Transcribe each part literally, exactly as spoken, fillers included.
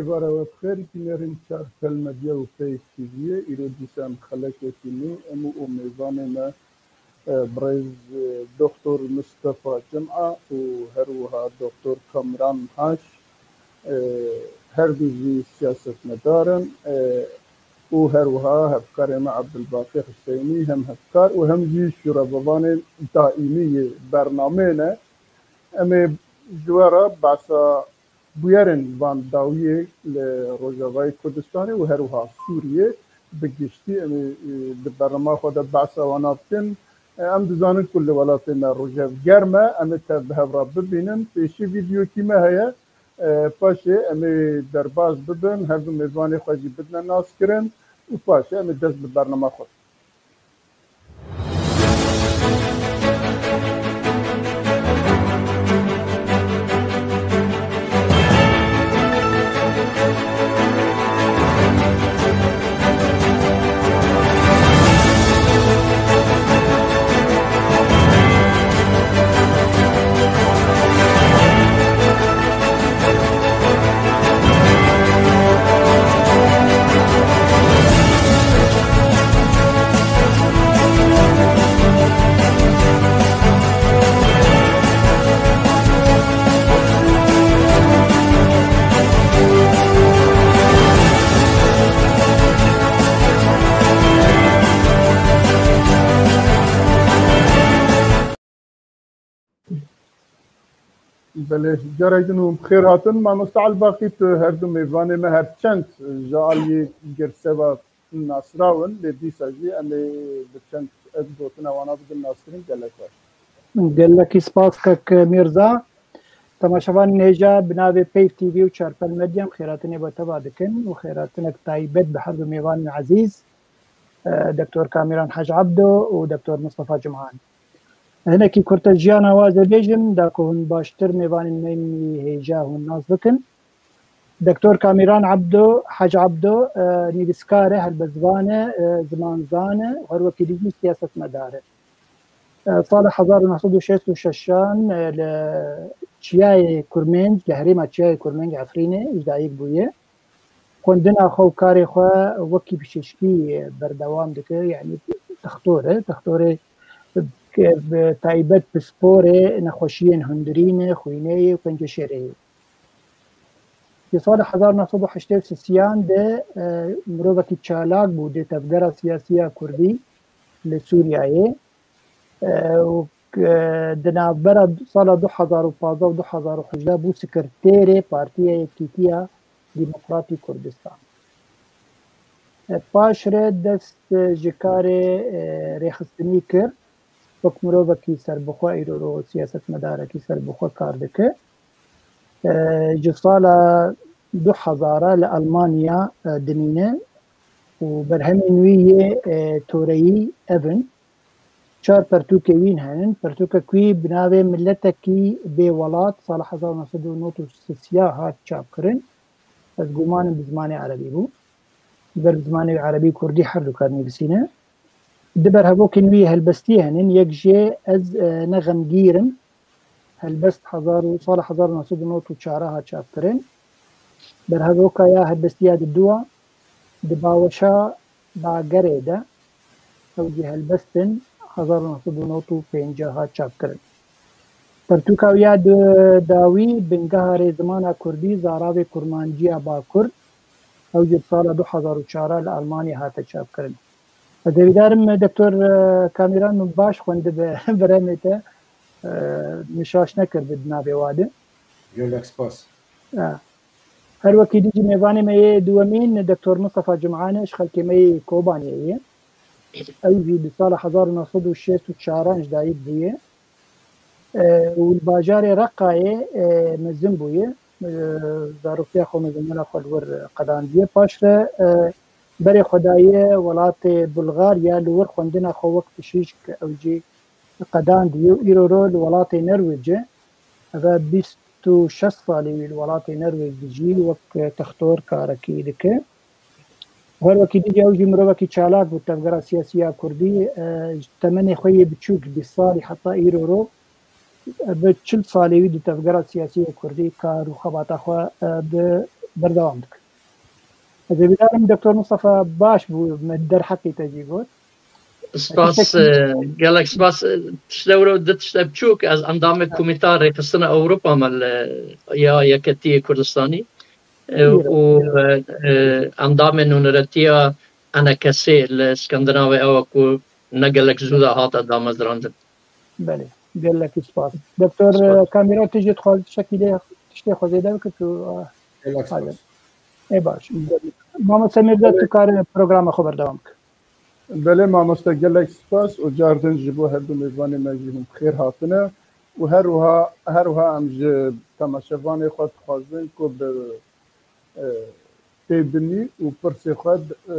Êvara we bi xêr, bînerên Çarpel Medya û Peyv T V'yê. Îro dîsa em xelekekî nû, em û mêvanê me, e, birêz, e, Doktor Mistefa Cima û her wiha Doktor Kamran Haş, e, her du jî siyasetmedar in, e, û her wiha hevkarê me Ebdulbaqî Hiseynî hem hevkar û hem jî şûrevevanên daîmî yê bernameyê ne. Em ê ji we re behsa bûyerên van dawiyê li Rojavayê Kurdistanê û her wiha Sûriyê bi giştî em ê, e, di bernama xwe de behsa wana bikin. E, em dizanin ku li welatê me rojev germ e, em ê tev bi hev re bibînin. Pêşî vîdeokî me heye, e, paşê em ê derbas bibin, her du mêvanê xwe jî bidine naskirin û paşê em ê dest bi bernama xwe bikin. Belê, carek din û bi xêr hatin. Mamoste Elbaqî, tu her du mêvanê me her çend ji aliyê girseva nasrawin, lê dîsa jî em ê bi çend ez gotina wana bidin naskirin, gelek baş. Gelekî spas kek Mîrza. Temaşevanên hêja bi navê Peyv T V û Çarpel Medya em xêratinek bi te ve dikin û xêratinek taybet bi her du mêvanên ezîz, e, Doktor Kamîran Hec Abdo û Doktor Mistefa Cimhan. Hinekî kurte jiyana we ez ê bêjim, da ku hûn baştir mêvanên me yên hêja hûn nas bikin. Doktor Kamîran Abdo, Hec Abdo, e, nivîskar e, helbestvan e, e, zimanzan e, her wekî dî jî siyasetmedar e. E, sala hezar û neh sed û şêst û şeşan, e, li Çiyayê Kurmênc, li herêma Çiyayê Kurmênc Efrînê ji dayik bûye. Xwendina xwe û karê xwe wekî pişêşkî berdewam dike, yanî textor e, textorê, e, bi taybet pisporê nexweşiyên hundirînê, xwînê yê û penceşêrê yê. Di sala hezar neh sed û heştê û sisiyan de, e, mirovekî çalak bû di tevgera siyasî ya Kurdî li Sûriyeyê. E, û, e, di navbera sala du hezar û pazdeh û du hezar û hejdeh bû sekreterê Partiya Yekîtiya Demokratî Kurdistan. E, paş re dest, e, ji karê, e, rêxistinî kir. Wek mirovekî serbixwe, îro ro siyasetmedarekî serbixwe kar dike. E, ji sala du hezar li Almanya, e, dimîne û berhemên wî yê, e, toreyî ev in. Çar pertûkê wî henin. Pertûkek wî bi navê Miletekî Bê Welat sala hezar neh sed û nod û sisiya hat çapkirin. Ez guman im bi zimanê erebî bû. Ji ber bi zimanê erebî û kurdî her du kar nivîsîne. Du berhevokên wî helbestî henin. Yek jê Ez, e, ne xemgîr im. Helbest hezar û, sala hezar û neh sed û nod û çar hat çapkirin. Berhevoka ya helbestî ya diduwa Di Baweşa Bagerê de ew jî helbest in, hezar û neh sed û nod û pêncî hat çapkirin. Pertûka wî ya di dawî Bingeha Rêzimana Kurdî, Zaravê Kurmanciya Bakur, ew jî di sala du hezar û çar li Almanyê hate çapkirin. Ez hêvîdar im Doktor, e, Kamîran min baş xwendibe berhemê te, e, min şaş nekirbi di navê wa de. Gelek spas. E, Her wekî dî jî mêvanê me yê duwemîn Doktor Mistefa Cimhan e, ji xelkê me yê Kobaniyê ye. Ew jî di sala hezar û neh sed û şêst û çaran ji dayik bûye. E, û li bajarê Reqayê, e, mezin bûye. E, zaroktiya xwe, mezinbûna xwe li wir qedandiye. Paş re, e, berê xwe daye welatê Bulgarya, li wir xwendina xwe wek pişîşk ew jî qedandiye û îro ro li welatê Nerwêc e. Eve bîst û şeş salî wî li welatê Nerwêc dijî, wek textor karekî dike. Her wekî dî ew jî mirovekî çalak bû, tevgera siyasî ya Kurdî, e, ji temenê xwe yê biçûk, bîst salî heta îro ro, e, bi çil salê wî di tevgera siyasî ya Kurdî kar û xebata xwe, e, bi Berdewam dikin. Ez ê bidarim Doktor Mustafa baş bû me derheqî te jî got. Spas, e, gelek spas. E, tişte wilo di tişte biçûk, ez endamê Komîta Rêxistina Ewropa me li ya Yeketiyê Kurdistanî, e, û, e, e, endamê nûneretiya enekesê li Skandinavê ew e ku ne gelek zû de hate damezrandin. Belê, gelekî spas. Doktor, e, Kamîra, tu jî dixwazî tiştekî lê tiştê xwe zêde bikir tu, e, Gelek spas. Ê baş. Mamoste Mirza, tu kare programa xwe berdewam bikir. Belê mamoste, gelek spas û car din ji bo her du mêvanê me jî hûn bi xêr hatine û her wiha, her wiha em ji temaşevanê xwe dixwazin ku bi, e, têbinî û pirsê xwe, e,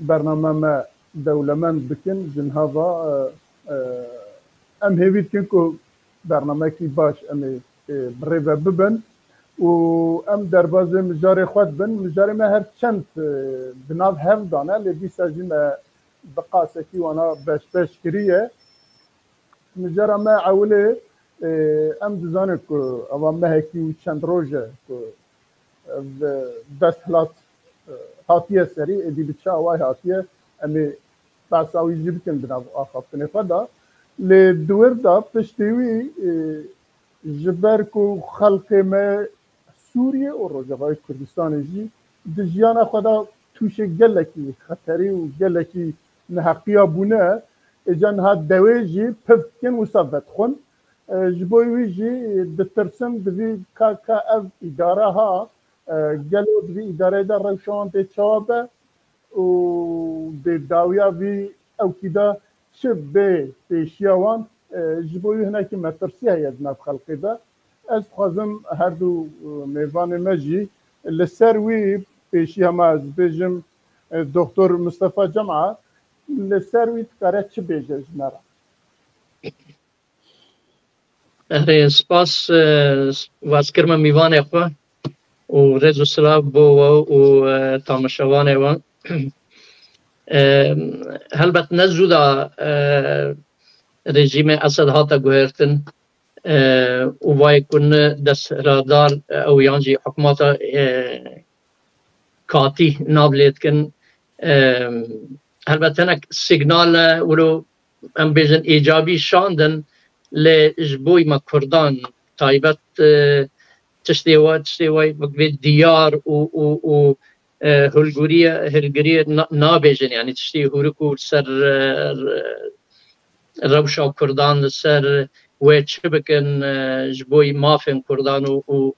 bername me dewlemend bikin. Ji niha ve, e, e, em hêvî dikin ku bernamekî baş em ê, e, bi rê ve bibin û em derbazê mijarê xwe dibin. Mijarê me her çend, e, di nav hev de ne, lê dîsa jî me bi qasekî wana beşbeş kiriye. Mijara me ewilê, e, em dizanin ku eva mehekî û çend roj e ku ev, e, desthilat, e, hatiye serî, êdî bi çi awayî hatiye, em ê behsa wî jî bikin di nav axaftinê xwe de. Lê di wir de piştî wî, e, ji ber ku xelkê me Sûriye û Rojavayê Kurdistanê jî di jiyana xwe de tûşê gelekî xeterî û gelekî neheqiya bûne, êca niha dewê jî piv dikin wisa vedixwin. E, ji bo wî jî ditirsim, divî ka, ka ev îdare ha, e, gelo di vî îdareyê de rewşa wan tê çawa be û dê dawiya vî ewkî de çi bê pêşiya wan, e, ji bo wî hinekî metirsî heye di nav xelkê de. Ez dixwazim her du, e, mêvanê me jî li ser wî pêşiya me ez bêjim, e, Doktor Mustafa Cema li ser wî dikare çi bêje ji me re? Erê, spas, e, waz kirme mîvanê xwe û rêz û silav bo we û, e, tamaşevanê we. E, helbet ne zû da, e, rejîmê Esed hate guhertin, e, û vayê ku ne desthilatdar, e, ew yan jî hikûmeta, e, katî nav lê dikin. E, helbet hinek signal e, wilo em bêjin îcabî şandin, lê ji bo me Kurdan taybet, e, tiştê we, tiştê we wek vê diyar û, û, û, e, hilguriye, hilgiriye na-, nabêjin, yanî tiştê hûrik û ser, e, rewşa Kurdan, li ser wê çi bikin, e, ji bo mafên Kurdan û, û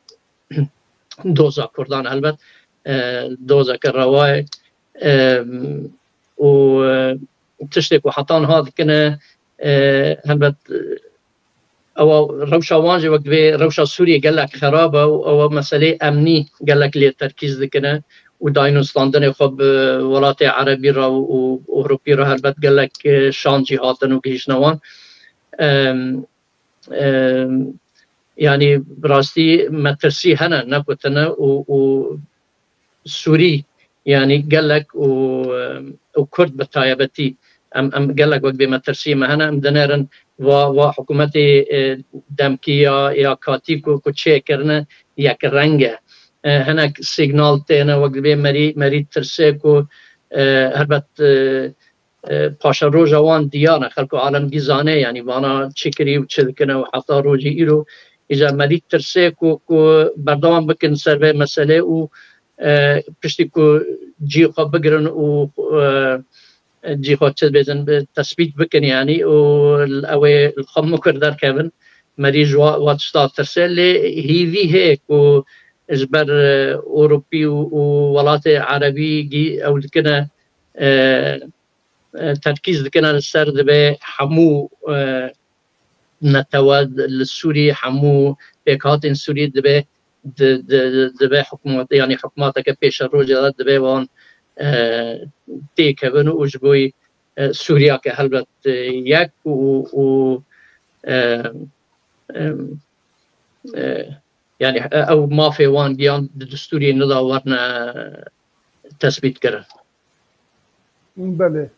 doza Kurdan helbet, e, dozeke rewa ye. E, û, e, tiştê ku heta niha dikine, e, helbet, e, ewa rewşa wan jî wek divê rewşa Sûriyê gelek xerab e û ewa meselê emnî gelek lê terkîz dikine û dayîn û standinê xwe bi welatê erebî re û, û Ewropî re helbet gelek, e, şan jî hatin û gihîştine wan. Em, em, yanî bi rastî metirsî hene, ne ku tune û, û Sûrî, yanî gelek û, û Kurd bi tayebetî, em, em gelek wek bê metirsî me hene, em dinêrin va, va hikûmetê, e, demkî ya, ya katî ku, ku çêkirine yek reng e. E, hinek signal têne wek dibê merî, merî tirsê ku, e, helbet, e, e, paşeroja wan diyar e, xelk û alem dî zane, yanî vana çi kirî û çi dikine û heta rojî îro îca merî tirsê ku, ku berdewam bikin ser vê meselê û, e, piştî ku cî xwe bigirin û, e, cî xwe çi dibêjin, bi tesbît bikin, yanî û ew ê li xwe mukir derkevin, merî ji wa, wa tişta tirsê, lê hîvî heye ku ji ber, e, Ewropî û, û welatê erebî gî ew dikine, e, e, terkîz dikine li ser dibê hemû, e, netewe li Sûrî, hemû pêkhatên Sûrî dibê di, di, dibê hikûmet, yanî hikûmeteke pêşerojê de dibê wan, e, têkevin û ji bo, e, Sûriyake helbet, e, yek û, û, e, e, e, yanî, e, ew mafê wan giyan di destûrê nida werine tesbît kirin. Belê.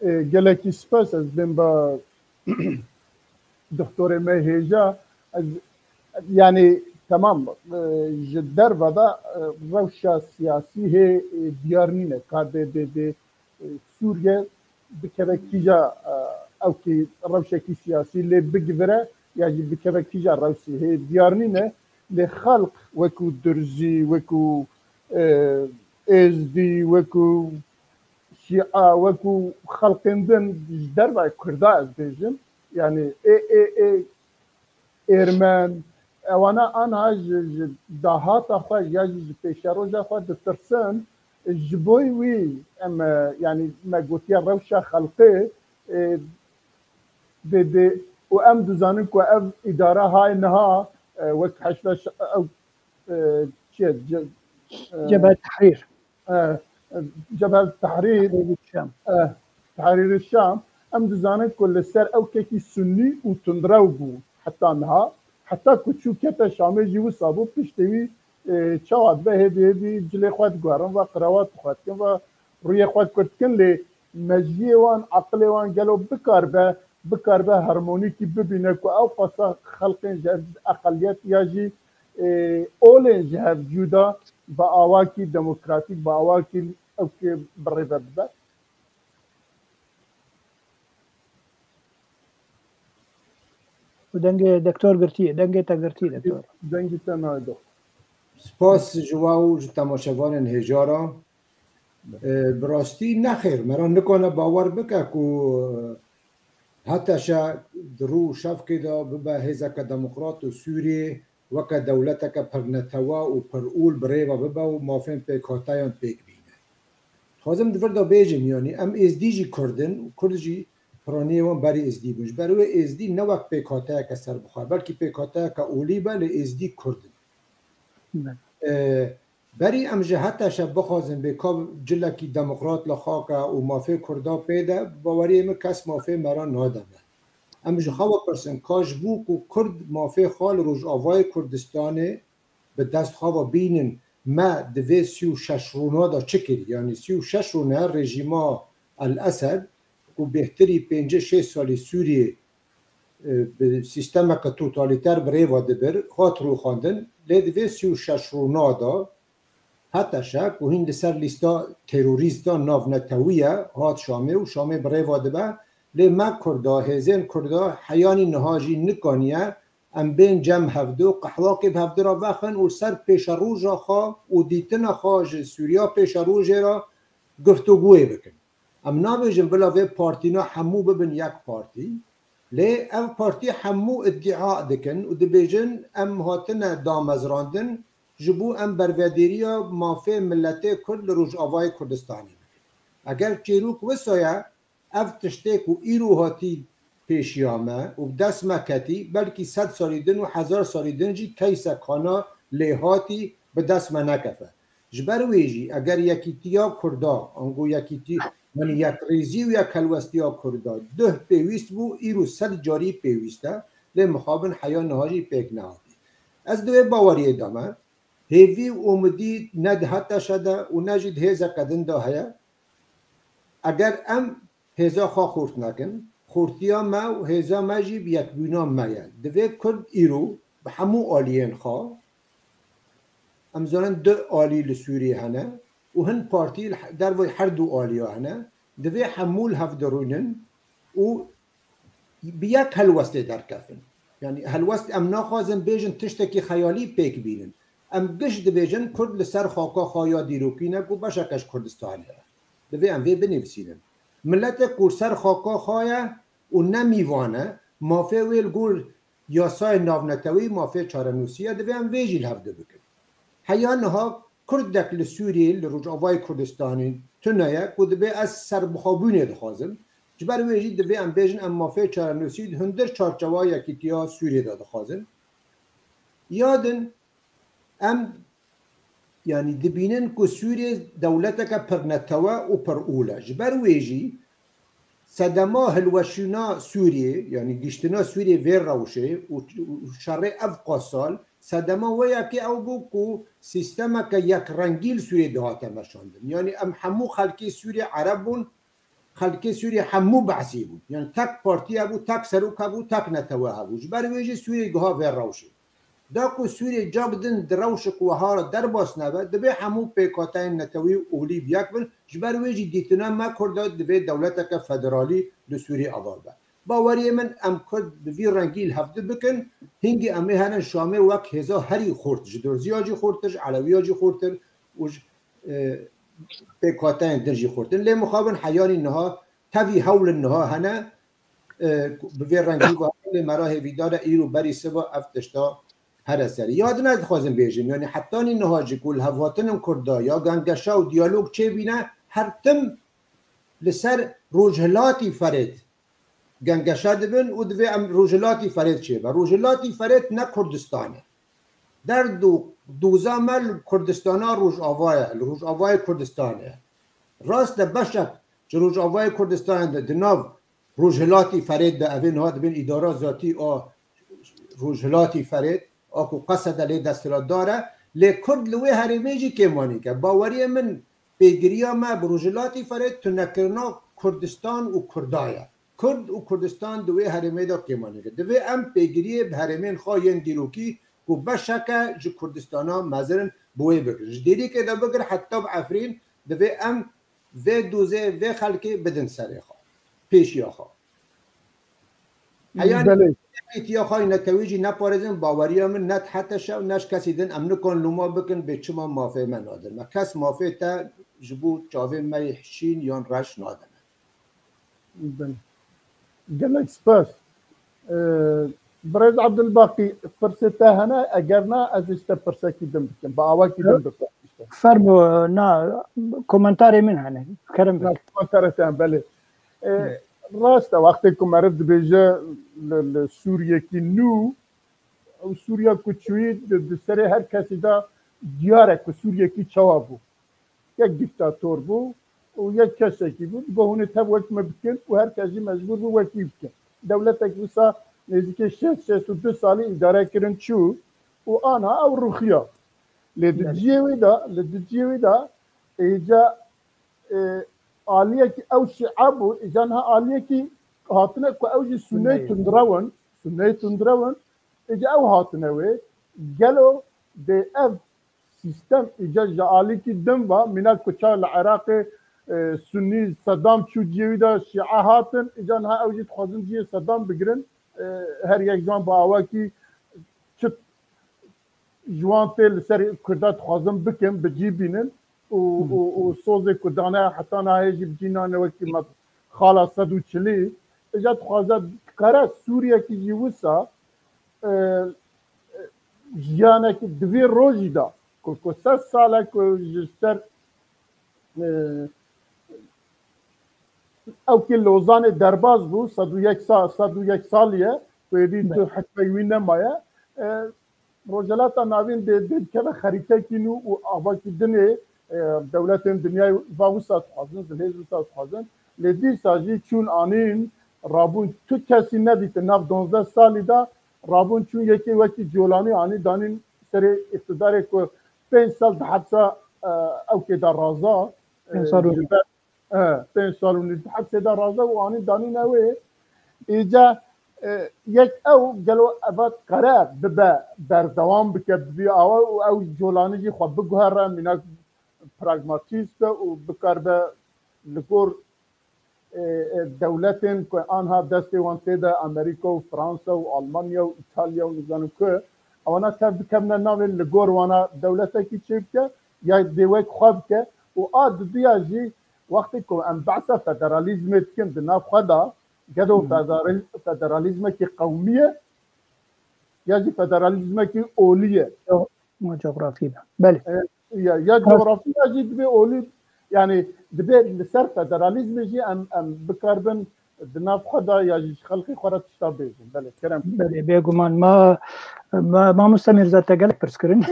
E, gelekî spas, ez bên ba doktorê me hêja. Ez, yanî Temam, e, ji derve de, e, rewşa siyasî hê, e, diyar nîne. Ka dê, dê, dê, e, Sûriye bikeve kîja, e, ew kî rewşekî siyasî lê bigivire ya jî bikeve kîja rewsî hê diyar nîne. Lê xelq wekû Durzî, wekû, e, Êzdî, wekû Şîa, wekû xelqên din ji derve Kurda ez bêjim. Yani ê, ê, ê, Êrmen, ewana anha ji, ji dahata xwe ya jî ji pêşeroja xwe ditirsin. Ji bo wî em, e, yani me gotiye rewşa xelqê, e, dê, dê, û em dizanin ku ev îdara hay niha, e, wek heşda ş-, ew, e, çi ye, ce-, e, Cebhe Tehrîr. e, e, Cebhe Tehrîr, Tehrîr Şam. e, Tehrîr Şam, em dizanin ku li ser ewkekî sunnî û tundrew bû heta niha. Heta ku çû kete Şamê jî wisa bû, piştê wî, e, çawa dibe hêdî hêdî cilê xwe diguherin ve qirewat xwe dikin ve rûyê xwe kurt dikin. Lê mejiyê wan, aqilê wan gelo bikaribe, bikaribe harmonîkî bibîne ku ew qasa xelqên ji hev eqeliyet ya jî, e, olên ji hev cuda bi awakî demokratîk, bi awakî ew ki birêve bibe. Û dengê doktor girtiye, dengê te girtî, doktor. Dengê te nayê, doktor. Spas ji we û ji temaşevanên hêja re. E, bi rastî nexêr, me re nikane bawer bike ku, e, HTŞ di rû û şevkê de bibe hêzeke demokrat û Sûriyê weke dewleteke pirnetewe û pirûl bi rê ve bibe û mafên pêkhateyan pêk bîne. Dixwazim di vir de bêjim, yanî em Êzdî jî Kurd in û Kurd jî piraniyê wan berî Êzdî bûn. Ji ber wê Êzdî ne wek pêkhateyeke serbixwe, belkî pêkhateyeke olî be, lê Êzdî Kurd in. Belê. E, berî em ji HTŞ bixwazin bê ka cilekî demokrat li xaka û mafê Kurda pê de, bi baweriyê min kes mafê me re nade me. Em ji xwe bipirsin, ka ji bo ku Kurd mafê xwe li Rojavayê Kurdistanê bi dest xwe ve bînin, me di vê sî û şeş rûna de çi kirî? Yanî sî û şeş rûne rejîma El Esed ku bêhtirî pêncî şêst salî Sûriyê, e, bi sîstemeke totalîter bi rê ve dibir, hat rûxandin. Lê di vê sî û şeş rûna de HTŞ ku hîn li ser lîsta terorîstan navnetewî ye, hat Şamê û Şamê bi rê ve dibe. Lê me Kurda, hêzên Kurda heyanî niha jî nikaniye em bên cem hevdu, qehwakê bi hevdu re vexin û ser pêşeroja xwe û dîtina xwe ji Sûriya pêşerojê re guftûgûyê bikin. Em nabêjin bila vê partîna hemû bibin yek partî, lê ev partî hemû îdîa dikin û dibêjin, em hatine damezrandin ji bo em bervedêriya mafê miletê Kurd li Rojavayê Kurdistanê bikin. Eger çîrok wisa ye, ev tiştê ku îro hatî pêşiya me û bi dest me ketî, belkî sed salî din û hezar salî din jî keysek hana lê hatî bi dest me nekefe. Ji ber wê jî eger yekîtiya Kurda, ango yekîtî, yanî yekrêzî û yekhelwestiya Kurda duh pêwîst bû, îro sed carî pêwîst e, lê mixabin heya niha jî pêk nehatî. Ez di wê baweriyê de me, hêvî û umidî ne di HTŞ de û ne jî di hêzeke din de heye. Eger em hêza xwe xurt nekin, xurtiya me û hêza me jî bi yekbûna me ye. Divê Kurd îro bi hemû aliyên xwe, em zanin du alî li Sûriyê hene û hin partî li he-, derveyî her du aliya hene, divê hemû li hev dirûnin û bi yek helwestê derkevin. Yanî helwest em naxwazin bêjin tiştekî xeyalî pêk bînin. Em giş dibêjin Kurd li ser xaka xwe ya dîrokî ne ku beşeke ji Kurdistanê ye. Divê em vê binivîsînin. Miletek ku li ser xaka xwe ye û ne mîvan e, mafê wê li gor yasayên navnetewî, mafê çarenûsî ye, divê em vê jî li hev du bikin. Heya niha Kurdek li Sûriyê, li Rojavayê Kurdistanê tune ye ku dibê ez serbixwebûnê dixwazim. Ji ber wê jî divê em bêjin em mafê çarenûsî di hundir çarçewa yekîtiya Sûriyê de dixwazin. Ya din em, yanî dibînin ku Sûriyê dewleteke pirnetewe û pirûl e. Ji ber wê jî sedema hilweşîna Sûriyê, yanî gihiştina Sûriyê vê rewşê û, û şerê ev qasal, sedema wê yekê ew bû ku sîstemeke yekrengî li Sûriyê dihate meşandin. Yanî em hemû xelkê Sûriyê Ereb bûn, xelkê Sûriyê hemû Be'sî bûn. Yanî tek partî hebû, tek serok hebû, tek netewe hebû. Ji ber wê jî Sûriyê giha vê rewşê. Da ku Sûriyê ca bidin di rewşik wiha re derbas nebe, divê hemû pêkhateyên netewî û olî bi yek bin, ji ber wê jî dîtina me Kurda divê dewleteke federalî li Sûriyê ava be. Baweriyê min em Kurd bi vî rengî li hevdu bikin, hingî em ê herin Şamê wek hêza herî xurt, ji Durziya jî xurtir, ji Elewiya jî xurtir û ji, e, pêkhateyên din jî xurtin. Lê mixabin heyanî niha tevî hewlin niha hene, e, bi vê rengî ve lê me re hêvîdar e îro berî siba ev tişta here serî. Ya din ez dixwazim bêjim, yanî hetanî niha jî ku li hevhatinin Kurda ya gengeşa û diyalog çêbîne, her tim li ser Rojhilatî Ferêt gengeşa dibin û divê em Rojhilatî Ferêt çêbe. Rojhilatî Ferêt ne Kurdistan e. Derd û doza me li Kurdistana Rojava ye, li Rojavayê Kurdistanê ye. Rast e, beşek ji Rojavayê Kurdistanê de di nav Rojhilatî Ferêt de, evê niha dibin îdara zatî a Rojhilatî Ferêt, a ku Qesede lê desthilatdar e, lê Kurd li wê herêmê jî kêmanîk e. Baweriyê min pêgiriya me bi Rojhilatî Ferêt tunekirina Kurdistan û Kurda ye. Kurd û Kurdistan di wê herêmê de kêmanîk e. Divê em pêgiriyê bi herêmên xwe yên dîrokî ku beşeke ji Kurdistana mezin in, bi wê bigirin. Ji Dêrikê de bigir heta bi Efrîn, divê em vê dozê, vê xelkê bidin serê xwe, pêşiya xwe. Heyan Belê. Yekîtiya xwe netewî jî neparêzin, baweriya min ne di hete şev, ne ji kesî din em nikan loma bikin bê çima mafê me nadin. Me kes mafê te ji bo çavên me yê şîn yan reş nadin. Belê. Gelek spas. Ee, Birêz Abdulbaqî, pirsê te hene? Eger na, ez ê ji te pirsekî din bikim. Bi awakî din bikim. Fermo, na, komentarê min hene. Kerem bike. Na, komentarê te hene, belê. Ee, rast e, wextê ku meriv dibêje li, li Sûriyekî nû, ew Sûriya ku çûyî di, di serê her kesî de diyar e ku Sûriyekî çawa bû. Yek dîktator bû û yek kesekî bû. Digot hûn ê tev wek me bikin û her kes jî mecbûr bû wekî bikin. Dewletek wisa nêzîkê şêst şêst û du salî îdare kirin çû û ana ew ruxiya. Lê di Evet. cihê wê de, li di cihê wê de êca, e, aliyekî ew şîe bû, êca niha aliyekî hatine ku ew jî Sunneyê Sunneyê. tundrew in, Sunneyê tundrew in, êca ew hatine wê. Gelo dê ev sîstem îca ji alîkî din va, mînak ku çawa li Iraqê, e, Sunnî Sedam çû cihê wî de Şîe hatin, îca niha ew jî dixwazin cihê Sedam bigirin. E, her yek ji wan bi awakî çi ji wan tê li ser Kurda dixwazin bikin, bi cî bînin û, Hmm. û, û sozê Kurdan e heta nahê jî bi cî nane wekî me xala sed û çilî. Îca dixwaze kare Sûriyekî jî wisa, e, jiyanekî di vî rojî de ku, ku sed sal e ku ji ser, e, ew kê Lozanê derbas bû, sed û yek sa-, sed û yek salî ye ku êdî tu Belê. hikmeyî wî nemaye. E, Rojhilata Navîn dê, dê dikeve xerîtekî nû û avakî dinê, e, dewletên dinyayê va wisa dixwazin, zilhêz wisa dixwazin. Lê dîsa jî çûn anîn, rabûn tu kesî nedîtin nav donzdeh salî de, rabûn çûn yekê wekî Colanî anî danîn serê îqtidarê ku pênc sal di hepsa, e, ew kê de raza, e, Pênc sal û ji ber, e, pênc sal û nîv di hepsê de raza û anî danîne wê. Îca, e, yek ew gelo eva kare bibe berdewam bike bi vî awa û ew Colanî jî xwe biguhere mînak pragmatîst be û bikaribe li gor e, e, dewletên ku anha destê wan tê de Amerîka û Fransa û Almanya û Îtalya û nizanim ku ewana tev bikevne navê li gor wana dewletekî çêbike ya dê wek xwe bike û a diduya jî wextê ku em behsa federalîzmê dikin di nav xwe de gelo Hı hı. federal-, federalîzmekî qewmî ye ya jî federalîzmekî olî ye. Yo, ma coğrafî be. Belê. E, ya, ya Ha. coğrafî ya jî divê olî, yani divê li ser federalîzmê jî em, em bikaribin di nav xwe de ya jî ji xelkê xwe re tişta bêjin. Belê, kerem. Belê, bêguman. Ma, ma, mamoste Mîrza te gelek pirs kirin.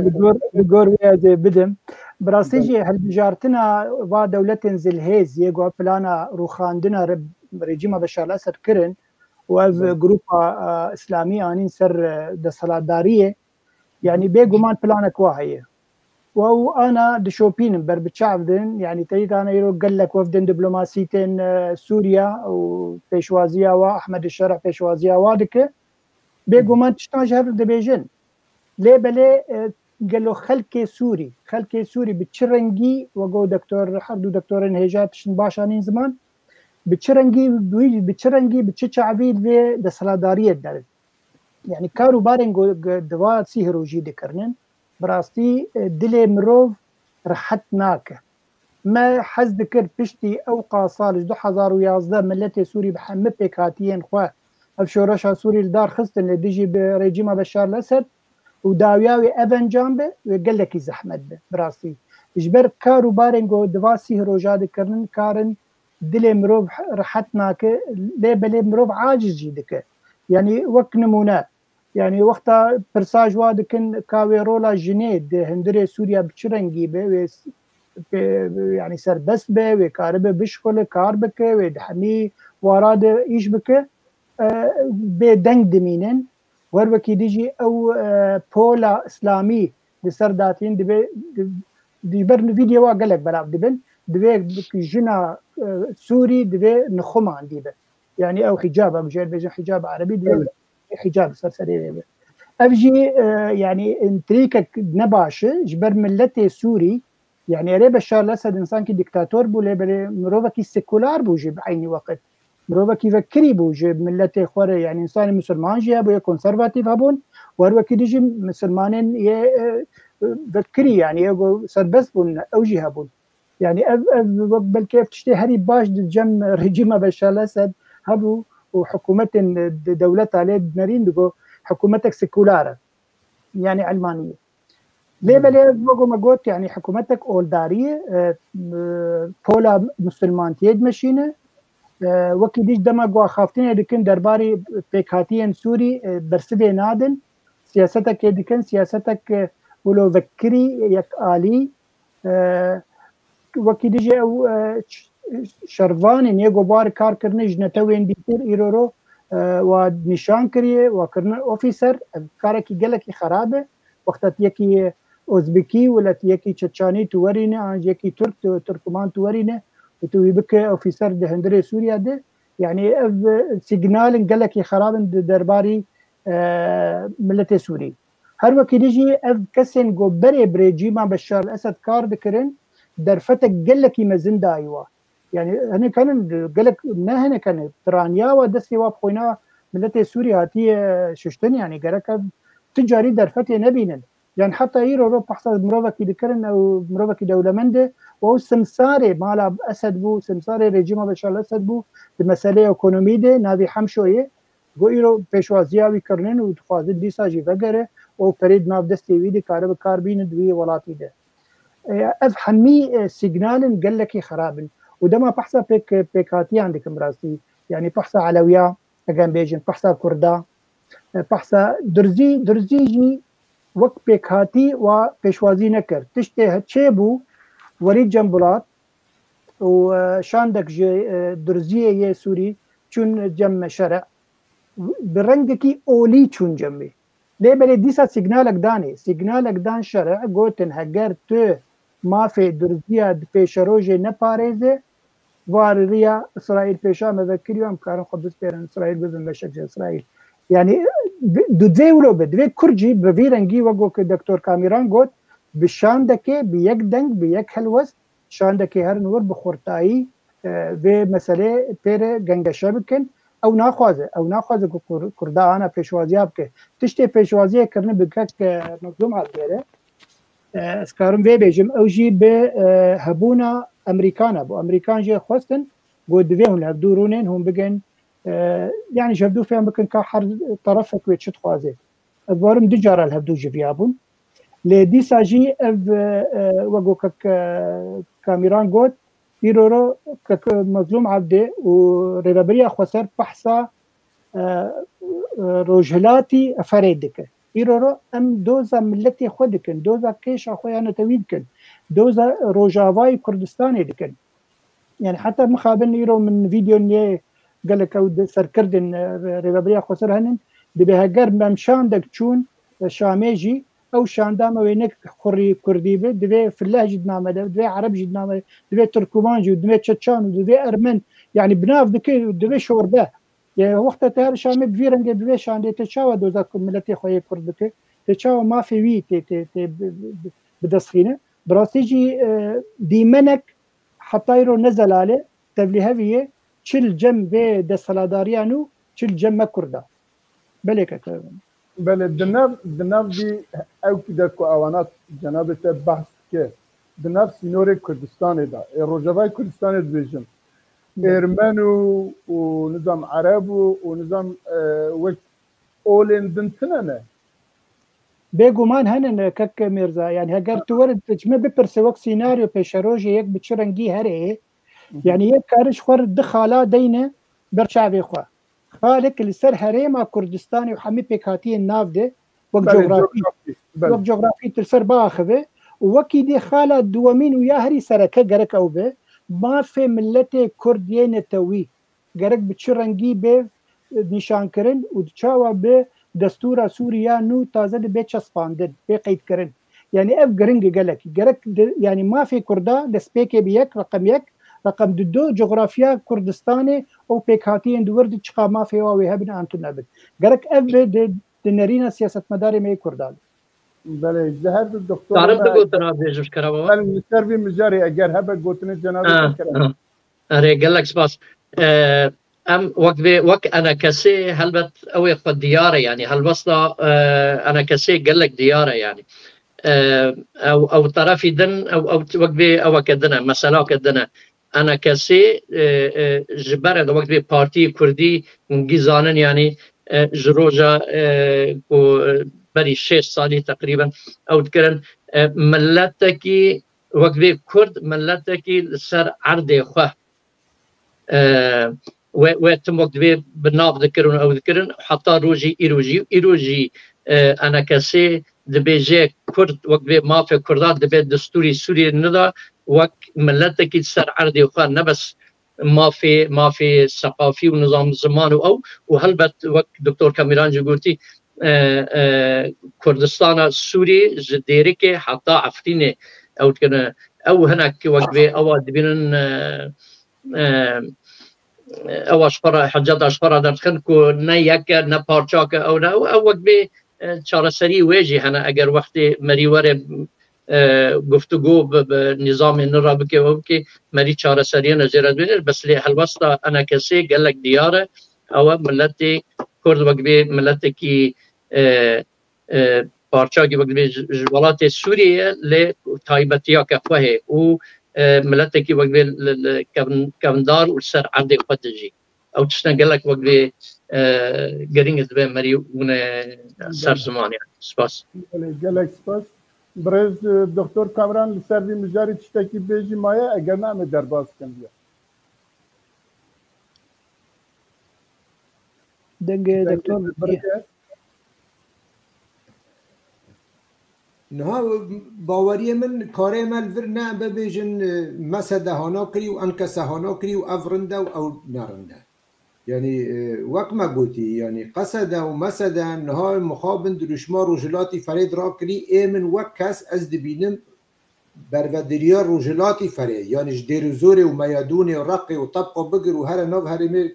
Li gor, li gor wê ez ê bidim. Bi rastî Belê. jî hilbijartina va dewletên zilhêz yê ku plana rûxandina re-, rejîma Beşar el-Esed kirin û ev Belê. grupa, e, îslamî anîn ser, e, desthilatdariyê, Yanî bêguman planek wa heye. Û ew ana dişopînin, ber bi çav din, yanî teyî dane îro gelek wefdên diplomasî tên, e, Sûriya û pêşwaziya wa, Ehmed Şerh pêşwaziya wa dike. Bêguman tiştan ji hev dibêjin. Lê belê, e, gelo xelkê Sûrî, xelkê Sûrî bi çi rengî, wego doktor, her du doktorên hêja tiştin baş anîn ziman, bi çi rengî, bi, bi çi rengî, bi çi çavî vê desthilatdariyê derin? Yani kar û barên go-, go-, di va sîh rojî dikirinin, bi rastî, e, dilê mirov rehet nake. Me hez dikir piştî ew qasal ji du hezar û yazdeh milletê Sûrî bi hemî pêkhatiyên xwe ev şoreşa Sûrî li dar xistin li dijî bi rejîma Beşar el-Esed û dawiya wê ev encam be, wê gelekî zehmet be, bi rastî. Ji ber kar û barên ku di va sîh roja dikirinin, karin dilê mirov rehet nake, lê belê mirov aciz jî dike. Yani wek nimûne, yani wexta pirsa ji wa dikin ka wê rola jinê di hundirê Sûriya bi çi rengî be, wê s-, pê-, yani serbest be, wê karibe bişxule, kar bike, wê di hemî wara de îş bike, e, bêdeng dimînin. Wer wekî dî jî ew, e, pola îslamî li ser datîn dibe, di, di ber vîdyowa gelek belav dibin. Divê jina, e, Sûrî divê nixumandî be. Yani ew hicab, em jê bêjin hicab erebî, divê Evet. hicab ser serê wê be. Ev jî, e, yani intrîkek ne baş e, ji ber milletê Sûrî, yani erê Beşar el-Esed insankî diktator bû, lê belê mirovekî sekular bû jî bi eynî weqt. Mirovekî vekirî bû ji milletê xwe re, yani insanê musulman jî hebûye, konservatîf hebûn, wer wekî dî jî musulmanên yê, e, vekirî, yani yê ku serbest bûn, ew jî hebûn. Yani ev, ev wek belkî ev tiştê herî baş di cem rejîma Beşar el-Esed hebû û hikûmetên di dewleta lê dinerîn digo hikûmetek sekular e. Yani elmanî ye. Lê belê wek me got, yani hikûmetek oldarî ye, e, e, pola musulmantiyê dimeşîne. E, wekî dî dema ku axaftinê dikin derbarê pêkhatiyên Sûrî, e, bersivê nadin. Siyasetekê dikin, siyasetek, e, wilo vekirî, yek alî. E, wekî dî jî ew, e, ş-, şervanên yê ku bar kar kirine ji netewên dîtir îro ro, e, wa nîşan kiriye, wa kirine ofîser, ev karekî gelekî xerab e. Wexta tu yekî Ozbekî, wila tu yekî Çeçanî tu werîne, an jî yekî Tirk, tu, Tirkman tu werîne û tu wî bike ofîser di hundirê Sûriya de. Yani ev, e, sîgnalên gelekî xerab in di derbarî, e, miletê Sûrî. Her wekî dî jî ev kesên ku berê bi rejîma Beşar el-Esed kar dikirin, derfetek gelekî mezin dayî wa. Yani hinek hene gelek, ne hinek hene, piraniya wa destê wa bi xwîna miletê Sûrî hatiye şiştin, yani gerek ev ti carî derfetê nebînin. Yani heta îro ro behsa mirovekî dikirin, ew mirovekî dewlemend e, û ew simsarê mala Esed bû, simsarê rejîma Beşar el-Esed bû, di meseleyê ekonomî de, navî Hemşoyê, Got îro pêşwaziya wî kirinin û dixwazin dîsa jî vegere û perê di nav destê wî de karibe kar bînin di wî welatî de. E, ev hemî, e, sîgnalin gelekî xerab in. Û dema behsa pêk, pêkhatiyan dikim rastî. Yani behsa Elewiya, eger bêjin, behsa Kurda, e, behsa Durzî, Durzî jî wek pêkhatî wa pêşwazî nekir. Tiştê he-, çêbû, werî Cem Bulat û, e, şandek ji, e, Durziyê yê Sûrî çûn cem me şere. Bi rengekî olî çûn cem wî. Lê belê dîsa sîgnalek danê. Sîgnalek dan şere, gotin heger tu mafê Durziya di pêşerojê neparêze, warîya Îsraîl pêşa me vekiriyo, em karin xwe bispêrin Îsraîl, bibin beşek ji Îsraîl. Yani, bi-, du divê wilo be. Divê Kurd jî bi vî rengî, wek ku Doktor Kamîran got, bi şandekê, bi yek deng, bi yek helwest, şandekê herin wir bi xurtayî, e, vê meselê pê re gengeşe bikin. Ew naxwaze, ew naxwaze ku Kur-, Kurda ana pêşwaziya bike. Tiştê pêşwaziyê kirine bi kek, e, Mezlûm Abdê re. E, ez karim vê bêjim, ew jî bi, e, hebûna Amerîkan hebû. Amerîkan jê xwestin, got divê hûn li hevdû rûnên, hûn bigin, e, yani ji hevdû fêm bikin ka her terefek wê çi dixwaze. Ez barim du cara li hevdû jiviyabûn. Lê dîsa jî ev, e, e, wek ku kek, e, Kamîran got, îro ro kek Mezlûm Abdê û Rêveberiya Xweser behsa, e, e, Rojhilatî Eferê dike. Îro ro em doza miletê xwe dikin, doza kêşa xwe ya netewî dikin, doza Rojavayê Kurdistanê dikin. Yani heta mixabin îro min vîdeo nê gelek ew di serkirdin, e, rê-, rêveberiya xweser henin, dibê heger me em şandek çûn, e, Şamê jî, ew şanda me wê ne xurî kurdî be, divê fileh jî di name de, divê ereb jî di name de, divê tirkuman jî, divê çeçan û divê ermen, yani bi nav dike, divê şorbe. Yani wexta te her Şamê bi vî rengê bi vê şandê te çawa doza ku miletê xwe yê Kurd bike? Te çawa mafê wî tê, tê, tê bi, bi, bi, bi dest xîne? Bi rastî jî, e, dîmenek heta îro ne zelal e, tevlî hevî ye, çi li cem vê desthilatdariya nû, çi li cem me Kurda. Belê keke. Belê, di nav, di nav vî ewkî de ku ewana cenabê te behs dike, di nav sînorê Kurdistanê de, ê Rojavayê Kurdistanê dibêjin, Hmm. Êrmen û, û nizam Ereb û, û nizam, e, wek olên din tine ne? Bêguman hene ne, kek Mirza. Yani heger tu were, tu çi me bipirse wek sînaryo pêşerojê yek bi çi rengî here, Hı hı. Yani yek kare ji xwe re du xala deyne ber çavê xwe. Xalek li ser herêma Kurdistanê û hemî pêkhatiyên nav de wek Belê, coğrafî, coğrafî, belê. Wek coğrafî tu li ser biaxive û wekî dî xala duwemîn û ya herî sereke gerek ew be, mafê miletê Kurd yê netewî gerek bi çi rengî bê, e, nîşankirin û çawa bi destûra Sûrî ya nû taze dibe çespandin, bê qeydkirin. Yani ev giring e gelekî. Gerek di, yani mafê Kurda destpêkê bi yek, reqem yek, reqem du, coğrafya Kurdistanê û pêkhatiyên di wir de çiqa mafê wa wê hebin an tune bin. Gerek ev bi di, di nerîna siyasetmedarê me yê Kurdan. Belê, ji her du doktor Karim me tu gotina bêjim ji kerema we? Belê, li ser vî mijarê eger hebe gotinê cenabê Ha, te kerem. ha. Erê, gelek spas. E, em wek vê, wek enekesê helbet ew ê xwe diyar e, yani helwesta, e, enekesê gelek diyar e, yani. E, ew, ew terefî din, ew, ew wek vê eweke din e, meselake din e. Enekesê, e, e, ji ber e wek vê partiyê Kurdî hûn gî zanin, yani, e, ji roja, e, ku, e, berî şêst salî teqrîben ew dikirin, e, miletekî wek vê Kurd miletekî li ser erdê xwe, e, we, we tim wek divê bi nav dikirin û ew dikirin, heta rojî îro jî, îro jî, e, enekesê dibêje Kurd wek vê mafê Kurdan dibe destûrî Sûriyê nida wek miletekî li ser erdê xwe ne bes mafê, mafê seqafî û nizam ziman û ew û helbet wek Doktor Kamîran jî gotî, e, e, Kurdistana Sûrî ji Dêrikê heta Efrînê ew dikine. Ew hinek wek vê ewa dibînin, e, e, ewa ji xwe re, hiceta ji xwe re derdixin ku ne yek e, ne parçak e, ew ne. Ew, ew wek vê, e, çareserî wê jî hene eger wextê merî were, e, guftûgo bi, bi nîzamê nira bike, ew bike, merî çareseriyê ne jê re dibêjin. Bes lê helwesta enekesê gelek diyar e. Ew e miletê Kurd wek vê miletekî, e, e, parçakî wek vê ji, ji welatê Sûriyê ye, lê taybetiyake xwe hê û, e, miletekî wek vê li, li kevn-, kevndar û li ser erdê xwe dijî. Ew tiştên gelek wek vê, e, girîng dibe merî hûne ser ziman, yani. Spas. Belê, gelek spas. Birêz, e, Doktor Kamran, li ser vî mijarî tiştekî bêjî maye, eger ne em ê derbas bikin vîya. Dengê Dengê doktor te birke. Niha baweriyê min karê me li vir ne em bibêjin, e, Mesede hana kirî û Enkese hana kirî û ev rind e û ew ne rind e. Yani, e, wek me gotî, yani Qesede û Mesede niha mixabin dirûşma Rojhilatî Ferêd rakirî, ê min wek kes ez dibînim bervediriya Rojhilatî Ferê, yani ji Dêrûzorê û Meyadûnê û Reqê û Tebqa bigir û here nav herêmê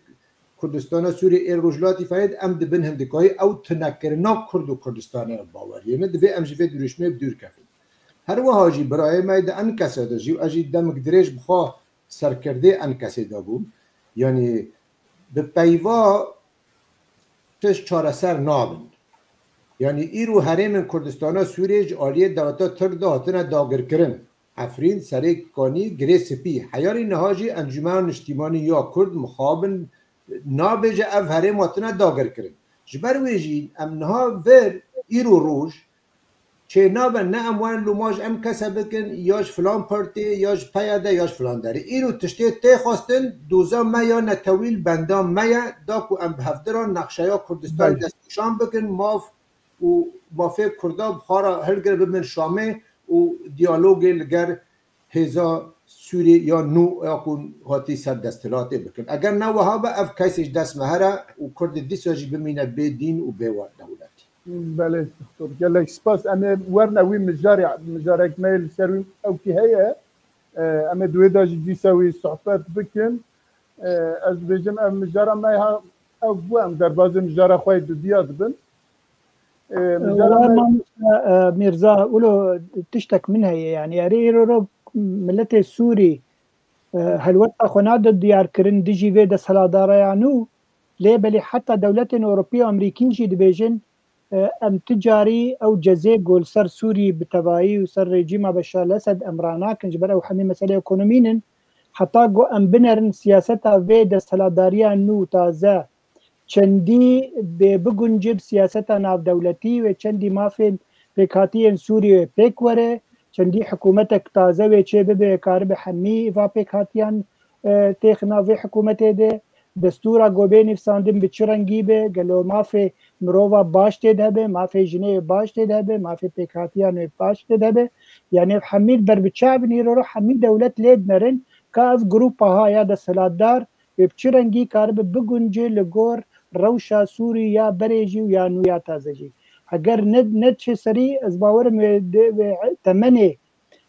Kurdistana Sûriyê ê Rojhilatî Ferê de em dibin hindikayî ew tunekirina Kurd û Kurdistanê baweriyê min, divê em ji vê dirûşmê bi dûr kevin. Her wiha jî birayê me de Enkese de jî, ez jî demik dirêj bi xwe serkirdê Enkesê de bûm. Yani bi peyva tişt çareser nabin. Yani îro herêmên Kurdistana Sûriyê ji aliyê dewleta Tirk de hatine dagirkirin. Efrîn, Serêkanî, Girê Spî. Heyarî niha jî Encûmena Niştîmanî ya Kurd mixabin nabêje ev herêm hatine dagirkirin. Ji ber wê jî em niha vir îro roj çênabe ne em werin loma ji Enkese bikin, ya ji filan partiyê, ya ji P Y D, ya ji filan derê. Îro tiştê tê xwestin, doza me ya netewî li benda me ye, da ku em bi hevdiran nexşeya Kurdistanê Belê. destnîşan bikin, maf û mafê Kurda bi xwe re hilgire bibin Şamê û diyalogê li ger hêza Sûrî ya nû ya ku hatî ser desthilatê bikin. Eger ne wiha be, ev kesê ji dest me here û Kurdê dîsa jî bimîne bê dîn û bê dewletî. Belê, doktor. Gelek spas. Em ê werne wî mijarê, mijarek me li ser wî ewkî heye. E, em ê di wê de jî dîsa wî sohbet bikin. E, ez dibêjim ev mijara me ha Ev bû, em derbazê mijara xwe yê dudiya dibin. E, mijara Wela me- mamoste, e, Mîrza, wilo tiştek min heye, yani, erê îro ro miletê Sûrî, e, helwesta xwe nade diyarkirin dijî vê desthilatdara ya nû, lê belê heta dewletên Ewropî û Amerîkî jî dibêjin, e, em ti carî ew cezê ku li ser Sûrî bi tevayî û ser rejîma Beşar el-Esed em ranakin, ji ber ew hemî meselê ekonomî nin, heta ku em binerin siyaseta vê desthilatdariya nû taze çendî bê biguncib siyaseta navdewletî wê çendî mafên pêkhatiyên Sûriyê pêk were, çendî hikûmetek taze wê çê bibe, karibe hemî va pêkhatiyan, e, têxina vê hikûmetê de. Destûra ku bê nivîsandin bi çi rengî be, gelo mafê mirova baş tê de hebe, mafê jinê baş tê de hebe, mafê pêkhatiyan wê baş tê de hebe. Yani ev hemî ber bi çavin îro ro hemî dewlet lê dinerin ka ev grûpa ha ya desthilatdar wê bi çi rengî karibe bigunce li gor rewşa Sûrî ya berê jî û ya nû ya taze jî. Heger ne, ne çi serî, ez bawerim wê, wê temenê,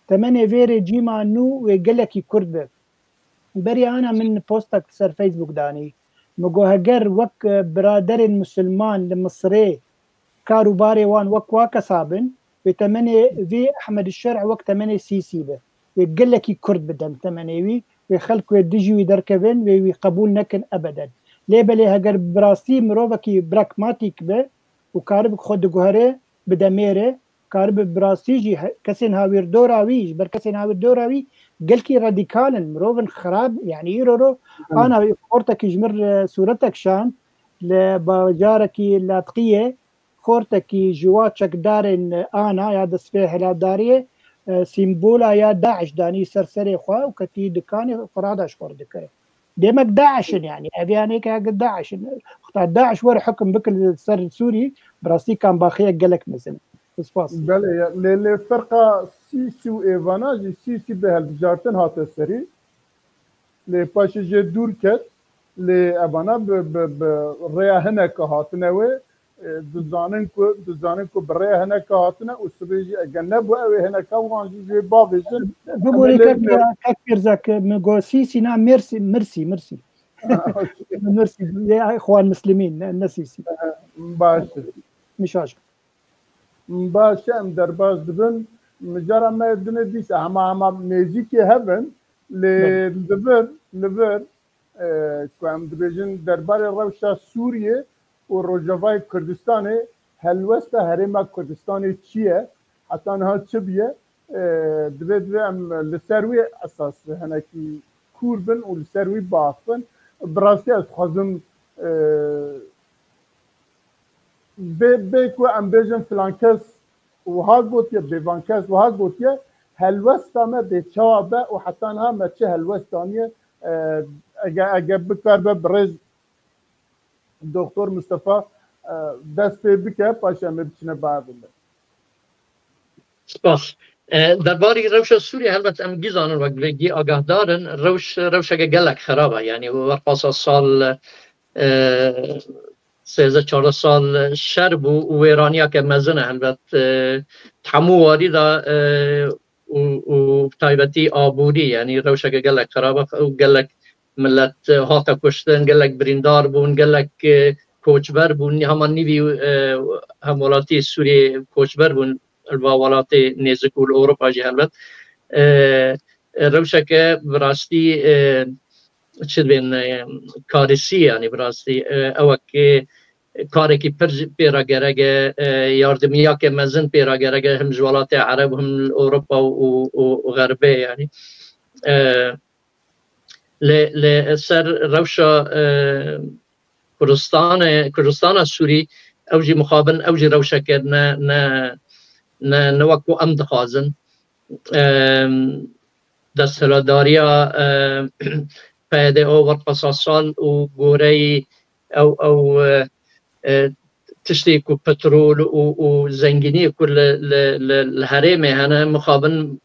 temenê vê rejîma nû wê gelekî kurt be. Berî ana min postek li ser Facebook danî. Min got, heger wek, e, biraderên misilman li Misirê kar û barê wan wek wa kesa bin, wê temenê vî Ehmed Şer'î wek temenê Sîsî be. Wê gelekî kurt bidin temenê wî, wê xelk wê dijî wî derkevin, wê wî qebûl nekin ebeden. Lê belê heger bi rastî mirovekî pragmatîk be û karib xwe diguhere, bide mêre, karibe bi rastî jî he-, kesên hawîrdora wî, ji ber kesên hawîrdora wî gelkî radîkal in, mirov in xirab, yani îro ro, ana xortekî ji mir, e, sûretek şand, li bajarekî Latqiyê, xortekî ji wa çekdarên ana ya destpê hilatdariyê, e, sîmbola ya DAIŞ danî ser serê xwe û ketî dikanê xwe rada ji xwe re dikir. Demek DAIŞ in yani. Ev yani ke DAIŞ in. Xta DAIŞ were hukm bikir li ser Sûrî, bi rastî kambaxiyek gelek mezin. Spas. Belê ya. Lê, lê ferqa Sîsî û êvana jî, Sîsî bi hilbijartin hate serî. Lê paşê jê dûr ket. Lê evana bi, bi, bi rêya hineke hatine wê. E, dizanin ku, dizanin ku bi rêya hineka hatine û sibê jî eger nebû, ew ê hineka wan jî jê bavêjin. Biborî kek, kek Pîrzek, min got Sîsî, na Mirsî, Mirsî, Mirsî. Mirsî, yê Xwan Mislimîn, ne, ne Sîsî. Baş e. Min şaş. Baş e, em derbas dibin. Mijara me din e dîsa hema, hema nêzîkê hev in. Lê li vir, li vir, e, ku em dibêjin derbarê rewşa Sûriyê û Rojavayê Kurdistanê, helwesta Herêma Kurdistanê çi ye? Heta niha çi bûye? E, divê, divê em li ser wê esas hinekî kûr bin û li ser wî biaxivin. Bi rastî ez dixwazim, e, bê, bê ku em bêjin filan kes wiha gotiye, bêvan kes wiha gotiye, helwesta me dê çawa be û heta niha me çi helwest daniye, e, ege, ege bikaribe birêz Doktor Mustafa, e, dest pê bike, paşê em ê biçine biavêjin. Spas. E, derbarî rewşa Sûriyê helbet em gî zanin, wek vê gî agahdar in, rewş, rewşeke gelek xerab e. Yanî werpasa sal, e, sêzdeh çardeh sal şer bû û wêraniyeke mezin e helbet, e, di hemû warî de, e, û, û bi taybetî aborî, yanî rewşeke gelek xerab e û gelek milet, e, hate kuştin, gelek birîndar bûn, gelek, e, koçber bûn, hema nîvî, e, hemwelatî Sûriyê koçber bûn li va welatê nêzik û li Ewropa jî helbet. E, e, rewşeke bi rastî, e, çi dibên, e, karîsî, yanî bi rastî, e, ewek, e, karekî pir jî pê re gerek e, e, yardimiyake mezin pê re gerek e, him ji welatê Ereb, him li Ewropa û, û, û Xerbê, yanî. E, lê, lê ser rewşa, e, Kurdistanê, Kurdistana Sûrî, ew jî mixabin, ew jî rewşeke ne, ne, ne, ne wek ku em dixwazin. Em, desthilatdariya, em, P Y D û werpasa sal û goreyî ew, ew, e, e, tiştê ku petrol û, û zengîniyê ku li, li, li, li herêmê hene, mixabin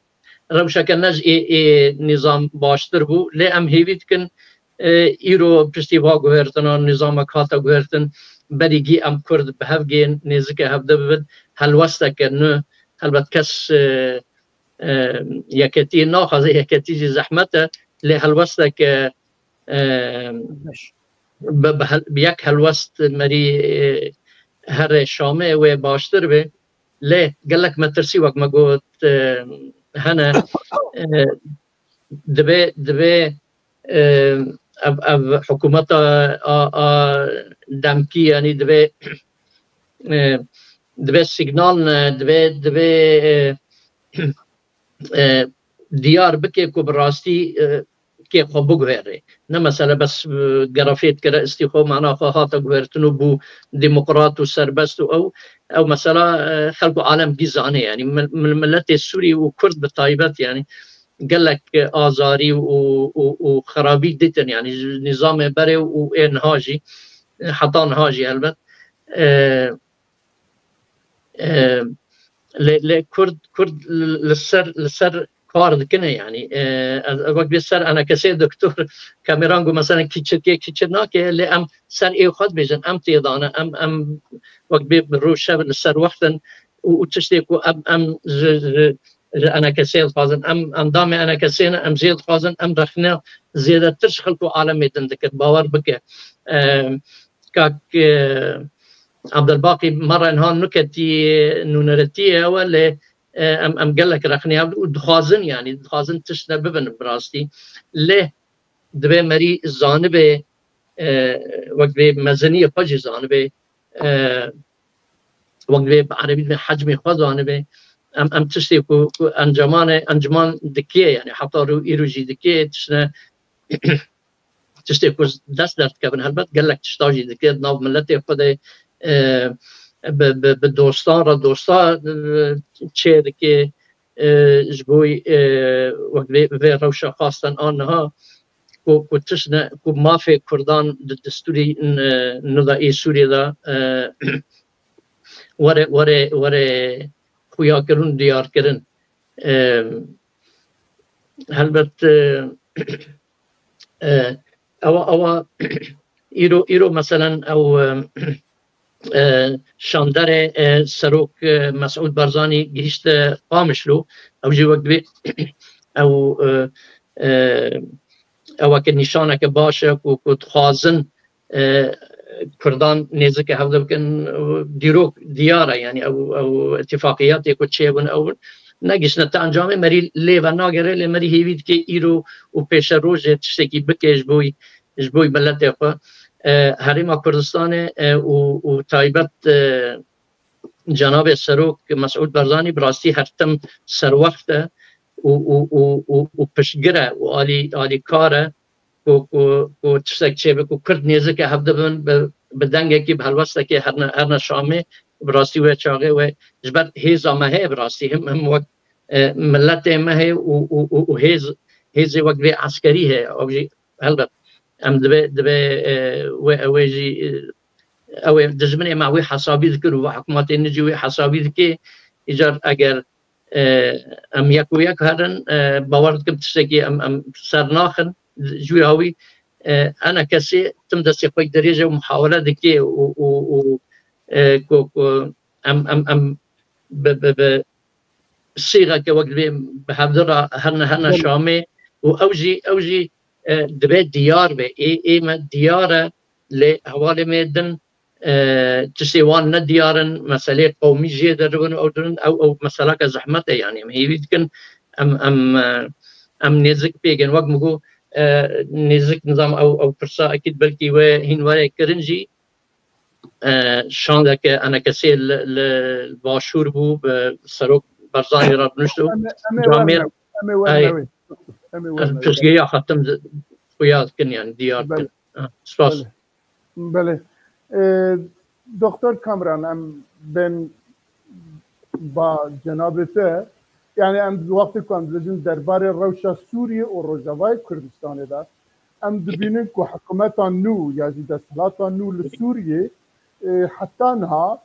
rewşeke ne ji ê, ê nîzam baştir bû, lê em hêvî dikin, e, îro piştî va guhertina, nîzamek hate guhertin, berî gî em Kurd bi hev gên, nêzike hevde bibin, helwesteke nû, helbet kes, e, e, yeketî naxwaze, yeketî jî zehmet e, lê helwesteke, e, Baş. bi, bi hel-, bi yek helwest merî, e, here Şamê wê baştir be. Lê gelek metirsî, wek me got, e, hene, e, divê, divê, e, ev, ev hikûmeta a, a demkî, yanî divê, e, divê signal ne, divê, divê, e, e, diyar bike ku bi rastî, e, kê xwe biguhere. Ne mesele bes, e, gerafê dikire istî xwe, mana xwe hate guhertin û bû demokrat û serbest û ew, ew mesela, e, xelk û alem gî zane, yanî mil-, mil-, miletê Sûrî û Kurd bi taybet, yanî gelek, e, azarî û, û, û xirabî ditin, yanî ji nîzamê berê û ê niha jî, e, heta niha jî helbet. E, e, lê, lê Kurd, Kurd li ser, li ser kar dikine, yanî, e, ez, ez wek bê ser enekesê doktor Kameran got, mesela kîçirkê kîçir nake, lê em ser ê xwe dibêjin, em têdane, em, em wek bê bi roj şev li ser wext in û, û tiştê ku em, em ji, ji, ji enekesê dixwazin, em endamê enekesê ne, em jê dixwazin, em rexne zêdetir ji xelk û alemê din dikin, bawer bike. E, kak, e, Abdelbaqî mera niha nûketî nûneretiyê ew e, lê, e, em, em gelek rexnê hev û dixwazin, yanî dixwazin tiştine bibin bi rastî. Lê divê merî zanibe, e, wek vê meziniyê xwe jî zanibe, e, wek vê bi erebî divê hecmê xwe zanibe. Em, em tiştê ku, ku encamane, enciman dikê, yanî heta rû îro jî dikê, tiştine tiştê ku dest derdikevin, helbet gelek tişta jî dike di nav miletê xwe de, e, bi, bi, bi dostan re dosta, e, çê dike, e, ji bo, e, wek vê, vê rewşa xwestin a niha ku, ku tişt ne, ku mafê Kurdan di destûrî, e, nû de ê Sûriyê de, e, were, were, were xuyakirin, diyarkirin. E, helbet, e, e, ewa, ewa, îro, îro meselen ew, e, e, şandere, e, serok, e, Mesûd Barzanî gihîşte Qamişlo, ew jî wek divê ew, e, e, ew weke nîşaneke baş e ku, ku dixwazin, e, Kurdan nêzike hevde bikin, dîrok diyar e, yanî ew, ew îtîfaqiyatê ku çêbûn ew negihiştine te encamê, merî lê venagere, lê merî hêvî dike îro û pêşerojê tiştekî bike ji bo, ji bo miletê xwe. E, Herêma Kurdistanê, e, û, û taybet, e, cenabê serok Mesûd Barzanî bi rastî her tim serwext e û, û, û, û, û piştgir e û alî, alîkar e ku, ku, ku tiştek çêbe ku Kurd nêzike hevde bin bi, bi dengekî, bi helwestekê herne, herne Şamê. Bi rastî wê çaxê wê ji ber hêza me heye, bi rastî him, him wek, e, miletê me heye û, û, û, û hêz, hêzê wek vê eskerî heye. Ew jî helbet em divê, divê, e, wê, ew ê jî, e, ew ê dijminê me wê hesabî dikin û va hikûmetê nû jî wê hesabî dike. Îcar eger, e, em yek û yek herin, e, bawer dikim tiştekî em, em ser naxin. Ji wî hawî, e, ene kesê tim destê xwe dirêje û muhawele dike û, û, û, e, ku, ku em, em, em bi, bi, bi sîxeke wek divê bi hevdira herne, herne Şamê û ew jî, ew jî, e, divê diyar be. Ê, ê me diyar e, lê hevalê me din, e, tiştê wan ne diyar in, meselê qewmî jê deribin û ew dirin, ew, ew meseleke zehmet e, yanî em hêvî dikin, em, em, e, em nêzik pêgên. Wek min got, e, nêzik nizam ew, ew pirsa ekîd belkî wê hîn were kirin jî, e, şandeke enekesê li, li Başûr bû, bi Serok Barzanî re rûnişt û Em ê, em ê camêr, werne, em ê werne ey, wê. Em ê ez werne wê. Piştgiriya xwe tim di-, xuya dikin, yani diyar Belê. Dikin. Ha, spas. Belê. Belê. E, Doktor Kamran, em bên ba cenabê te, yani em wextê ku em dibêjin derbarê rewşa Sûriyê û Rojavayê Kurdistanê de, em dibînin ku hikûmeta nû ya jî desthilata nû li Sûriyê, e, heta niha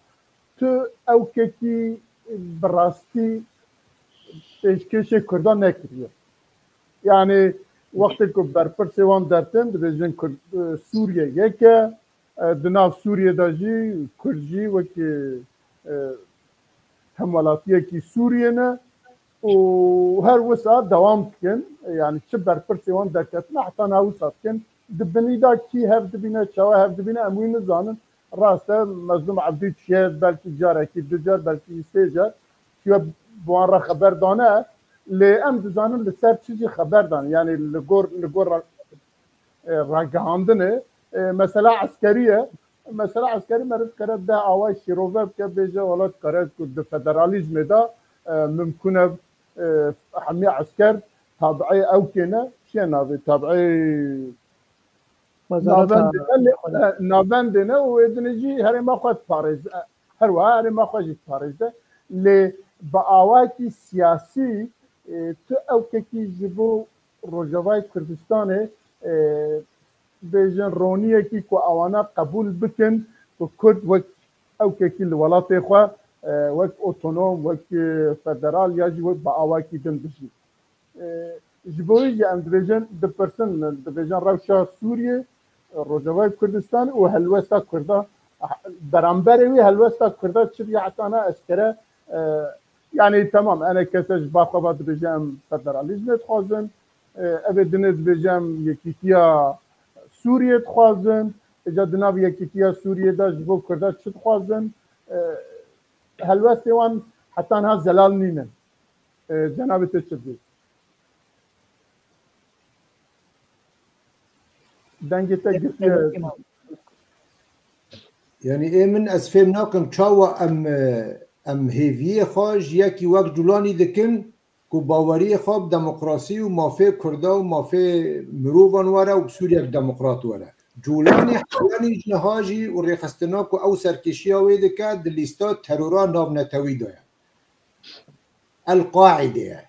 tu ewkekî bi rastî pêşkêşê Kurdan nekiriye. Yani wextê ku berpirsê wan dertin, dibêjin Kurd, e, Sûriye yek e, e, di nav Sûriyê de jî Kurd jî wekî, e, hemwelatiyekî Sûriyê ne û her wisa dewam dikin. Yani çi berpirsê wan derketine heta niha wisa dikin. Di binî de kî hev dibîne, çawa hev dibîne, em wî nizanin. Rast e, Mezlûm Ebdî çûye belkî carekî, du car, belkî sê car çûye, bi wan re xeber dane. Lê em dizanin li ser çi jî xeber dan. Yanî li gor, li gor ra-, e, ragihandinê, e, mesela eskerî ye. Mesela eskerî meriv kere de away şîrove bike, bêje welat kare ku di federalîzmê de, e, mimkûn e, e, hemî esker tabi'ê ew kêne, çi ye navê, tabi'ê Wezareta navendê ne, lê, Xwe. E, navendê ne û êdinê jî herêma xwe diparêze. E, her wiha herêma xwe jî diparêze. Lê bi awakî siyasî, e, tu ewkekî ji bo Rojavayê Kurdistanê, e, bêjin roniyekî ku ewana qebûl bikin ku Kurd wek ewkekî li welatê xwe, e, wek otonom, wek, e, federal ya jî wek bi awakî din bijî. E, ji bo wî jî em dibêjin, dipirsin, dibêjin rewşa Sûriyê, Rojavayê Kurdistan û helwesta Kurda, beramberê wî helwesta Kurda çi bî heta na eşkere, e, yanî temam, enekese ji ba xwe ve dibêje em federalîzmê dixwazin, e, evê dinê dibêje em yekîtiya Sûriyê dixwazin, îca di nav yekîtiya Sûriyê de ji bo Kurda çi dixwazin, e, helwestê wan heta niha zelal nînin. E, cenabê te çi dibê? Dengê te girtiye. Yanî ê min ez fêm nakim çawa em, e, em hêviyê xwe ji yekî wek Culanî dikin ku baweriyê xwe bi demokrasî û mafê Kurda û mafê mirovan were û bi Sûriyek demokrat were. Culanî heyanî ji niha jî û rêxistina ku ew serkêşiya wê dike di lîsta terora navnetewî de ye. El-Qaîde ye.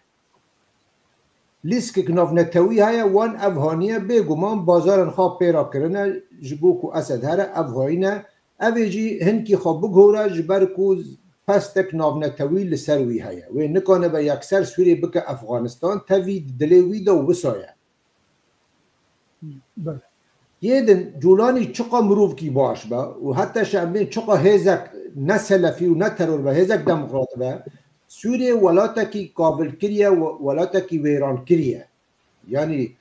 Lîstik navnetewî heye, wan ev haniye, bêguman bazarên xwe pê re kirine, ji bo ku Esed here, ev hayîne. Ev ê jî hinkî xwe bigore, ji ber ku pestek navnetewî li ser wî heye. Wê nikanibe yekser Sûriyê bike Efxanistan, tevî di dilê wî de û wisa ye. Belê. Yê din Culanî çiqa mirovkî baş be û heta şembê çiqa hêzek ne selefî û ne teror be, hêzek demokrat be, Sûriyê welatekî kavilkirî ye, we-, welatekî wêrankirî ye. Yanî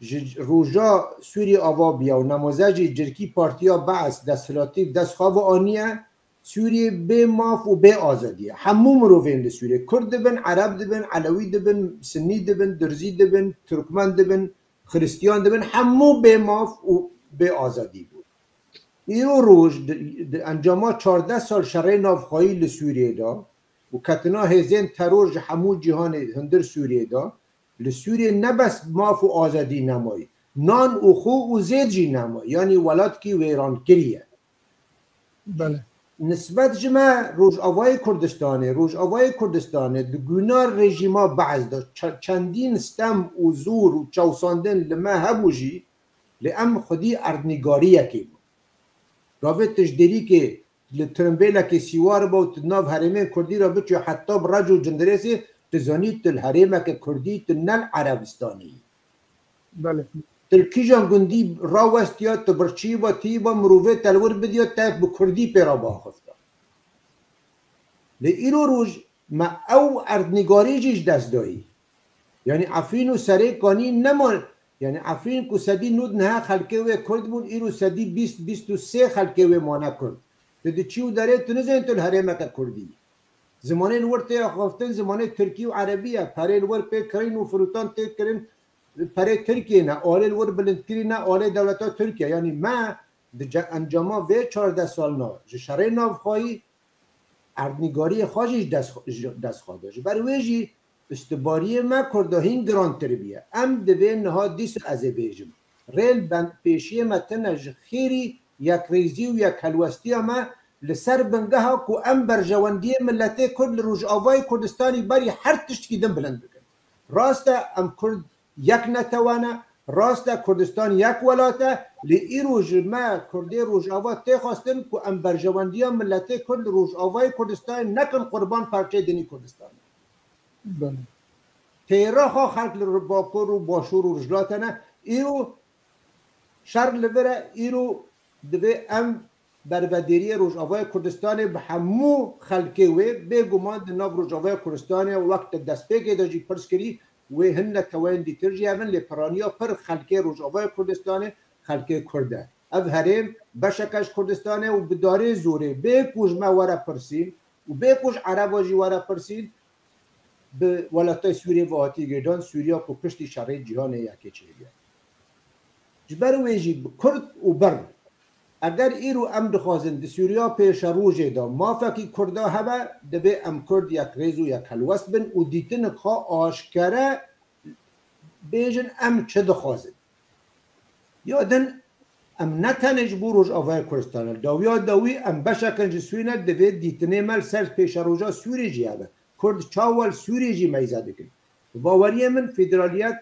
ji roja Sûriyê ava bûye û nemaze jî cirkî partiya Be'es desthilatî bi dest xwe ve aniye, Sûriyê bê maf û bê azadî ye. Hemû mirovên li Sûriyê, Kurd dibin, Ereb dibin, Elewî dibin, Sinnî dibin, Dirzî dibin, Turkmen dibin, Xiristiyan dibin, hemû bê maf û bê azadî bûn. Îro roj di, di encama çardeh sal şerê navxweyî li Sûriyê de û ketina hêzên teror ji hemû cîhanê hundir Sûriyê de, li Sûriyê ne bes maf û azadî nemayî, nan û xwe û zêd jî nemayî. Yanî welatkî wêrankirî ye. Belê. Nisbet ji me Rojavayê Kurdistanê, Rojavayê Kurdistanê di guna rejîma Be'ez de çe-, çendîn stem û zor û çewsandin li me hebû jî, lê em xwedî erdnîgariyekê bûn. Gavê tu ji derîkê li tirimbêlekê sîwar be û tu di nav herêmên Kurdî re biçû heta bi rec û cindirêsê, tu zanî tu li herêmeke Kurdî, tu ne li Erebistanê yî. Belê. Tu li kîjan gundî rawestiya, tu birçî ve, tî ve, mirovê te li wir bidiya, te bi Kurdî pê re biaxifta. Lê îro roj me ew erdnîgarî jî ji dest dayî. Yanî Efrîn û Serêkanî nema, yanî Efrîn ku sedî nod niha xelkê wê Kurd bûn, îro sedî bîst, bîst û sê xelkê wê mane Kurd. Tu diçî û derê tu nizanî tu li herêmeke Kurdî yî. Zimanên wir tê axaftin, zimanê Tirkî û Erebî ye. Perê li wir pê kirîn û firotan tê kirin, perê Tirkiyê ne, alê li wir bilindkirî ne, alê dewleta Tirkiye. Yanî me di ce-, encama vê çardeh salina ji şerê navxweyî erdnîgariyê xwe jî ji dest, ji dest xwe da. Ji ber wê jî îstibariyê me Kurda hîn girantir bûye. Em divê niha dîsa ez ê bêjim. Rê li bend pêşiyê me tune ji xêrî yekrêzî û yekhelwestiya me li ser bingeha ku em berjewendiyê miletê Kurd li Rojavayê Kurdistanî berî her tiştkî din bilind bikin. Rast e, em Kurd yek netewe ne, rast e, Kurdistan yek welat e, lê îro ji me Kurdê Rojava tê xwestin ku em berjewendiya miletê Kurd li Rojavayê Kurdistanê nekin qurban parçeyê dinî Kurdistanê. Belê. Têra xwe xelk li Bakur û Başûr û Rojhilat hene, îro şer li vir e, îro divê em bervedêriyê Rojavayê Kurdistanê bi hemû xelkê wê, bêguman di nav Rojavayê Kurdistanê wek te destpêkê de jî pirs kirî, wê hin neteweyên dîtir jî hebin, lê piraniya pir xelkê Rojavayê Kurdistanê xelkê Kurd e. Ev herêm beşeke ji Kurdistanê û bi darê zorê bê ku ji me were pirsîn û bê ku ji Ereba jî were pirsîn, bi welatê Sûriyê ve hatî girdan, Sûriya ku piştî şerê cîhanê yekê çêbûye. Ji ber wê jî bi Kurd û bir, eger îro em dixwazin di Sûriya pêşerojê de mafekî Kurda hebe, divê em Kurd yekrêz û yekhelwest bin û dîtinik xwe aşkere bêjin em çi dixwazin. Ya din em ne tenê ji bo Rojavayê Kurdistanê, dawiya dawî em beşekin ji Sûriyê ne, divê dîtinê me li ser pêşeroja Sûriyê jî hebe. Kurd çawa li Sûriyê jî meyze dikin? Bi baweriyê min federaliyet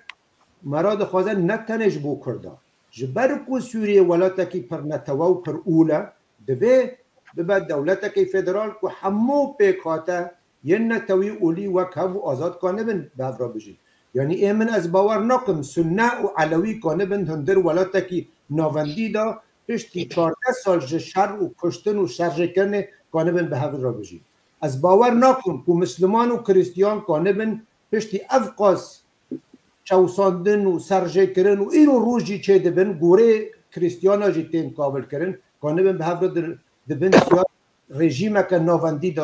me re dixwaze ne tenê ji bo Kurda. Ji ber ku Sûriye welatekî pir netewe û pir ûl e, divê bibe dewletekî federal ku hemû pêkhate yên netewî ûlî wek hev û azad kanibin bi hev re bijîn. Yanî ê min ez bawer nakim Sunne û Elewî kanibin hundir welatekî navendî de piştî çardeh sal ji şer û kuştin û şerjêkirinê kanibin bi hev re bijîn. Ez bawer nakim ku Misliman û Kristiyan kanibin piştî ev qas çewsandin û serjêkirin û îro roj jî çêdibin, gorê Kristiyana jî tên kavilkirin, kanibin bi hev re dir-, dibin siya rejîmeke navendî de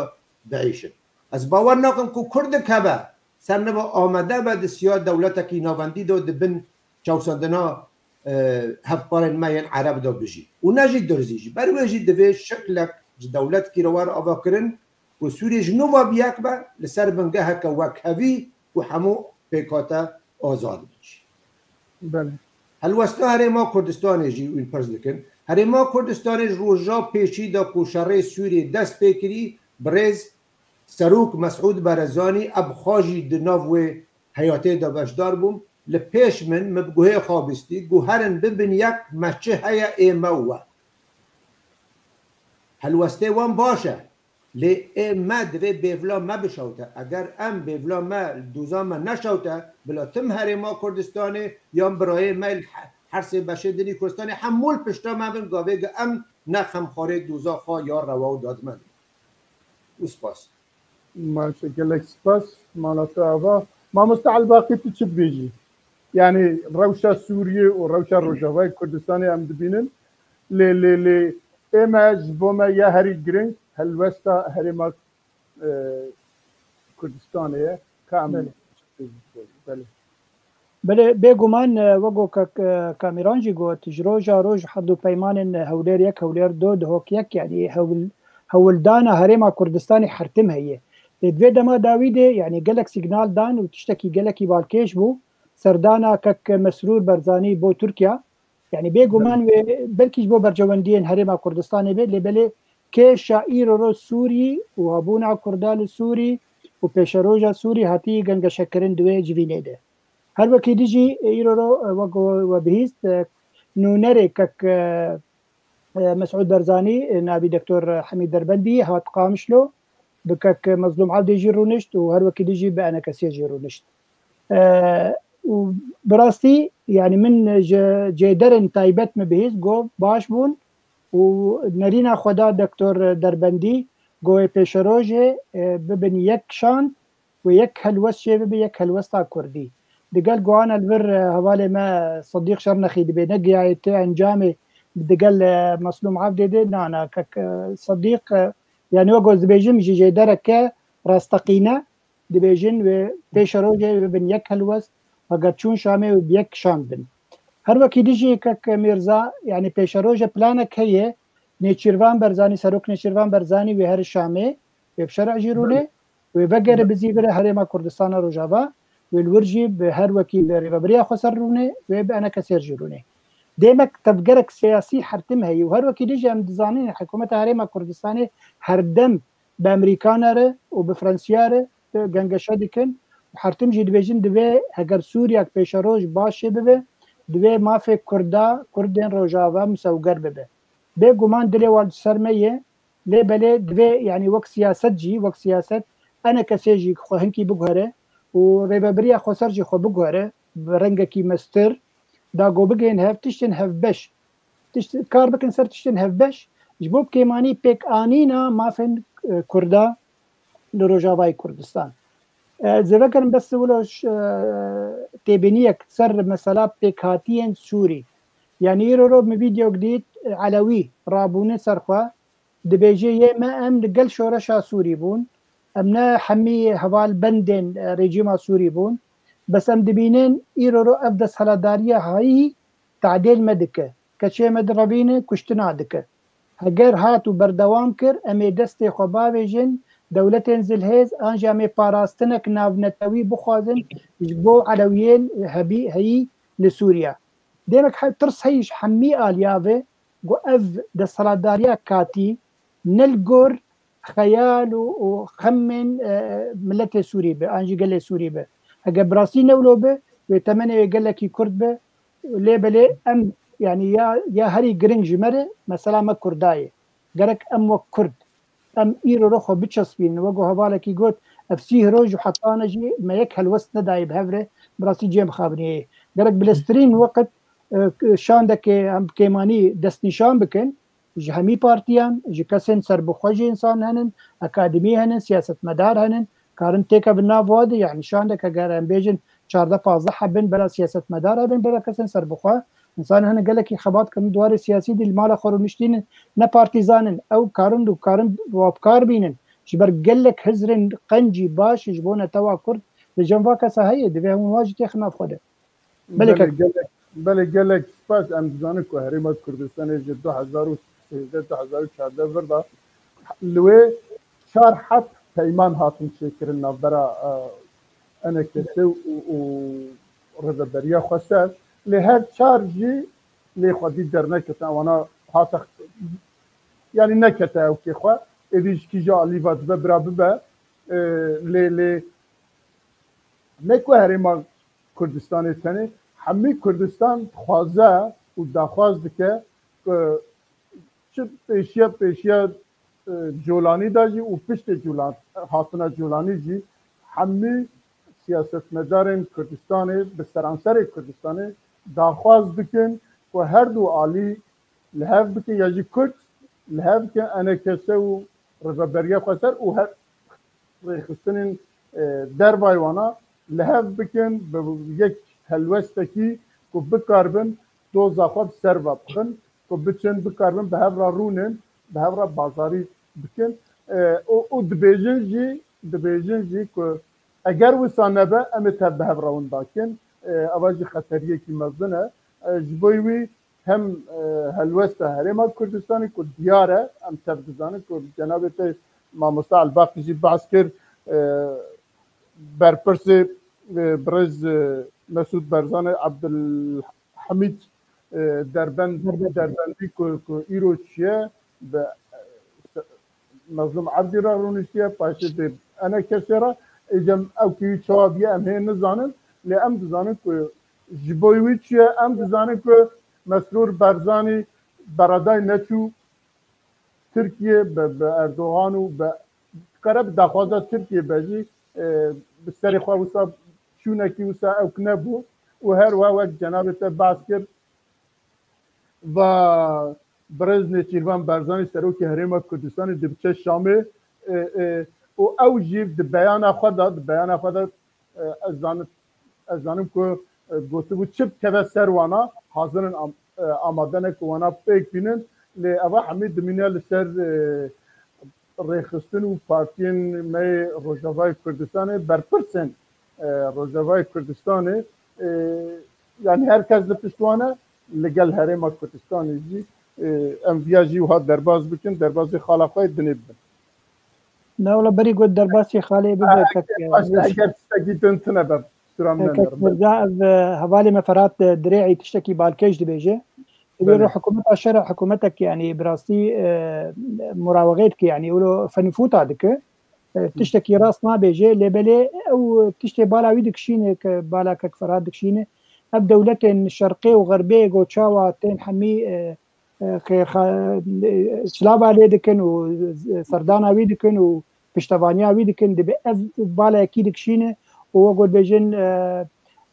biêşin. Ez bawer nakim ku Kurdek hebe, ser niva amade be di siya dewletekî navendî de di bin çewsandina, e, hevparên me yên Ereb de bijî. Û ne jî durzî jî. Ber wê jî divê şiklek ji dewletkî re were avakirin ku Sûriyê ji nû ve bi yek be, li ser bingeheke wekhevî ku hemû pêkhate azad bin jî. Belê. Helwesta Herêma Kurdistanê jî wî pirs dikin. Herêma Kurdistanê ji roja pêşî de ku şerê Sûriyê dest pê kirî, birêz Serok Mesûd Barzanî, ez bi xwe jî di nav wê heyatê de beşdar bûm. Li pêş min, min bi guhê xwe bistî, got herin bibin yek, me çi heye ê me we. Helwestê wan baş e. Lê ê me divê bêvla me bişewte. Eger em bêvla me li doza me neşewte, bila tim Herêma Kurdistanê yan birayê me li he-, her sê beşê dinî Kurdistanê hemû li pişta me bin, gavê gi em ne xemxwarê doza xwe ya rewa û dadmend. Û spas. Maşe gelek spas. Mala te ava. Mamoste Elbaqî, tu çi dibêjî? Yani rewşa Sûriyê û rewşa Rojavayê Kurdistanê em dibînin. Lê, lê, lê ê me ji bo me ya herî giring helwesta herêma, e, Kurdistanê ye. Ka em Belê. Belê. Belê, bêguman, e, wek ku kek, e, Kamîran jî got, ji roja roj hevdu peymanên Hewlêr yek, Hewlêr do, Duhok yek, yani hewil-, hewildana Herêma Kurdistanê her tim heye. Lê di vê dema dawî de, yani gelek sîgnal dan û tiştekî gelekî balkêş bû, serdana kek Mesrûr Barzanî bo Tirkiya, yani bêguman wê belkî ji bo berjewendiyên Herêma Kurdistanê be, lê belê kêşa îro ro Sûrî û hebûna Kurda li Sûrî û pêşeroja Sûrî hatî gengeşekirin di wê civînê de. Her wekî dî jî îro ro, e, wek we bihîst, e, nûnerê kek, e, e, Mesûd Barzanî, e, navî Doktor Hemîd Derbendî hat Qamişlo, bi kek Mezlûm Evdê jî rûnişt û her wekî dî jî bi enekesiyê jî rûnişt. E, û bi rastî, yani min ji cêderên taybet min bihîst, got baş bûn û nerîna xwe da Doktor Derbendî, got ê pêşerojê, e, bibin yek şand û yek helwest çê bibe, yek helwesta Kurdî. Digel guhana li vir, e, hevalê me Sedîq Şernexî dibê, negiyaye ti encamê digel, e, Meslûm Evdê de, na, na, kek, e, Sedîq, e, yani wek ku ez dibêjim, ji jêdereke rasteqîne, dibêjin wê pêşerojê bibin yek helwest, heger çûn Şamê wê bi yek şand bin. Her wekî dî jî kek Mîrza, yani pêşerojê planek heye, Nêçîrvan Barzanî, Serok Nêçîrvan Barzanî wê here Şamê, wê bi şerê jî rûne, wê vegere bizîvire Herêma Kurdistana Rojava, wê li wir jî bi her wekî bi rêvebiriya xweser rûne, wê bi enekesêr jî rûne. Demek tevgerek siyasî her tim heye û her wekî dî jî em dizanin hikûmeta Herêma Kurdistanê her dem bi Amerîkana re û bi Fransiya re gengeşe dikin. Her tim jî dibêjin, divê heger Sûriyek pêşeroj baş çê bibe, divê mafê Kurda, Kurdên Rojava misewger bibe. Bêguman dilê wan ji ser me ye, lê belê divê, yani wek siyaset jî, wek siyaset enekesê jî xwe hinkî biguhere û rêvebiriya xweser jî xwe biguhere bi rengekî mestir, da ku bigihên hev tiştên hevbeş. Tişt, kar bikin ser tiştên hevbeş, ji bo bi kêmanî pêkanîna mafên, e, Kurda li Rojavayê Kurdistan. E, ez ê vegerim bes wilo, e, têbîniyek ser mesela pêkhatiyên Sûrî. Yanî îro ro min vîdeok dît, e, Elewî rabûne ser xwe, dibêje yê me em li gel şoreşa Sûrî bûn. Em ne hemî heval bendên, e, rejîma Sûrî bûn. Bes em dibînin îro ro ev desthilatdariya hayî tadêl me dike. Keçê me direvîne, kuştina dike. Heger hat û berdewam kir, em ê destê xwe bavêjin dewletên zilhêz, an jî em ê parastinek navnetewî bixwazin ji bo Elewiyên hebî heyî li Sûriye. Demek he-, tirs heyî ji hemî aliya ve ku ev desthilatdariya katî ne li gor xeyal û, û xemên, e, miletê Sûrî be, an jî gelê Sûrî be. Heger bi rastî ne wilo be, wê temenê wê gelekî kurt be, lê belê em, yanî ya, ya herî giring ji me re mesela me Kurda ye. Gerek em wek Kurd, em îro re xwe biçespînin. Wek ku hevalekî got, ev sîh roj û heta ne jî me yek helwest nedayê bi hev re, bi rastî cihê mixabiniyê ye. Gerek bileztirîn weqt, e, şandeke em kêmanî destnîşan bikin, ji hemî partiyan, ji kesên serbixwe jî însan henin, akademî henin, siyasetmedar henin, karin têkevin nav wa de, yanî şandeke ger em bêjin çardeh pazdeh hebin, bela siyasetmedar hebin, bela kesên serbixwe, însan henin gelekî xebat kirin di warê siyasî de li mala xwe rûniştînin, ne partîzan in, ew karin û karin wa bi kar bînin, ji ber gelek hizrên qencî baş ji bo netewa Kurd li cem va kesa heye, divê hûn wa jî têxin nav xwe de. Belê Belê kek. gelek, belê gelek spas. Em dizanin ku Herêma Kurdistanê ji du hezar û sêzdeh, du hezar û çardeh vir de li wê çar heb peyman hatin çêkirin navbera, e, E N K S û, û Rêveberiya Xweser. Lê her çar jî lê xwedî dernekete, wana hate, yanî nekete ewkê xwe. Êdî ji kîja alî ve dibe bira bibe. E, lê, lê ne ku Herêma Kurdistanê tenê, hemî Kurdistan dixwaze û daxwaz dike ku çi pêşiya, pêşiya, e, Colanî de jî û piştê Colan, hatina Colanî jî hemî siyasetmedarên Kurdistanê, bi seranserê Kurdistanê daxwaz dikin ku her du alî li hev bikin, ya jî Kurd li hev bikin, E N K S û Rêveberiya Xweser û her rêxistinên, e, dervayê wana li hev bikin, bi yek helwestekî ku bikaribin doza xwe bi ser ve bixin, ku biçin bikaribin bi hev re rûnin, bi hev re bazarî bikin. E, û, û dibêjin jî, dibêjin jî ku eger wisa nebe, em ê tev bi hev re winda kin. E, eva jî xeteriyekî mezin e. E, ji bo wî hem, e, helwesta Herêma Kurdistanê ku diyar e, em tev dizanin ku cenabê te mamosta Elbaqî jî behs kir, e, berpirsê, e, birêz, e, Mesûd Barzanî, Abdulhamîd, e, Derbend-, Derbend. Derbendî ku, ku îro çi ye, bi, e, Mezlûm Ebdî re rûniştiye, paşê dê E N K S re, êcem ew kî çawa bûye em hê nizanin, lê em dizanin ku ji bo wî çi ye, em dizanin ku Mesrûr Barzanî beredayî neçû Tirkiye, bi, bi Erdogan û bi, dikare bi daxwaza Tirkiye be jî, e, bi serê xwe wisa çûnekî wisa ewk nebû û her wiha wek cenabê te behs kir, va birêz Nêçîrvan Barzanî serokê Herêma Kurdistanê dibiçe Şamê, e, e, û ew jî di beyana xwe de, di beyana xwe de, e, ez zanim, ez zanim ku, e, gotibû çi bikeve ser wana, hazir in am-, e, amade ne ku wana pêk bînin, lê eva hemî dimîne li ser, e, rêxistin û partiyên me yê Rojavayê Kurdistanê, berpirsên, e, Rojavayê Kurdistanê, e, yanî her kes li pişt wan e, li gel Herêma Kurdistanê jî, e, em viya jî wiha derbas bikin, derbasê xala xwe yê dinê bibin. Ne wala berî got derbasê xalê bibe. Eger, kek, baş, yanî eger tiştekî din tune be, sura min Kek nenerim. Mirza, ev, e, hevalê me Ferhat, e, Dirê'î tiştekî balkêş dibêje. Belê. Wî ro hikûmeta şer e, hikûmetek, yanî bi rastî, e, murawexê dike, yanî wilo fenifûta dike. E, tiştekî rast nabêje, lê belê ew tiştê bala wî dikişîne, ke bala kek Ferhat dikişîne. Ev dewletên şerqê û xerbê go çawa tên hemî, e, e, xê-, xa-, e, silava lê dikin û serdana wî dikin û piştevaniya wî dikin, dibe ev bala yekî dikişîne û wek got bêjin, e,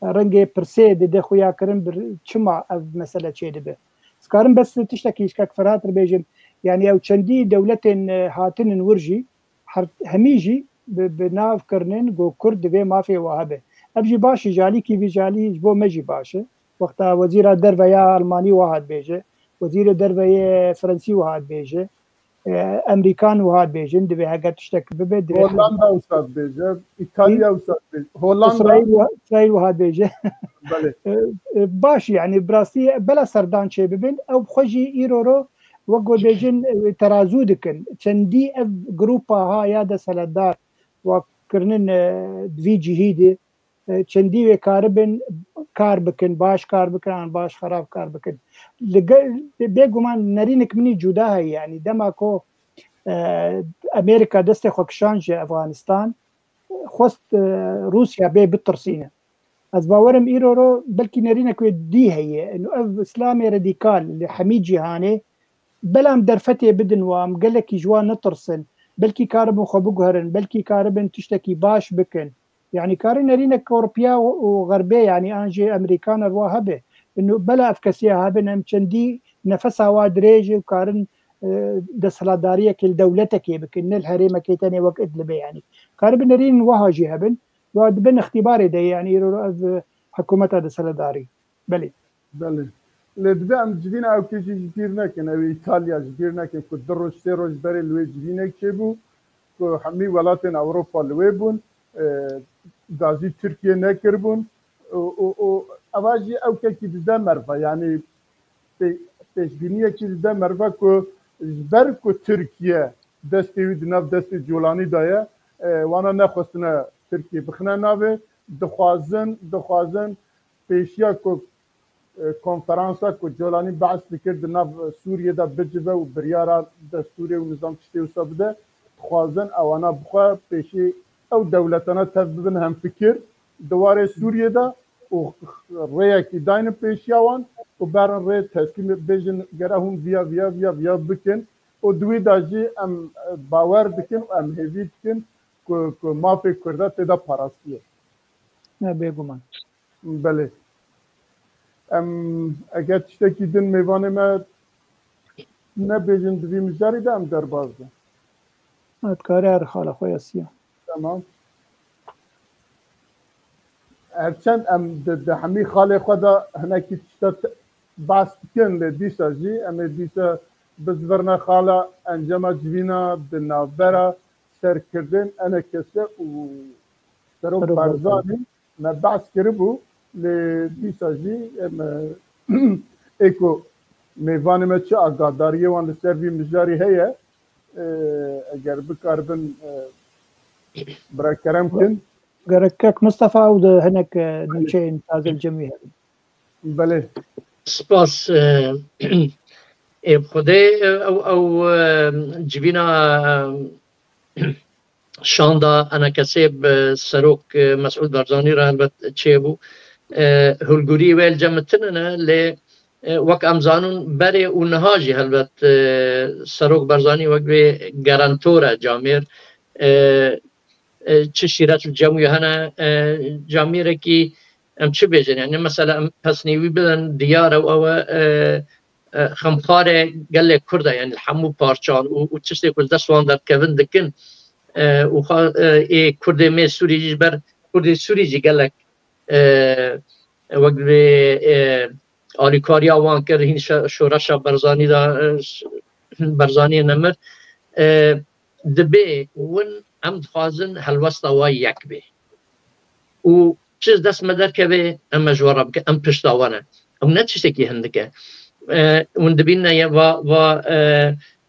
rengê pirsê dide xuya kirin bir çima ev mesele çêdibe. Ez karim bes tiştekî ji kek Ferhat re bêjim. Yanî ew çendî dewletên, e, hatinin wir jî, her, hemî jî bi, bi nav kirinin ku Kurd divê mafê wa hebe. Ev jî baş e, ji alîkî vî ji alî ji bo me jî baş e. Wexta wezîra derve ya Almanî wiha dibêje, wezîrê derve yê Frensî wiha dibêje, e, Emerîkan wiha dibêjin, divê heger tiştek bibe, divê Hollanda wisa dibêje, Îtalya wisa dibêje, Hollanda. Îsraîl wiha, Îsraîl wiha dibêje. Belê. E, e, baş, yani, bi rastî bela serdan çê bibin, ew bi xwe jî îro ro, wek ku bêjin, e, terazû dikin. Çendî ev grupa ha ya desthilatdar, wa kirinin, e, di vî cihî de, e, çendî wê karibin kar bikin, baş kar bikin, an baş xerab kar bikin. Li gel, bêguman nerînik min î cuda heye, yanî dema ku, e, Amerîka destê xwe kişand ji Efxanistan, xwest, e, Rûsya bê bitirsîne. Ez bawerim îro ro belkî nerînek wê dî heye. Eno ev Îslamê radîkal li hemî cîhanê, belam derfetê bidin wan, gelekî ji wan netirsin. Belkî karibin xwe biguherin, belkî karibin tiştekî baş bikin. Yanî karin nerînek Ewropiya û, û Xerbê, yanî an jî Emerîkan re wa hebe. Ino bela ev kesiya hebin, em çendî nefesa wa dirêj û karin, e, desthilatdariyekê li dewletekê bikin, ne li herêmekê tenê wek Idlibê yanî. Karibin nerîn wiha jî hebin, wa dibin îxtîbarê de, yanî îro ev, e, hikûmeta desthilatdarî. Belê. Belê. Lê divê em civîna ew kê jî ji bîr nekin, ew ê Îtalya ji bîr nekin ku du roj, sê roj berê li wê civînek çêbû, ku hemî welatên Ewropa li wê bûn, e, gazî Tirkiye nekiribûn. Û, û, û eva jî ew kekî dide meriva, yanî pê-, pêşbîniyekî dide meriva ku ji ber ku Tirkiye destê wî di nav destê Colanî de ye, e, wana nexwestine Tirkiye bixine navê, dixwazin, dixwazin pêşiya ku, e, konferansa ku Colanî behs dikir di nav Sûriyê de bicive û biryara destûrê û nizam tiştê wisa bide, dixwazin ewana bixwe pêşî ew dewletana tev bibin hemfikir di warê Sûriyê de û rêyekî daynin pêşiya wan û berin rê teslîmê bêjin gere hûn viya, viya, viya, viya bikin û di wî de jî em, e, bawer dikin û em hêvî dikin ku, ku mafê Kurda tê de parastiye. Ne bêguman. Belê. Em, eger tiştekî din mêvanê me nebêjin di vî mijarî de em derbas bin. Ha, dikare her xala xwe ya siya. Tamam. Herçend em di, di hemî xalê xwe de hinekî tişta te-, behs dikin, lê dîsa jî em ê dîsa bizvirne xala encama civîna di navbera serkirdên E N K S û Serok Serok Barzanî. Barzanî me behs kiribû, lê dîsa jî em, e, ê ku mêvanê me çi agadariyê wan li ser vî mijarî heye, e, eger bikaribin, e, bira kerem kin. Gerek kek Mistefa ew di hinek, e, nûçeyên taze li cem wî hebin. Belê. Spas, e, ê bi Xwedê, e, ew, ew, e, civîna, e, şanda E N K S bi Serok, e, Mesûd Barzanî re helbet çêbû. E, hûlgurî wê li cem min tune ne, lê, e, wek em zanûn berê û niha jî helbet, e, Serok Barzanî wek vê garantor e camêr. E, e, çi şîret li cem wî hene, e, camêrekî em çi bêjin? Yani mesela em pesnê wî bidin, diyar e, ew e, e, e, xemxarê gelê Kurd e, yani li hemû parçan û, û tiştê ku li dest wan derdikevin dikin, e, û xa-, e, ê Kurdê me Sûrî jî ji ber Kurdê Sûrî jî gelek, e, wek vê, e, alîkariya wan kir, hîn şe-, şoreşa Barzanî de, e, ş-, Barzaniyê nemir. E, dibê win em dixwazin helwesta wa yek bê. Û çi ji dest me derkeve, em me ji we re bikin, em pişta we ne. Ew ne tiştekî hindik e. E, hûn dibîne ye va, va, e,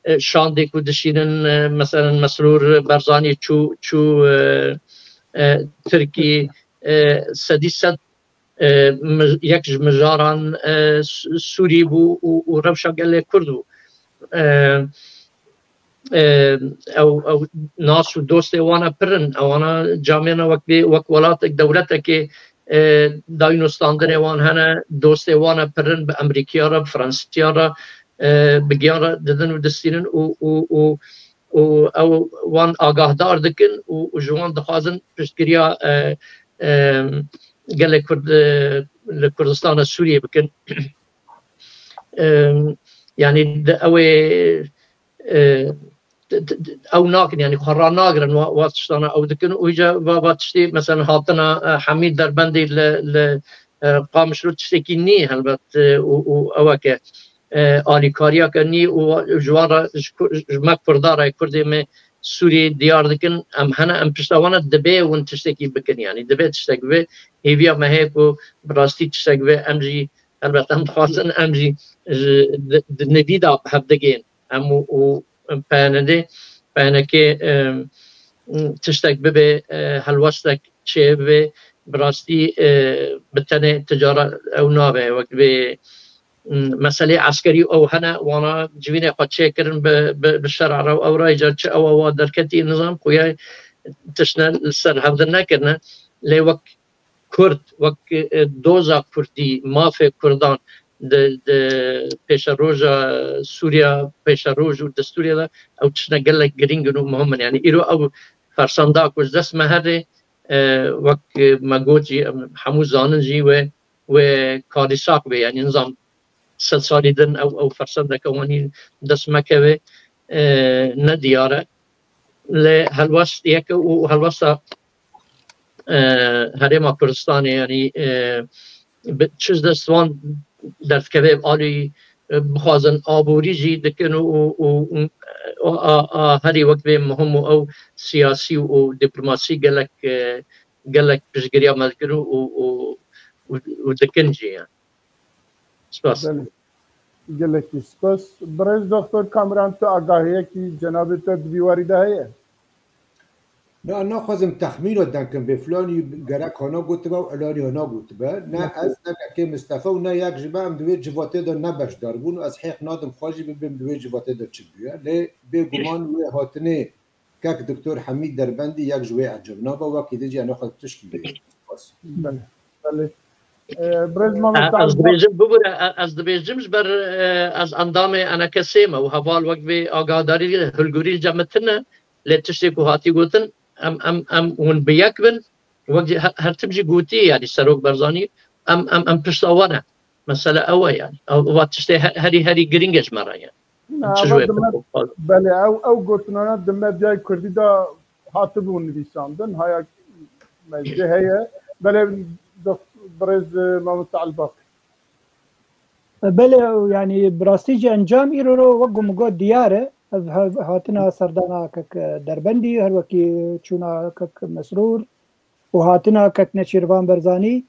e, şandê ku dişînin, e, meselen Mesrûr Barzanî çû, çû, e, e, Tirkî, e, sedî sed, e, mij-, yek ji mijaran, e, Sû-, Sûrî bû û, û rewşa gelê Kurd bû. E, e, ew, ew nas û dostê wan e pir in. Ewana camêrna wek bê, wek welatek, dewletekê, e, dayîn û standinê wan hene, dostê wan e pir in, bi Emerîkiya re, bi Fransiya re, e, bi giyan re didin û distînin û, û, û, û ew wan agahdar dikin û, û ji wan dixwazin piştgiriya, e, e, gelê Kurd, e, li Kurdistana Sûriyê bikin. Em, yani di ew ê, e, t-, t-, t-, ew nakin, yani xwe ranagirin, wa, wa tiştana ew dikin û îca va, va tiştê, mesela hatina, e, Hemîd Derbendî li, li, E, Qamişlo tiştekî nî helbet, e, û, û eweke, e, alîkariyeke nî û ji wan re ji Kur-, ji me Kurda re, Kurdê me Sûriyê diyar dikin, em hene, em pişta wan e, dibe hûn tiştekî bikin, yanî dibe tiştek bibe. Hêviya me heye ku bi rastî tiştek bibe, em jî helbet em dixwazin, em jî ji, di, di nivî de bi hev digihên. Em û, û P N D, P N K, e, tiştek bibe, e, helwestek çêbibe, bi rastî, e, bi tenê ticara ew nabe, wek bê, m, meselê eskerî ew hene, wana civînê xwe çêkirin bi, bi, bi şer'a re û ew re, îcar çi ew, ewa derketî nizam, xuya tiştine li ser hevdin nekirine. Lê wek Kurd, wek, e, doza Kurdî, mafê Kurdan di, di pêşeroja Sûriya, pêşeroj û destûrê de ew tiştine gelek girîng in û muhim in. Yanî îro ew fersenda ku ji dest me herê, e, wek, e, me got jî, em hemû zanin jî wê, wê karîsak be. Yanî nizam sed salî din ew, ew fersendeke wanî dest me keve, e, ne diyar e. Lê helwest yek e û helwesta, e, Herêma Kurdistanê, yanî, e, bi, çi ji dest wan derdikeve, alî, e, bixwazin aborî jî dikin û, û, û, û, a, a, a herî wek bê muhim û ew siyasî û diplomasî gelek, e, gelek piştgiriya me dikin û, û, û, û, û dikin jî, yani. Spas. Belê. Gelekî spas. Birêz Doktor Kamran, tu agahiyekî cenabê te di vî warî de heye? Na, naxwazim texmîna denkim bê filanî gerek hana gotibe û elanî hana gotibe. Ne ez, ne Kekê Mistefa û ne yek ji me em di wê civatê de ne beşdar bûn û ez hêq nadim xwe jî bibêm di wê civatê de çi bûye. Lê bêguman wê hatinê Kek Doktor Hemîd Derbendî yek ji wê ecêb nabe, wekî din jî em naxwazin tişkî bê. Spas. Belê, belê. Ee, Birêz Mamosta Ez Elbak. dibêjim, bibûre, e, ez dibêjim ji ber, e, ez endamê Enekesê me û heval wek vê agadarî hilgurî li cem me tune, lê tiştê ku hatî gotin, em, em, em hûn bi yek bin, wek jî he-, her tim jî gotî, yanî Serok Barzanî, em, em, em pişta we ne. Mesele ew e, yanî. Ew, ew tiştê he-, herî, herî giring e ji me re, yanî. Na, Çi ji ama wê di me-, pir xwe. Belê, ew, ew gotinana di medyayê kurdî de hatibû nivîsandin, haya meclê heye. Belê, dokt-, birêz, e, Mamosta Elbak. Belê, yanî bi rastî jî encam îro wek ku min got diyar e. Ev he-, hatina serdana kek Derbendî, her wekî çûna kek Mesrûr û hatina kek Neçîrvan Berzanî,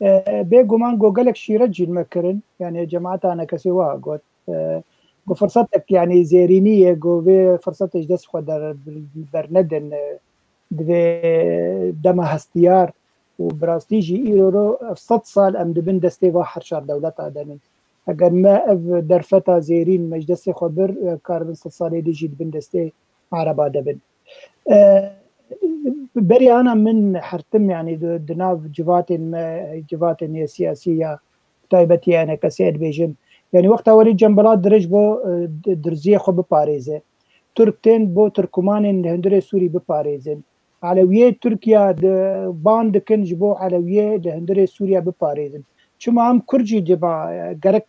e, bêguman ku gelek şîret jî me kirin. Yanî cemaeta Enekesê wiha got, e, ku firsetek, yanî zêrînî ye, ku vê firsetê ji dest xwe der-, bernedin, e, divê dema hestiyar û bi rastî jî îro ro ev sed sal em di bin destê va her çar dewleta de nin. Eger me ev derfeta zêrîn me ji destê xwe bir, e, karibin sed salê dî jî di bin destê Ereba de bin. E, berî ana min hertim, yanî di, di nav civatên me, civatên yê siyasî ya taybetî ya Enekesê dibêjim. Yanî wexta werî cembala dirêj bo, e, di-, dirziyê xwe biparêze. Turk tên bo Tirkumanên li hundirê Sûrî biparêzin. Elewiyê Tirkiya di, ban dikin ji bo Elewiyê li hundirê Sûriya biparêzin. Çima em Kurd jî dima, e, gerek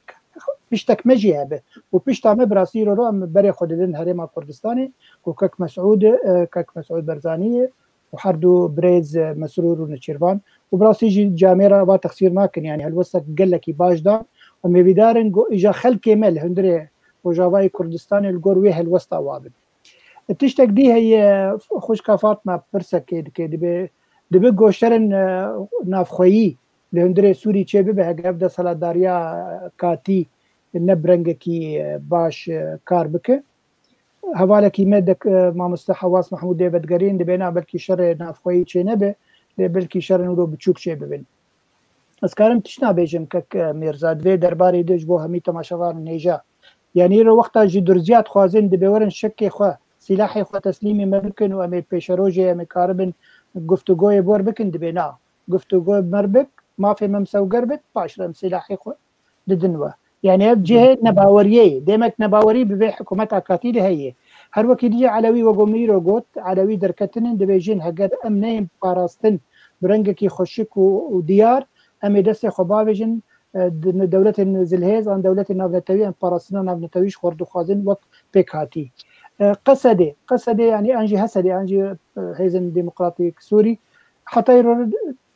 piştek me jî hebe. Û pişta me bi rastî îro ro em berê xwe didin Herêma Kurdistanê, ku Kek Mesûd, e, Kek Mesûd Berzanî ye û her du birêz, e, Mesrûr û Nêçîrvan. Û bi rastî jî camêra va texsîr nakin, yanî helwestek gelekî baş dan. Em hêvîdar in ku îja xelkê me li hundirê Rojavayê Kurdistanê li gor wê helwesta wa bin. Tiştek dî heye, xwişka Fatma pirsekê dike, dibe, dibe goşerên, e, navxweyî li hundirê Sûrî çê bibe, heke ev desthilatdariya katî ne bi rengekî, e, baş, e, kar bike. Hevalekî me dek-, e, mamoste Hewas Mehmûdê vedigerîn, dibêna belkî şerê navxweyî çê nebe, lê belkî şerên wilo biçûk çê bibin. Ez karim tişt nabêjim kek, e, Mîrza, di vê derbarê de ji bo hemî temaşevanên hêja. Yanî îro wexta ji durziya dixwazin dibê werin şekê xwe, sîlahê xwe teslîmê me bikin û em ê pêşerojê em ê karibin guftûgoyê bi wer bikin, dibê na. Guftûgoyê bi me bik, mafê me misewger bit, paşre em sîlahê xwe didin we. Yanî ev cihê nebaweriyê ye. Demek nebawerî bi vê hikûmeta katî de heye. Her wekî dî Elewî wego min îro got, Elewî derketinin dibêjin, heger em neyên parastin bi rengekî xweşik û, û diyar, em ê destê xwe bavêjin, e, di-, dewletên zilhêz an dewletên navnetewî em parastina navnetewî ji xwe dixwazin wek pêkhatî. E, Qesedê, Qesedê yanî an jî Hesedê, an jî, e, Hêzên Demokratîk Sûrî, heta îro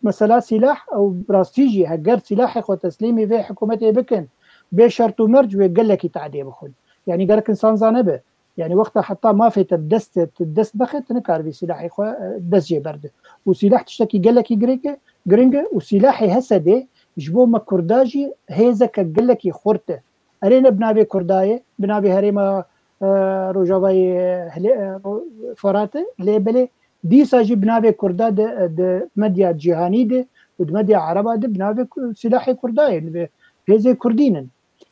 mesela sîlah, ew rastî jî heger sîlahê xwe teslîmî vê hikûmetê bikin, bê şert û merc wê gelekî tehdê bixwin. Yanî gerek insan zane be. Yanî wexta heta mafê te bi dest, dest bixe, tu nikaribî sîlahê xwe, e, dest jê berde. Û sîlah tiştekî gelekî girêk e, giring e û sîlahê Hesedê ji bo me Kurda jî hêzeke gelekî xurt e. Erê ne bi navê Kurda ye, bi navê herêma, e, Rojavayê, e, Hilê-, e, Ro-, Ferate, lê belê dîsa jî bi navê Kurda di, di medya cîhanî de û di medya Ereba de bi navê Ku-, Sîlahê Kurda ye, bi hêzê Kurdî nin.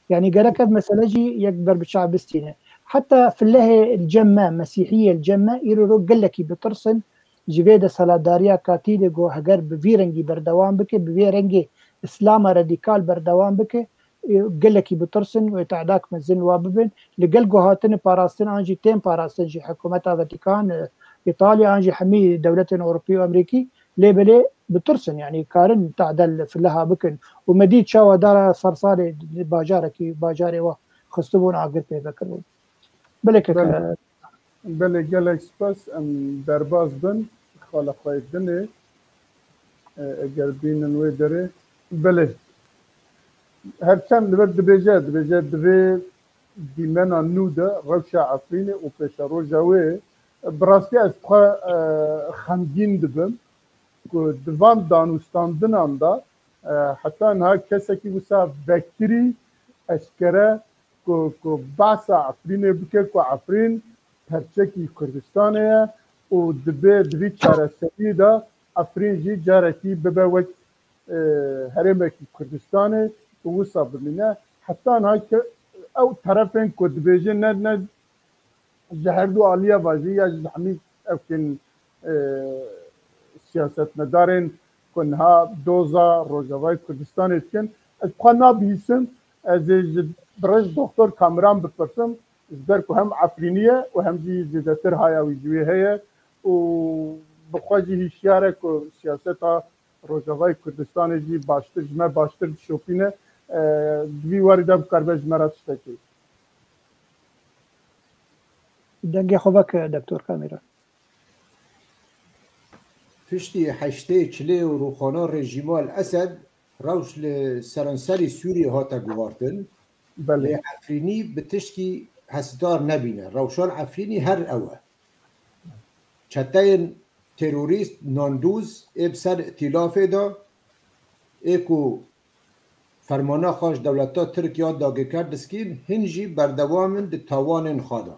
Yanî gerek ev mesele jî yek ber bi çav bistîne. Heta filehê li cem me, Mesîhiyê li cem me, îro ro gelekî bi tirs in ji vê desthilatdariya katî de ku heger bi vî rengî berdewam bike, bi vê rengê Îslama radîkal berdewam bike, e, gelekî bi tirs in, wê tehdak mezin wa bibin. Li gel ku hatine parastin an jî tên parastin ji hikûmeta Vatîkan, e, Îtalya an jî hemî dewletên Ewropî û Amerîkî, lê belê bi tirs in, yanî karin tehdel fileha bikin. Û me dît çawa dara Sersalê li bajarekî, bajarê wa xistibûn agir pê vekiribûn. Belê keke. Belê. Belê, gelek spas. Em derbas bin xala xwe yê dinê, e, eger bînin wê derê. Belê. Her çend li vir dibêje, dibêje di vê dîmena nû de rewşa Efrînê û pêşeroja wê, bi rastî ez xwe, e, xemgîn dibim ku di van danûstandinan de, e, heta niha kesekî wisa vekirî eşkere ku, ku behsa Efrînê bike, ku Efrîn perçekî Kurdistanê ye û dibe di vî çareseriyê de Efrîn jî carekî bibe wek, e, herêmekî Kurdistanê û wisa bimîne. Heta niha ke ew terefên ku dibêjin ne, ne ji her du aliya ve jî ya ji hemî ewkên, e, siyasetmedarên ku niha doza Rojavayê Kurdistanê dikin. Ez xwe nabihîsim, ez ê ji birêz Doktor Kamiran bipirsim, ji ber ku hem Efrînî ye û hem jî zêdetir haya wî ji wê heye û bi xwe jî hişyar e ku siyaseta Rojavayê Kurdistanê jî baştir, ji me baştir dişopîne. E, di vî warî de bikaribe ji me re tiştekî. Dengê xwe veke, Doktor Kamîran. Piştî heştê çilê û rûxana rejîma El Esed rewş li seranserî Sûriyê hate guhartin. Belê. Lê Efrînî bi tişkî hesdar nebîne. Rewşan Efrînî her ew e. Çeteyên terorîst nandûz ê bi ser îtîlafê de ê ku fermana xwe ji dewleta Tirk ya dagirker diskîn, hin jî berdewam in di tawanên xwe de.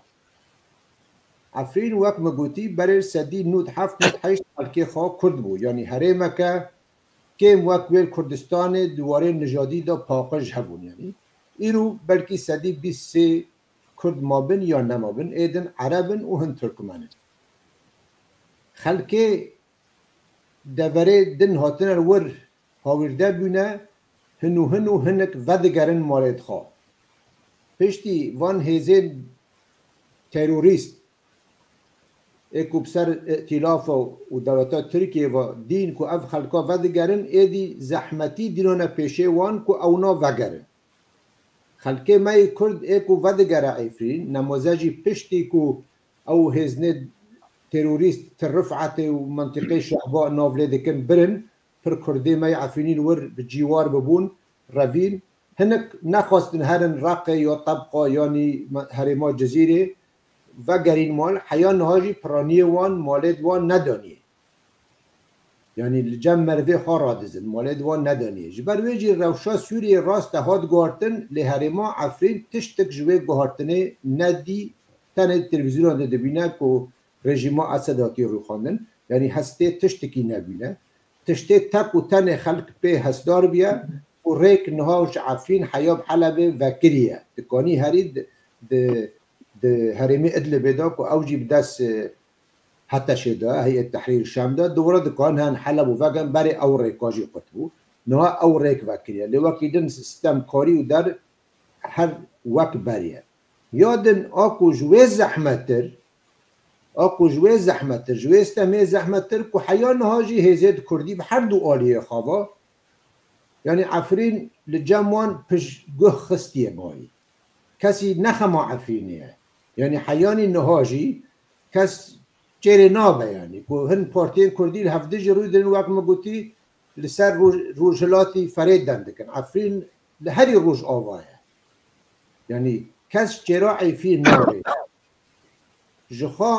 Efrîn, wek me gotî, berê sedî nod heft nod heşt xelkê xwe Kurd bû. Yanî herêmeke kêm wek wê li Kurdistanê di warê nijadî de paqij hebûn. Yanî îro belkî sedî bîst sê Kurd mabin ya nemabin, ê din Ereb in û hin Tirkmen in. Xelkê deverê din hatine li wir hawîrde bûne, hin û hin û hinek vedigerin malê xwe. Piştî van hêzên terorîst ê ku bi ser îtîlafa û dewleta Tirkiyê ve dîn ku ev xelka vedigerin, êdî zehmetî dînane pêşê wan ku ewna vegerin. Xelkê me yê Kurd ê ku vedigere Efrîn, nemaze jî piştî ku ew hêznê terorîst Til Rifetê û mentiqê Şehba nav lê dikin birin, pir Kurdê me yê Efrînî li wir bi cîwar bibûn, revîn. Hinek nexwestin herin Reqê ya Tebqa yanî me-, herêma Cizîrê vegerîn mal, heya niha jî piraniyê wan malê di wan nedaniyê. Yanî li cem merivê xwe radizin, malê di wan nedaniyê. Ji ber wê jî rewşa Sûriyê rast e hat guhartin, lê herêma Efrîn tiştek ji wê guhartinê nedî, tenê di televîzyonan de dibîne ku rejîma Esed hatiye rûxandin. Yanî hestê tiştekî nebîne. Tiştê tek û tenê xelk pê hesdar bûye û rêk niha ji Efrîn heya bi Helebê vekirî ye. Dikanî herî di, di, di herêmê Idlibê de ku ew jî bi dest, e, HTŞ'ê de, Heyet Tehrîr Şam de, dûre dikan hen Heleb û vegerin berê ew rêka jî qut bû. Niha ew rêk vekiriye. Lê wekî din stemkarî û der her wek beriye. Ya din a ku ji wê zehmettir, a ku ji wê zehmettir, ji wê stemê zehmettir ku heya niha jî hêzê di Kurdî bi her du aliyê xwe ve, yanî Efrîn li cem wan piştguh xistiye bayî. Kesî ne xema Efrînê ye. Yanî heyanî niha jî kes çêrê nabe, yanî ku hin partiyên Kurdî li hevdî jî rû didin, wek min gotî, li ser roj-, rojhilatî ferê dem dikin. Efrîn li herî rojava ye. Yanî kes çêra Efrîn nabê. Ji xwe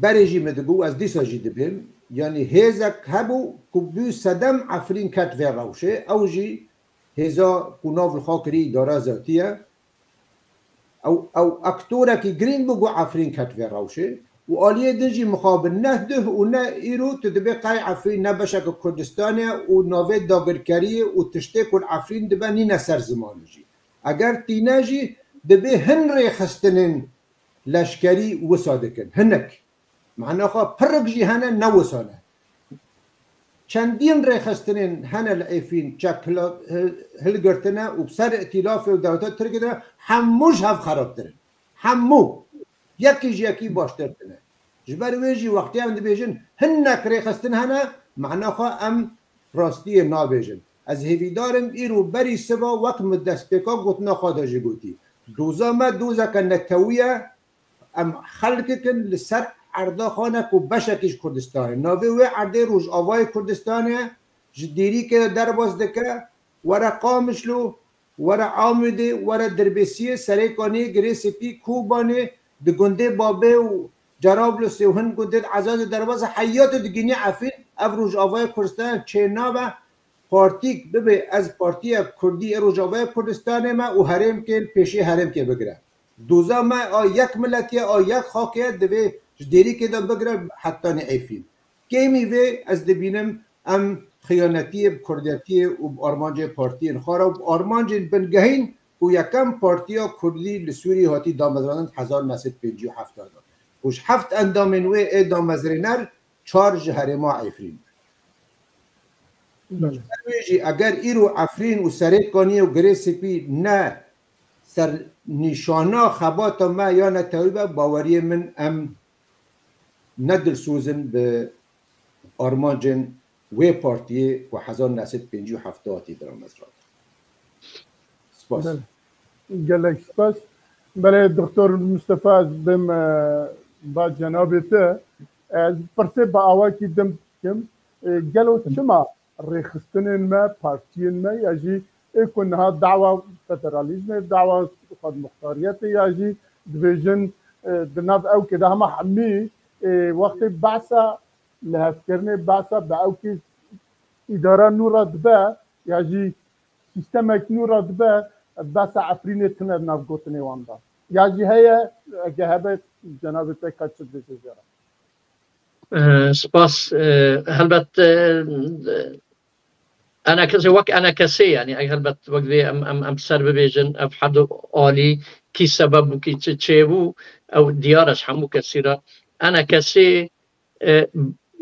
berê jî min dibû, ez dîsa jî dibêm. Yanî hêzek hebû ku bû sedem Efrîn ket vê rewşê. Ew jî hêza ku nav li xwe kirî îdara zatî ye. Ew, ew aktorekî girîng bû ku Efrîn ket vê rewşê. Û aliyê din jî mixabin ne duh û ne îro tu dibê qey Efrîn ne beşeke Kurdistanê ye û navê dagirkeriyê û tiştê ku li Efrîn dibe nîne ser zimanê jî. Eger tîne jî dibê hin rêxistinên leşkerî wisa dikin. Hinek. Mehna xwe pirik jî hene ne wisa ne. Çendîn rêxistinên hene li Efrîn çek hila-, hil-, hilgirtine û bi ser îtîlafê û dewleta Tirkiyê de hemû ji hev xerabtir in. Hemû. Yekî ji yekî baştir tine. Ji ber wê jî wextê em dibêjin hinek rêxistin hene, mehna xwe em rastiyê nabêjin. Ez hêvîdar im îro berî siba wek min destpêka gotina xwe de jî gotî. Doza me dozeke netewî ye, em xelkikin li ser erda xwe ne ku beşekî ji Kurdistanê. Navê wê erdê Rojavayê Kurdistanê ji Dêrîkê de derbas dike, were Qamişlo, were Amêdê, were Dirbêsiyê, Serêkaniyê, Girê Spî, Kobanê, di gundê Babê û Cerablûsê û hin gundên Ezazê derbas e, heya tu digihînî Efrîn, ev Rojavayê Kurdistanê çê nabe. Partîk bibe, ez partiyek Kurdî ê Rojavayê Kurdistanê me û herêmkê li pêşî herêmkê bigire. Doza me a yek miletî ye, a yek xakê ye, divê ji Dêrîkê de bigire hetanî Efrîn. Kêmî vê ez dibînim em xiyanetiyê bi kurdetiyê û bi armancê partiyên xwe re û bi armancên bingehîn ku yekem partiya kurdî li Sûriyê hatî damezrandin di hezar neh sed pêncî û heft de. Û ji heft endamên wê ê damezrêner çar ji herêma Efrîn. Belê. Ji ber wê jî eger îro Efrîn û Serêkaniyê û Girê Spî ne sernîşana xebata me ya netewî be, baweriyê min em ne dilsoz in bi armancên wê partiyê ku hezar neh sed pêncî û heft hatî diramezrandin. Spas. Belê. Gelek spas. Belê, Doktor Mustafa, ez bêm, e, ba cenabê te. Ez pirsê bi awakî din bikim. E, gelo çima rêxistinên me, partiyên me ya jî ê ku niha dawa federalîzmê, dawa xwedmuxtariyetê ya jî dibêjin, e, di nav ewkê de hema hemî, e, wextê behsa lihevkirinê, behsa bi ewkê îdara nû re dibe ya jî sîstemek nû re dibe, behsa Efrînê tine di nav gotinê wan de. Ya jî heye, eke hebe cenabê te ka çi dibêje jê re? Eh, spas. Eh, helbet, eh, enekesê wek enekesê, yani, eg helbet wek vê em, em, em ser bibêjin, ev her du alî kî sebeb bû, kî çi çêbû, ew diyar e ji hemû kesî re. Enekesê, eh,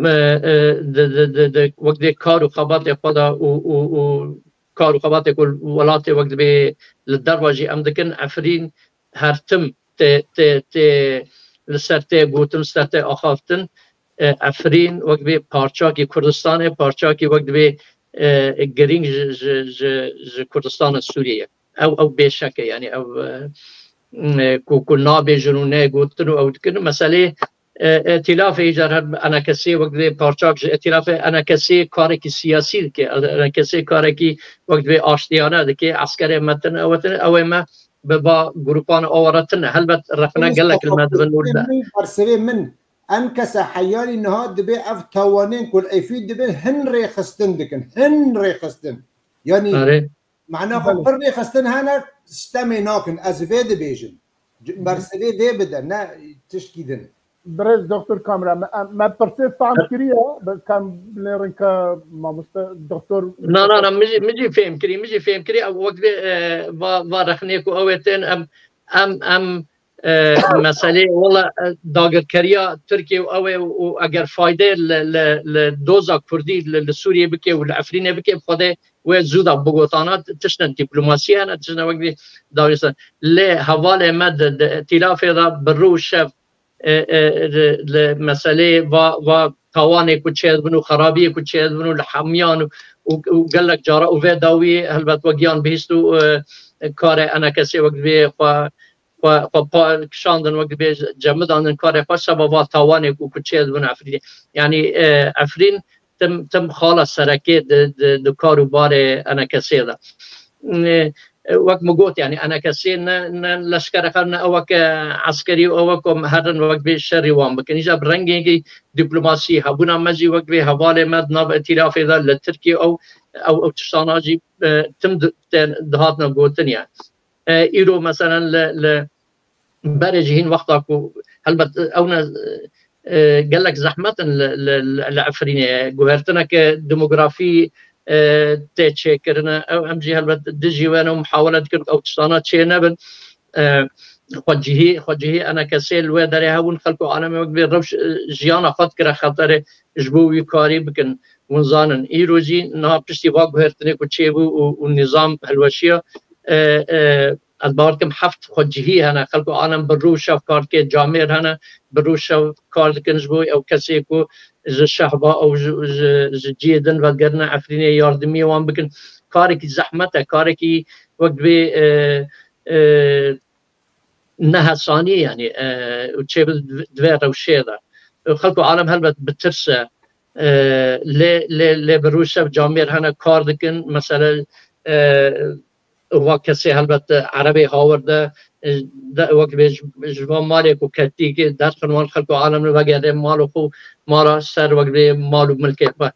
eh, eh, di, di, di, di, wek dê kar û xebatê xwe de û, û, û kar û xebatê ku welatê wek dibê li derva jî em dikin, Efrîn her tim tê, tê, tê li ser tê gotin, li ser tê axaftin, e, Efrîn wek bê parçakî Kurdistanê, parçakî wek dibê, e, girîng ji, ji, ji, ji Kurdistana Sûriyê ye. Ew, ew bêşek e, yani ew, e, e, ku, ku nabêjin û neyê gotin û ew dikin. Meselê, e, îtîlafê îcar her enekesê wek dibê parçak ji îtîlafê enekesê karekî siyasî dike, enekesê karekî wek dibê aştiyane dike, eskerê me tine, ew tine, ew ê me bi va grûpan awa re tine. Helbet rexne gelek li me dibin û li me. Bersivê min, enekese heyalî niha dibê ev tawanên ku li Efrîn dibin hin rêxistin dikin, hin rêxistin. Yanî, erê, mehna xwe pir rêxistin hene, stemê nakin, ez vê dibêjim. Bersivê vê bide, ne tişkî din. Birêz Doktor Kamra, me, me pirsê fam kiriye, bi kam lê rinka mamoste doktor. Na, na, na, min jî, min jî fêm kirî, min jî fêm kirî, ew wek vê, e, va, va rexnê ku ew ê tên, em, em, em, e, meselê, wela, e, dagirkeriya Tirkiye û ew ê û eger fayde li, li, li doza Kurdî li, li Sûriyê bike û li Efrînê bike, bi Xwedê wê zû da bigotana, tiştên dîplomasiye hene, tiştên wek vê dawî ser. Lê hevalê me di, di îtîlafê de bi rû û şev e, e, li, li meseleyê va, va tawanê ku çêdibin û xerabiyê ku çêdibin û li hemiyan û, û, û gelek cara û vê dawiyê helbet we giyan bihîst û, e, karê enekesê wek divê xwe, xwe, xwe pa kişandin, wek divê cemidandin karê xwe seba va tawanê ku, ku çêdibin Efrînê. Yanî, e, Efrîn tim, tim xala serekê di, di, di kar û barê enekesê de. E, wek min got, yani enekesê ne, ne leşkerek e, ne ewek e eskerî û ewek ku herin wek vê şerî wan bikin. Îja bi rengekî diplomasî hebûna me jî wek vê hevalê me di nav îtîlafê de li Tirkiyê ew, ew, ew tiştana jî, e, tim di, tên, dihatine gotin yani. E, îro meselen li, li berê jî hîn wexta ku helbet ew ne, e, gelek zehmet in li, li, li, li Efrînê. Guhertineke demografî, e, tê çêkirine. Ew em jî helbet dijî we ne û muhawele dikin ew tiştana çê nebin. E, xwecihî, xwecihî enekesê li wê derê hebûn, xelk û alemê wek vê rewş, e, jiyana xwe dikire xeterê ji bo wî karî bikin. Hûn zanin, îro jî niha piştî va guhertinê ku çêbû û, û nîzam hilweşiya, e, e, ez bawer dikim heft xwecihî hene, xelk û alem bi rû şev kar dike, camêr hene, bi rû şev kar dikin ji bo ew kesê ku ji şehba ew ji, ji, ji cihê din vedigerine Efrînê yardimiyê wan bikin. Karekî zehmet e, karekî wek divê, e, e, nehesanî, yani, e, û çê bi, di vê rewşê de. Xelk û alem helbet bitirse, e, lê, lê, lê bi rû şev camêr hene kar dikin, mesele, e, va kesê helbet erebê hawir de, e, de, wek vê ji, ji van malê ku ketî ki derxin wan xelk û alem li vegere mal û xwe, mala ser wek vê mal û milkê xwe.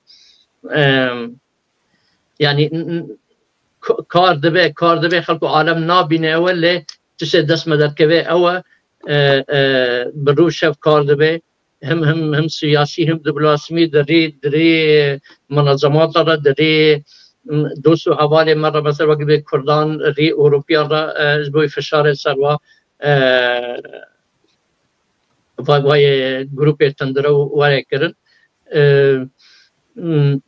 Em, yani, n-, n-, k-, kar dibe, kar dibe xelk û alem nabîne ew e, lê tiştê dest me derkeve ew e, e, e, bi rû şev kar dibe. Him, him, him siyasî, him diplomasî di rê, di rê munazemata re, di rê, m, dost û hevalê me re, mesela wek vê Kurdan, rê Ewropiyan re, e, ji bo fişarê ser wa, e, va-, vayê grûpê tundrew were kirin. E, m,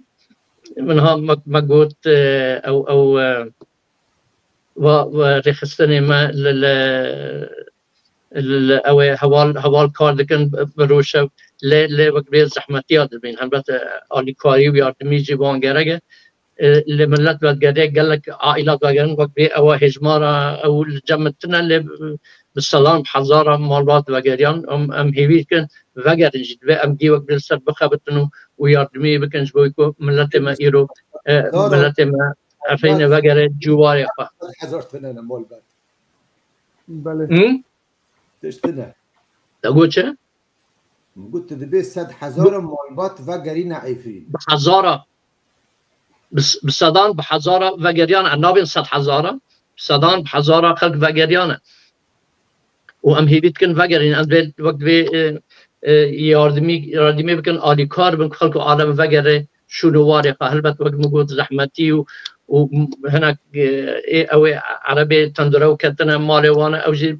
min ha me, me got, e, ew, ew, e, va, va rêxistinê me li, li, li, li ew ê heval, heval kar dikin bi, bi rû şev lê, lê wek vê zehmetiya dibîn. Helbet, e, alîkarî û yardimî jî van gerek e. E, lê millet vedigerê gelek aîlat vedigerin wek vê ew hêjmara ew li cem min tune lê bi, bi sedan hezara malbat vegeriyan. Em, em hêvî dikin vegerin jî. Divê em dî wek vê li ser bixebitin û, û yardimî bikin ji bo ku milletê me îro, e, Zara milletê me Efrînê vegere ciwarê xwe. Hezar tune ne malbat. Belê. Hı? Tiştine. Te got çi? Min got, tu dibê sed hezara malbat vegerîne Efrîn. Bi hezara, bi, bi sedan, bi hezara vegeriyane, em nabên sed hezara, bi sedan, bi hezara xelk vegeriyane. Û em hêvî dikin vegerin, em vê, wek vê, e, e, yardimî, yardimê bikin, alîkar bin, xelk û alem vegere şûn û warê xwe. Helbet wek min got, zehmetî û, û hinek, e, ê, ew ê erebê tendure û ketine malê wan e, ew jî,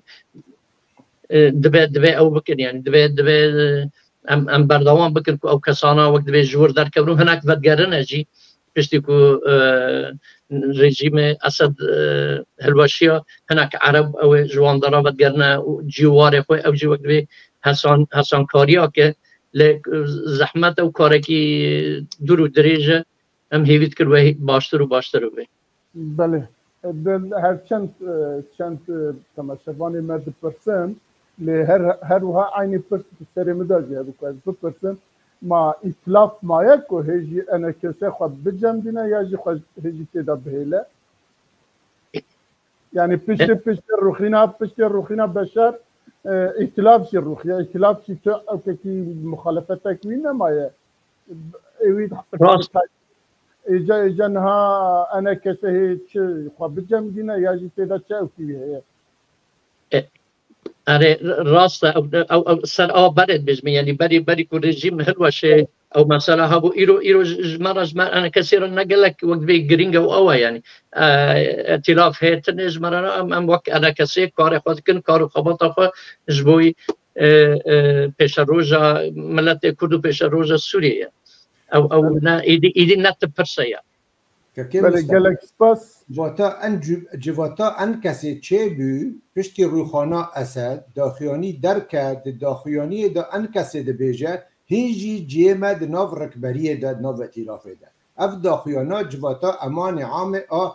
e, dibe, dibe ew bikin, yani dibe, dibe, e, em, em berdewam bikin ku ew kesana wek divê ji wir derkevin û hinek vedigerine jî. Piştî ku, e, rejîmê Esed, e, hilweşiya, hinek ereb ew ê ji wan dera vedigerine û cî û warê xwe, ew jî wek divê hesan, hesankariya ke, lê, e, zehmet ew karekî dûr û dirêj e, em hêvî dikin wê baştir û baştir bibe. Belê. Di her çend, e, çend, e, temaşevanê me dipirsin, lê her, her wiha eynî pirs di serê min de jî hebû ku ez bipirsim, ma îtilaf maye ku hê jî enekese xwe bicemdîne ya jî xwe hê jî tê de bihêle? Yani piştê, piştê rûxîna, piştê rûxîna Beşar, e, îtilaf jî rûxiye. Îtilaf jî tu ewkekî muxalefetek wî nemaye. Ewî Rast. Îca, îca niha enekese hê çi xwe bicemdîne ya jî tê de çi ewkî wî heye? E, erê, rast e, ew, ew, ew ser a berê dibêjim, yani berî, berî ku rejîm hilweşê, ew mesela hebû, îro, îro ji, ji me re, ji me enekesê re ne gelek wek vê giring e û ew e, yani. E, îtilaf hê tune ji me re ne, em, em wek enekesê karê xwe dikin, kar û xebata xwe ji bo, e, e, pêşeroja miletê Kurd û pêşeroja Sûriyê ye. Ew, ew ne, îdî, îdî ne tu pirse ye. Kekê Belê, Mustafa, gelek spas. Civata en cü-, civata en kesê çêbû, piştî rûxana Esed, daxuyanî derket, di daxuyaniyê de en kesê dibêje, hîn jî cihê me di nav rikberiyê de, di nav îtîlafê de. Ev daxuyana civata emanê amê a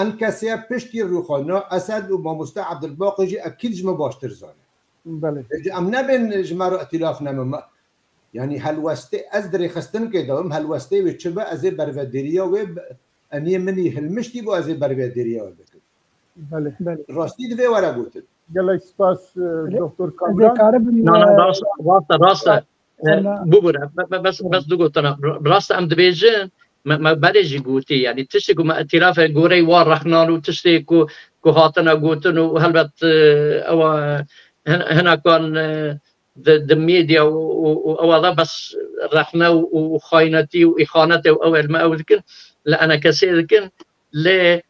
en kesê ye, piştî rûxana Esed û mamoste Ebdulbaqî jî ekîd ji me baştir zane. Belê. Ê, em nebên ji me re îtîlaf nemin. Me, Yanî helwestê, ez di rêxistinkê de bim, helwestê wê çi be, ez ê bervedêriya wê bi-, em yê min î hilmiştî bû, ez ê bervedêriya wê bikim. Belê. Belê. Rastî divê were gotin. Gelek spas, e, Belê. Doktor Ez ê Kamran. karibim, Na, na, e, rast, rast e, rast e. E, Sonra bubur, e, be-, be-, bes, Buyurun. bes du gotina. Rast e, em dibêjin, me, me berê jî gotî, yanî tiştê ku me îtîlafê goreyê wa rexnan û tiştê ku, ku hatine gotin û helbet, e, ewa hin-, hinakan, e, di, di medya û, û, û ewa de bes rexne û, û, û xaynetî û îxanetê û ew ê li me ew dikin, li enekesê dikin, lê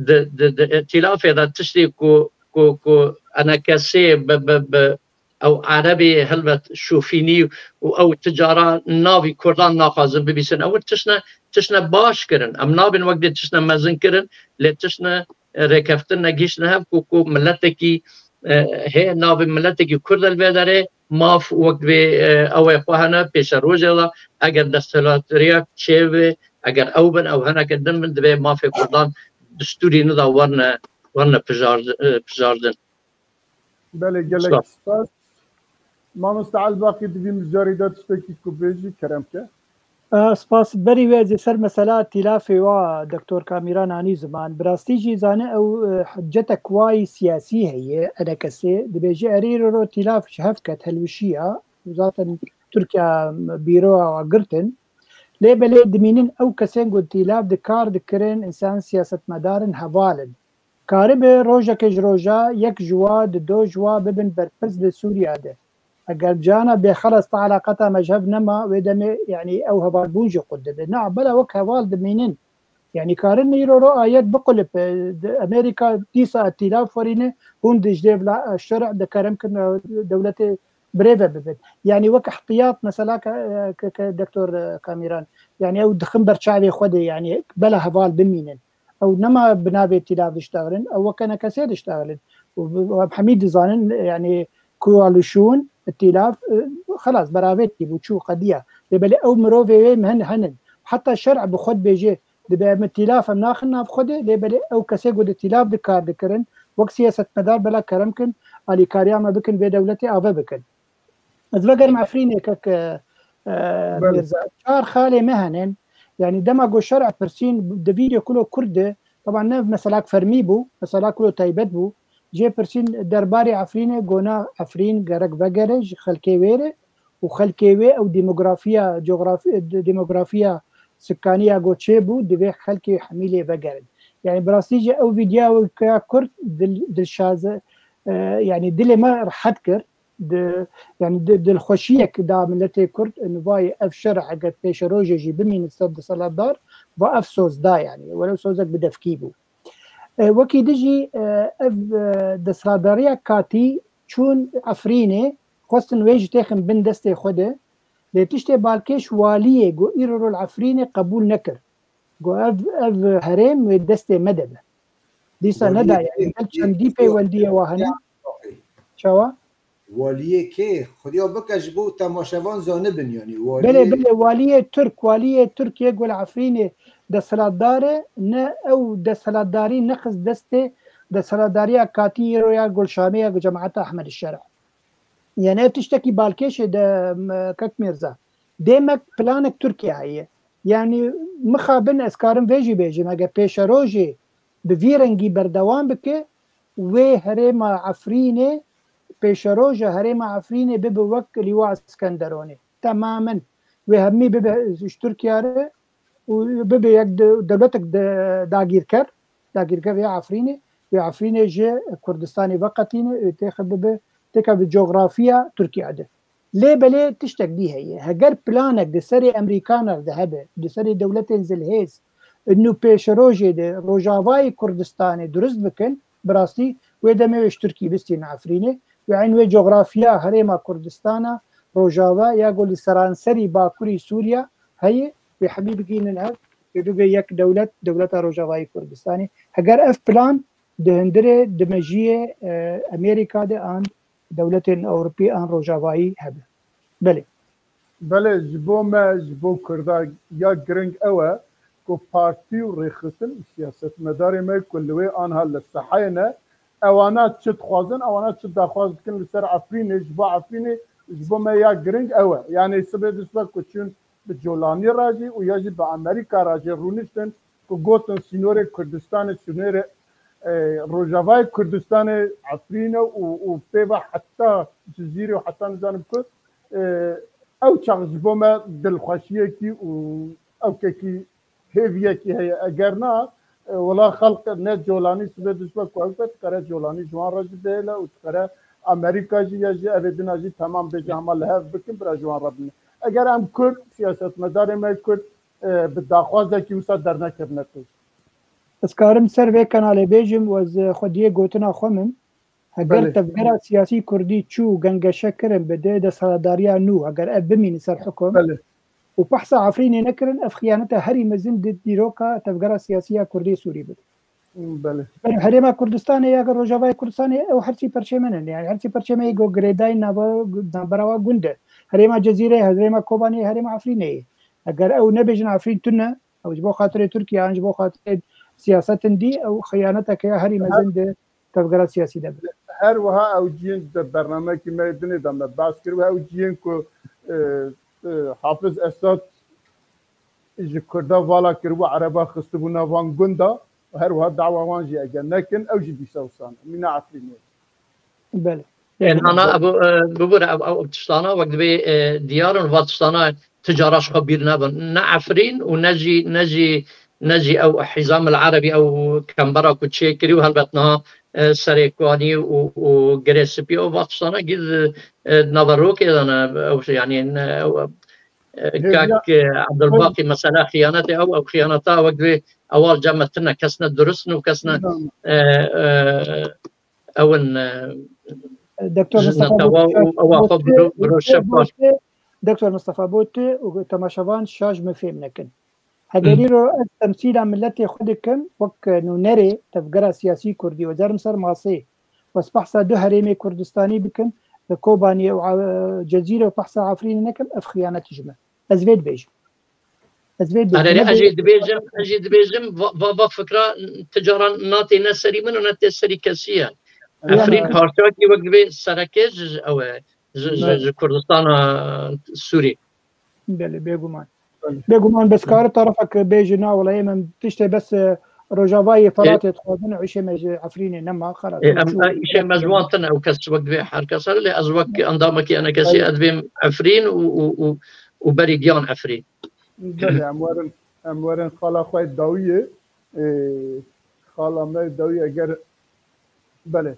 di, di, di îtîlafê de tiştê ku, ku, ku enekesê bi, bi, bi ew erebê helbet şofînî û ew ti cara navî kurdan naxwazin bibîsin. Ew tiştine, tiştine baş kirin. Em nabin wek dê tiştine mezin kirin, lê tiştine, e, rêkeftin negihiştine hev ku, ku miletekî, e, hê navê miletekî kurd li vê derê maf wek vê, e, ew ê xwe hene pêşerojê de eger desthilatdariya çêve, eger ew bin, ew hineke din bin, divê mafê kurdan destûrî nida werine, werine pijar-, e, pijardin. Belê, gelek Spas. spas. Mamoste Elbaqî, divî mijarî de tiştekî ku bêjî, kerem ke. E, spas. Berî wê ez ê ser mesela tîlafê wa Doktor Kamîran anî ziman. Bi rastî jî zane ew, e, hiccetek wayî siyasî heye, enekesê. Dibêje erê îro ro tîlaf ji hev ket, helwişiya. Zaten Tirkiye bîroya wa girtin. Lê belê dimînin ew kesên ku tîlaf di kar dikirin, însan siyasetmedarin heval in. Karibe rojeke ji roja yek ji wa, di do ji wa bibin berpirs li Sûriya de. Eger cana bêxeles te eleqeta me ji hev nema, wê demê, yanî ew hevalbûn jî qut dibe. Na, bela wek heval dimînin. Yanî karin îro ro ayet biqulip, e, di Amerîka dîsa tîlav xwerîne, hûn dijde vila, e, şer'e de kerem kin, e, dewletê birêve bibin. Yanî wek ihtiyat mesela ke, e, ke, ke Doktor, e, Kamîran. Yanî ew dixin ber çavê xwe de, yanî bela heval bimînin. Ew nema bi navê tîlav diştexilin, ew weke nekesê diştexilin. Û bi-, em hemî dizanin, yanî koalîsyon, tîlav, e, xelas, beravêt bû, çû qediya. Lê belê ew mirovê wê min henin. Heta şer'e bi xwe dibêje, dibe em tîlav em naxin nav xwe de, lê belê ew kesê ku di tîlav di kar dikirin, wek siyasetmedar bela kerem kin, alîkariya me bikin, vê dewletê ave bikin. Ez vegerim Efrînê kek, e, e, Belê. Mîrza. Çar xalê me henin. Yanî dema ku şer'e pirsîn di vîdeo kulo Kurd de, taban ne meselak fermî bû, meselak kulo taybet bû. Jê pirsîn derbarê Efrînê, gona Efrîn gerek vegere ji xelkê wê re û xelkê wê ew demografiya, cografi-, de-, demografiya sikaniya ku çêbû, divê xelkê hemî lê vegerin. Yanî bi rastî jî ew vîdyoya Kurd dil-, dilşaze, e, yanî dilê me rehet kir. Di, yanî di, dilxweşiyek da miletê Kurd, nivayê ev şer eger pêşerojê jî bimînin ser desthilatdar, va ev soz da yanî, welew sozek bi devkî bû. E, wekî din jî, e, ev, e, desthilatdariya katî çûn Efrînê, xwestin wê jî têxin bin destê xwe de, lê tiştê balkêş waliyê got îro rol Efrînê qebûl nekir. Got ev, ev herêm wê destê me de be. Dîsa Waliyê neda kê? yanî, gel çendî peywendiyê wa hene. Çawa? Waliyê kê? Xudiya bike ji bo temaşevan zanibin, yanî Belê, waliyê belê, waliyê Tirk, waliyê Tirk yê ku li Efrînê desthilatdar e, ne ew desthilatdarî nexist destê desthilatdariya katî îro ya Gulşamê ya ku cemaeta Ehmed Şer'a. Yanî ev tiştekî balkêşê de, m-, kek Mîrza. Demek planek Tirkiye heye. Yanî mixabin ez karim vê jî bêjim, eger pêşerojê bi vî rengî berdewam bike, wê herêma Efrînê, pêşeroja herêma Efrînê bibe wek Lîwa Eskenderonê. Temamen. Wê hemî bibe ji Tirkiye re û bibe yek de-, dewletek de-, dagîrker, dagîrker ya Efrînê. Wê Efrînê ji Kurdistanê veqetîne, wê têxe bibe, têke bi cografiya Tirkiye de. Lê belê tiştek dî heye. Heger planek di serê Emerîkaner de hebe, di serê dewletên zilhêz, inu pêşerojê de Rojavayê Kurdistanê durust bikin, bi rastî wê demê wê ji Tirkî bistîne Efrînê, wê eyn wê cografiya herêma Kurdistana Rojava ya ku li seranserî bakurî Sûriya heye, wê hemî bigînin hev, wê bibe yek dewlet, dewleta Rojavayê Kurdistanê. Heger ev plan di hundirê, di mejiyê, e, Amerîka de an dewletên Ewropî an Rojavayî hebe. Belê. Belê, ji bo me, ji bo Kurda ya giring ew e ku partî û rêxistin û siyasetmedarê me ku li wê anha li sehayê ne, ewana çi dixwazin, ewana çi daxwaz dikin li ser Efrînê, ji bo Efrînê Ji bo me ya giring ew e. Yanî sibê dişme ku çûn bi Colanî re jî û ya jî bi Amerîka re jî rûniştin ku gotin sînorê Kurdistanê, sînorê, e, Rojavayê Kurdistanê Efrîn e û, û pê ve heta Cizîrê û heta nizanim ku, e, ew çax ji bo me dilxweşiyekî û ewkekî hêviyekî heye. Eger na, e, wela xelq ne Colanî sibê dişme ku ew be, dikare Colanî ji wan re jî bihêle û dikare Amerîka jî ya jî evê dina jî temam bêje hema li hev bikin, bira ji wan re bine. Eger em Kurd, siyasetmedarê me Kurd, e, bi daxwazekî wisa dernekevine pêş. Ez karim ser vê kanalê bêjim û ez xwediyê gotina xwe min. Heger Belê. tevgera siyasî kurdî çû gengeşe kirin bi dê desthilatdariya nû, heger ev bimînin ser hukum Belê. û behsa Efrînê nekirin, ev xiyaneta herî mezin di dîroka tevgera siyasî ya kurdî Sûrî bibe. Belê. Ber herêma Kurdistanê ya Rojavayê Kurdistanê ew her çî perçê me ne. Yani her çî perçê me yê ku girêdayî nava-, navbera wa gund e. Herêma Cezîrê, herêma Kobaniyê, herêma Efrînê ye. Eger ew nebêjin Efrîn tune, ew ji bo xatirê Tirkiye, an ji bo xatirê siyasetin dî, ew xiyanetek ya herî mezin di tevgera siyasî de be. Her wiha ew ciyên di bernameyekî me yê dinê de me behs kir û ew ciyên ku, e, e, Hafiz Esad ji Kurda vala kiribû, Ereba xistibû nav van gunda û her wiha dawa wan jî eger nekin, ew jî dîsa wisa ne. Mîna Efrînê. Belê. Ê, nana, ev, e, bibûre, ev, ev tiştana wek divê, e, diyar in, va tiştana ti cara ji xwe bîr nebin. Ne Efrîn û ne jî, ne jî, ne jî ew Hîzam el Erebî, ew kembera ku çêkirî û helbet niha, e, serê kanî û, û girê spî û va tiştana gî, e, naverokê de ne, ew, yanî, ne, ew, e, Hêviya- kak, e, Ebdulbaqî mesele xiyanetê ew, ew xiyaneta wek divê ewa li cem me tune, kes ne durist in û kes ne, Nizam. e, e, ew in, e, Doktor ji Mustafa netewa û Botçi, ewa xwe Botçi, biro, biro Botçi, şefan. Botçi, Doktor Mustafa Botçi û temaşevan şaş min fêm nekin. Hegerî Hı. ro ez temsîla miletê xwe dikim, wek nûnerê tevgera siyasî kurdî û zerim ser masê. Wes behsa du herêmê Kurdistanî bikim, li Kobaniyê û, e, Cezîre û behsa Efrînê nekim, ev xiyanet ji me. Ez vê dibêjim. Ez vê dibêjim. Erê, erê, ez jî dibêjim, ez jî dibêjim, va, va, va fikra ti caran natê ne serî min û ne tê serî kesî ye. Yanî Efrîn parçakî wek divê sereke ji, ji ew e, ji, ji, Belê. ji Kurdistana Sûrî. Belê, bêguman. Belê. Bêguman, bes kari tarafek bêjî, na, wela ê min tiştê bes, e, Rojavayê E, Feratê dixwazin, û îşê me ji Efrînê nema, xelas, e, em, çû. e, îşê me ji wan tune, ew kes wek divê her kes here, lê ez wek endamekî enekesî Belê. ez divêm Efrîn û, û, û, û berî giyan Efrîn. Belê, em werin, em werin xala xwe dawiyê, e, xala me dawiyê eger, belê.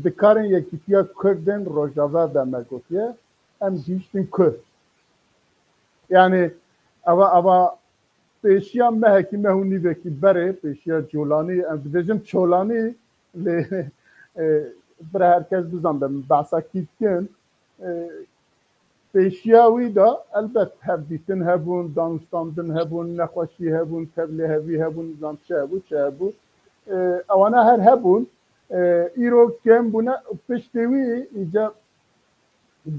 Di karên Yekîtiya Kurdên Rojava de me gotiye, em gihîştin ku. Yanî, eva, eva pêşiya mehekî, meh û nîvekî berê, pêşiya Colanî, em dibêjin Çolanî, lê, e, bira her kes bizan be, min behsa kî dikin. E, pêşiya wî de elbet hevdîtin hebûn, danûstandin hebûn, nexweşî hebûn, tevlihevî hebûn, nizam çi hebû, çi hebû. E, ewana her hebûn. E, îro kêm bûne û piştî wî îca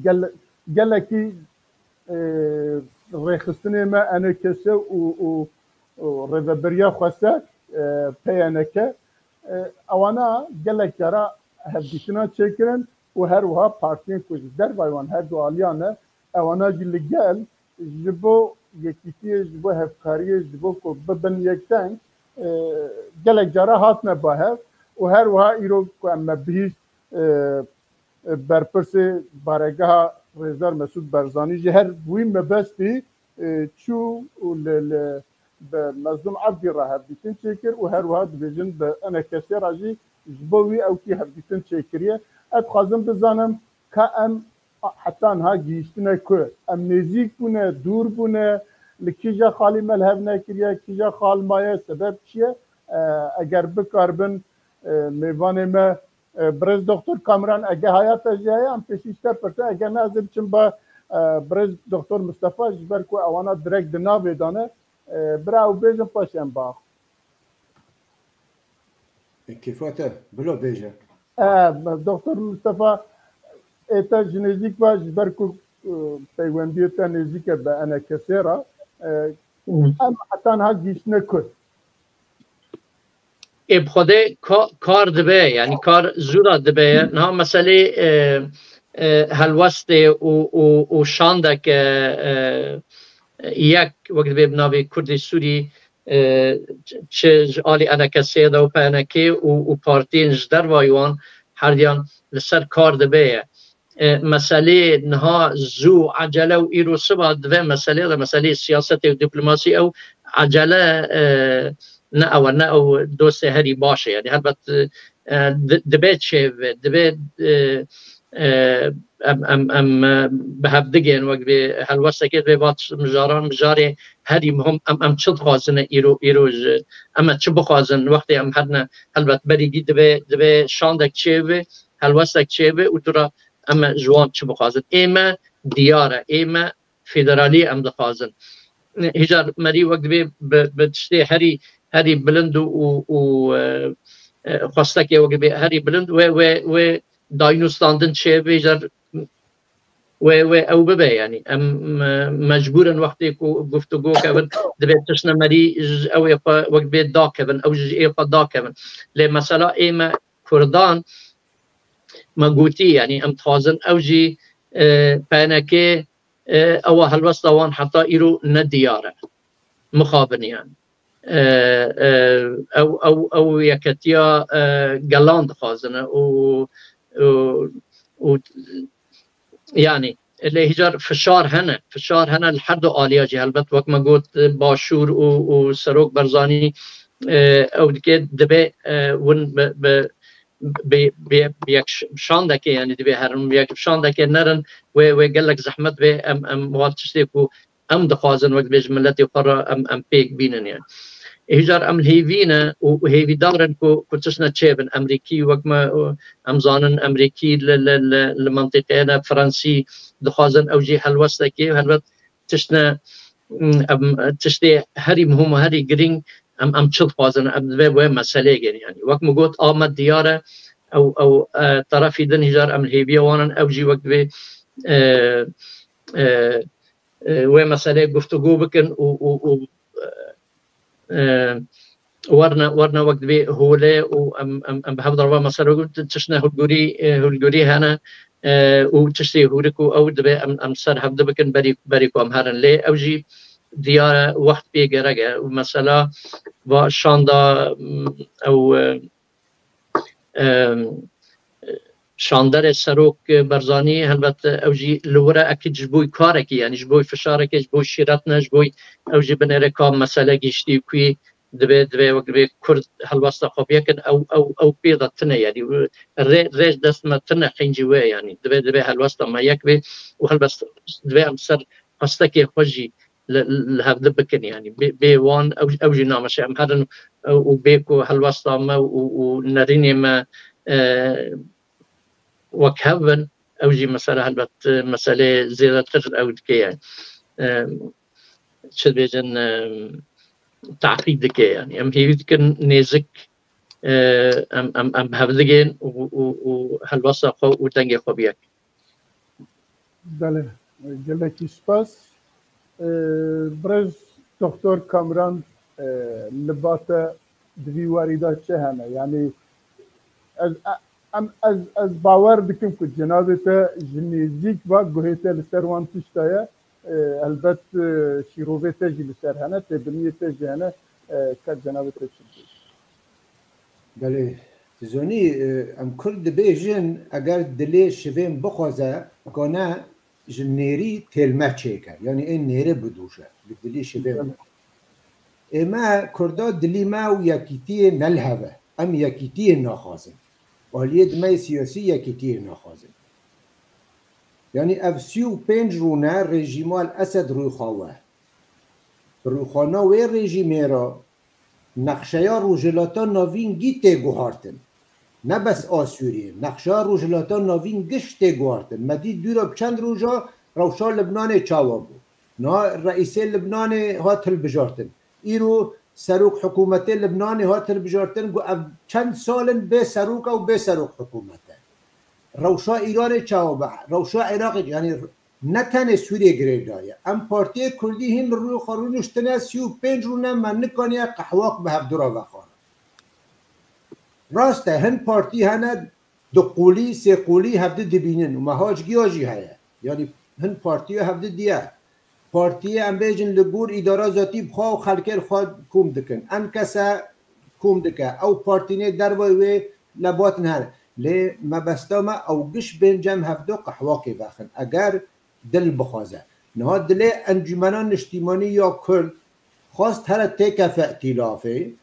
gel-, gelekî, e, rêxistinê me enekese û, û, û rêveberiya xweser, e, P Y N K, e, ewana gelek cara hevdîtina çêkirin û her wiha partiyên ku ji dervayê wan her du aliyan e, ewana jî li gel ji bo yekîtiyê, ji bo hevkariyê, ji bo ku bibin yekteng, e, gelek cara hatine ba hev û her wiha îro ku em me bihîst, e, e, berpirsê baregeha Rêzdar Mesûd Barzanî jî her wî mebestî, e, çû û li, li, bi Mezlûm Ebdî re hevdîtin çêkir û her wiha dibêjin bi enekesê re jî ji bo wî ewkî hevdîtin çêkiriye. Ez dixwazim bizanim ka em heta niha gihîştine ku? Em nêzîk bûne, dûr bûne, li kîja xalî me li hev nekiriye, kîja xal maye, sebeb çi ye? E, eger bikaribin, e, mêvanê me, e, birêz Doktor Kamran, eger hayata jî heye, em pêşî ji te pirsin, eger ne, ez ê biçim ba, e, birêz Doktor Mustafa, ji ber ku ewana direkt di navê de ne, e, bira ew bêjin, paşê em biaxivin. E, kêfa te, bilo bêje. E, Doktor Mustafa, ê te ji nêzîk ve, ji ber ku, e, peywendiyê te nêzîk e bi enekesê re, e, Hmm. em heta niha gihîştine ku? Ê, bi Xwedê ka-, kar dibe, yanî kar zû re dibe. Niha meselê, e, e, helwestê û, û, û şandeke, e, yek wek divê bi navê Kurdê Sûrî, e, çi ji alî E N K S'ê de û P N K'ê û, û partiyên ji dervayî wan herdiyan li ser kar dibe ye. E, meselê niha zû, ecele û îro siba di vê meselê de, meselê siyasetê û diplomasî ew ecele, e, ne ew e, ne ew dostê herî baş e. Yani helbet, e, di-, dibe çêve, dibe, e, e, em, em, em, e, bi hev digên wek vê helwestekê vê vat mijaran, mijarê herî muhim em, em çi dixwazin îro, îro ji, em e çi bixwazin wextê em herine helbet berî gî dibe, dibe şandek çêve, helwestek çêve û dura em e ji wan çi bixwazin. Ê me diyar e, ê me federalî em dixwazin. Hêjar merî wek divê bi, bi tiştê herî, herî bilind û, û, û, e, e, xwestekê wek divê herî bilind wê, wê, wê dayîn û standin çê bê, hêjar wê, wê ew bibe, yani em, e, mecbûr in wextê ku guftûgo kevin, divê tiştine merî ji ew ê xwe wek divê dakevin, ew ji ê xwe dakevin. Lê mesela ê me Kurdan, me gotî, yani em dixwazin ew jî, e, P N K, e, ewa helwesta wan heta îro ne diyar e. Mixabin yani. E, e, ew, ew, ew yeketiya, e, gelan dixwazin e û, û, û yani lê hêjar fişar hene, fişar hene li her du aliya jî helbet wek me got, e, Başûr û, û Serok Barzanî, e, ew dike dibe, e, win bi, bi, bi, bi, bi yek ş-, şandekê, yani divê herin, bi yek şandekê nerin, wê, wê gelek zehmet bê, em, em wan tiştê ku em dixwazin wek divê ji miletê xwe re em, em pêk bînin yani. Hêjar em li hêvî ne û, û hêvîdar in ku, ku tiştine çêbin. Emrîkî wek me, û em zanin Emrîkî li, li, li, li mentiqeyê ne, Fransî dixwazin ew jî helwestekê, helbet tiştine, em, tiştê herî muhim û herî girîng em, em çi dixwazin, em divê wê meseleyê gerî. Yani wek min got, a me diyar e, ew, ew, e, terefî din hêjar em li hêviya wan in, ew jî wek divê, e, e, e, wê meseleyê guftûgo bikin û, û, û, e, e, werine, werine wek divê holê û em, em, em bi hev de re mesele tiştine hulgurî, e, hulgurî hene, e, û tiştê hûrik û ew divê em, em ser hev de bikin berî, berî ku em herin. Lê ew jî diyar e wext pê gerek e. Û mesela va şanda, m, ew, e, e, şanderê Serok Barzanî, helbet ew jî li wir e, ekîd ji bo karekî, yani ji bo fişarekê, ji bo şîretine, ji bo ew jî binêre ka mesele gihiştî ku divê, divê wek divê Kurd helwesta xwe biyekin, ew, ew, ew pê de tune, yani rê, rê ji dest me tune, qîncî wê, yani divê, divê helwesta me yek bê û helbest divê em ser xwestekê xwe jî li, li hevdi bikin, yani bê, bê wan ew, ew jî nameşe em herin, e, û bê ku helwesta me û, û nerînê me, e, wek hev bin, ew jî mesela helbet, e, meselê zêdetir ew dike, yani, e, çi dibêjin, e, teqîd dike, yani em hêvî dikin nêzik, e, em, em, em bi hev digên û, û, û helwesta xwe û dengê xwe bi yek. Belê, gelekî spas. E, birêz Doktor Kamran, e, li ba te di vî warî de çi hene? Yanî ez, e, em, ez, ez bawer dikim ku cenabê te ji nêzîk ve guhê te li ser wan tişta ye. E, helbet, e, şîrovê te jî li ser hene, têbiniyê te jî hene. E, ka cenabê te çi dibêje? Belê, tu zonî, e, em Kurd dibêjin, eger dilê şivên bixwaze, kane ji nêrî têlme çêke. Yanî ê nêrê bidûşe, bi dilî şivên bixwaze. Ê me Kurda dilî me û yekîtiyê ne li hev e. Em yekîtiyê naxwazin. Aliyê di me yê siyasî yekîtiyê naxwazin. Yanî ev sî û pênc rûne rejîma El Esed rûyxawe. Bi rûxana wê rejîmê re nexşeya Rojhilata Navîn gî tê guhartin. Ne bes a Sûriyê, nexşeya Rojhilata Navîn giş tê guhartin. Me dît dûra bi çend roja rewşa Libnanê çawa bû. Niha reîsê Libnanê hat hilbijartin. Îro serok hikûmetê Libnanê hat hilbijartin, got ev çend sal in bê serok e û bê serok hikûmet e. Rewşa Îranê çawa be, rewşa Iraqê, yanî ne tenê Sûriyê girêdayî ye. Em Partiyê Kurdî hîn li rûyê xwe rûniştine, sî û pênc rûne me nikaniye qehwak bi hevdu re vexwarin. Rast e, hin partî hene, du qûlî, sê qûlî hevdi dibînin û meha ji giya jî heye. Yanî hin partiya hevdi diye. Partiyê em bêjin li gor îdara zatî bi xwe û xelkê li xwe kom dikin. Em kese kom dike. Ew partînê dervayî wê lebatin her. Lê mebesta me ew giş bên cem hevdu qehwakê vexin. Eger dil bixwaze. Niha dilê Encûmena Niştîmanî ya Kurd xwast here têkefe îtîlafê.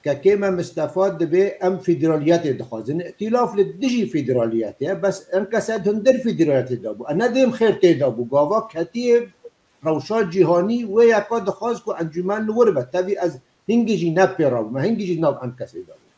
Kekê me Mistefa dibê em federaliyetê dixwazin. Îtîlaf li dijî federaliyetê ye. Bes em kese hundir federaliyetê de bû. E, ne dêm xêr tê de bû. Gava ketiyê rewşa cîhanî wê yeka dixwaz ku encûmen li wir be. Tevî ez hingî jî ne pê re bûme, hingî jî nav em kesê de bû.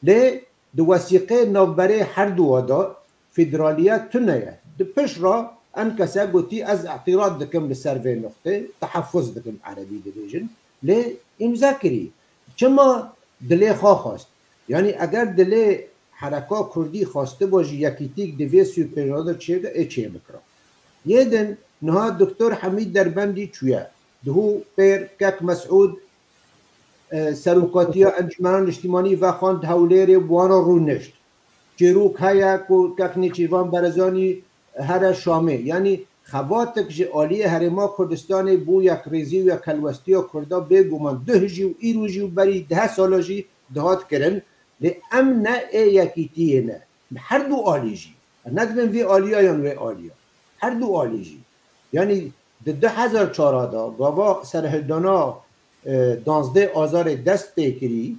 Lê di wesîqê navberê her duwa de federaliyet tune ye. Di pişt re em kese gotî, ez îtîrad dikim li ser vê nuqtê, tehaffuz dikim erebî dibêjin. Lê îmze kirî. Çima dilê xwe xwest? Yanî eger dilê hereka kurdî xwestiba jî yekîtîk di vê sî û pênc de çêke, ê çêbikira. Yê din niha Doktor Hemîd Derbendî çûye. Duhû pêr kek Mesûd, e, serokatiya Encûmena Niştîmanî vexwend Hewlêrê, bi wan re rûnişt. Çîrok heye ku kek Nêçîrvan Barzanî here Şamê. Yanî xebatek ji aliyê Herêma Kurdistanê bo yekrêzî û yekhelwestiya Kurda bêguman duh jî û îro jî û berî deh sala jî dihat kirin. Lê em ne ê yekîtiyê ne. Bi her du alî jî. Em nedibin vê aliya yan wê aliya. Her du alî jî. Yanî di du hezar çar de gava serhildana, e, duwazdeh Azarê dest pê kirî,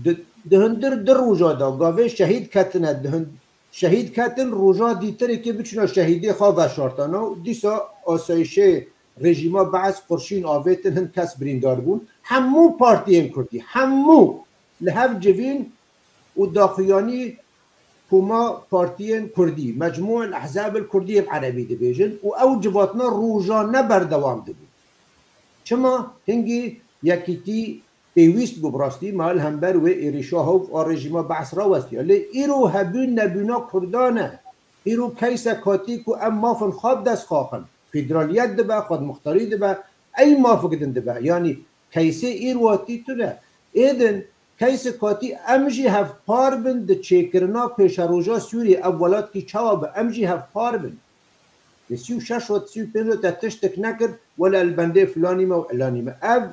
di, di hundir du roja de gavê şehîd ketine, di hun-, şehîd ketin, roja dîtirekê biçûna şehîdê xwe veşartana û dîsa asayişê rejîma Bees qurşîn avêtin, hin kes birîndar bûn. Hemû partiyên kurdî, hemû li hev civîn û daxuyanî koma partiyên kurdî, mecmû el ehzab el kurdî yên erebî dibêjin û ew civatna rojane berdewam dibû. Çima hingî yekîtî pêwîst bû, bi rastî me li hember wê êrîşa hewf a rejîma Bees rawestiya. Lê îro hebûn nebûna kurdan e. Îro keyse katî ku em mafin xwe bi dest xwe xin. Federaliyet dibe, xwedmuxtarî dibe, ey mafik din dibe. Yanî keysê îro hatî tune. Êdin, keyse katî em jî hevpar bin di çêkirina pêşeroja Sûriyê, ev welatkî çawa be, em jî hevpar bin. Di sî û şeş û sî û pênc û te tiştek nekir, wele li bendê filanî me û ilanî me. Ev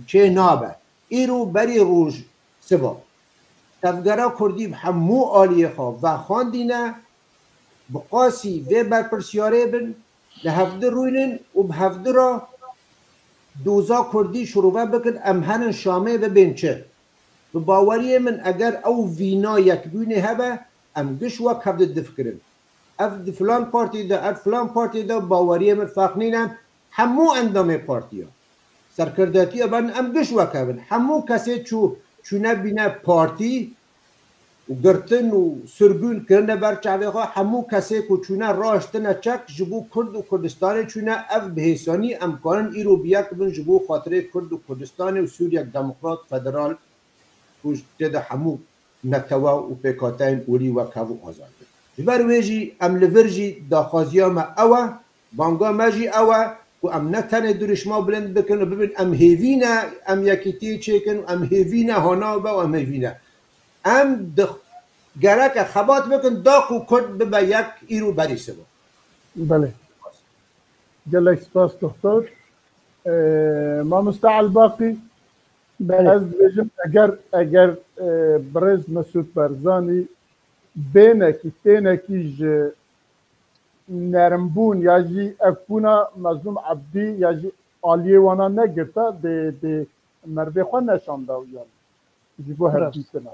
çê nabe. Îro berî roj siba. Tevgera Kurdî bi hemû aliyê xwe vexwendîne, bi qasî vê berpirsiyarê bin, li hevdi rûnin û bi hevdi re doza Kurdî şirove bikin, em herin Şamê bibên çi? Bi baweriyê min eger ew vîna yekbûnê hebe, em giş wek hev difikirin. Ev di filan partî de, ev filan partî de, baweriyê min ferq nîne, hemû endamê partiya. Serkirdatiya ben em giş wek hev in. Hemû kesê çû, çûne bîne partî û girtin û sirgûn kirine ber çavê xwe, hemû kesê ku çûne raştine çek ji bo Kurd û Kurdistanê çûne, ev bi hêsanî em karin îro bi yek bin ji bo xatirê Kurd û Kurdistanê û Sûriyek demokrat, federal û tê de hemû netewe û pêkhateyên olî wek hev û azad bin. Ji ber wê jî em li vir jî daxwaziya me ew e, banga me jî ew e ku em ne tenê dirûşma bilind bikin û bibin em hêvî ne, em yekîtiyê çêkin û em hêvî ne hanaw be û em hêvî ne. Em di gereke xebat bikin da ku Kurd bibe yek îro berî siba. Belê. Gelek spas, doktor. Ee, Mamoste Elbaqî, Belê. Ez dibêjim, eger, eger, e, birêz Mesûd Barzanî bênekî, tênekî ji nermbûn ya jî evbûna Mezlûm Ebdî ya jî aliyê wana negirta, dê, dê mervê xwe neşanda û yan ji bo Rast. hevdîtina.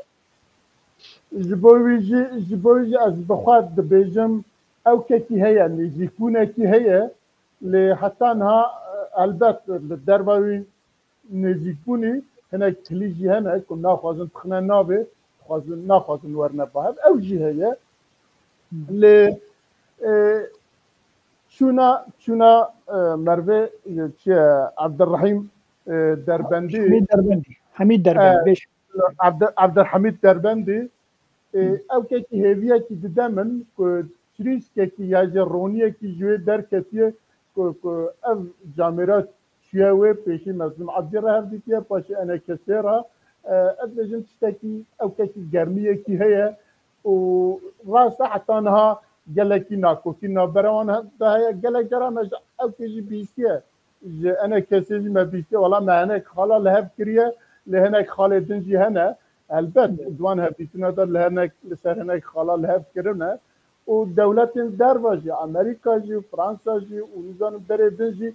Ji bo wî jî, ji bo wî jî ez bi xwe dibêjim, ew kekî heye, nêzîkbûnekî heye, lê heta niha, e, elbet li derva wî nêzîkbûnî hinek kilî jî hene ku naxwazin tixine navê, dixwazin, naxwazin werine bahev. Ew jî heye. Lê, e, çûna, çûna, e, mervê, e, çi ye, Evdirrehîm, e, Derbendî. Hemîd Derbendî. Hemîd Derbendî. E, Bêş. Evdir-, Evdirhemîd Derbendî. E, ew kekî hêviyekî dide min ku çirîskekî ya jî roniyekî ji wê derketiye ku, ku ev camêra çûye wê, pêşî Mezlûm Ebdî re hev dîtiye, paşê enekesê re, e, ez dibêjim tiştekî, ew kekî germiyekî heye. û rast e heta niha gelekî nakokî navbera wan de heye. Gelek cara me ji ewkê jî bihîstiye. Ji enekesê jî me bihîstiye. Wela me hinek xala li hev kiriye, lê hinek xalê din jî hene. Elbet di wan hevdîtina de li hinek, li ser hinek xala li hev kirine. Û dewletên derva jî, Amerîka jî, Fransa jî û nizanim berê din jî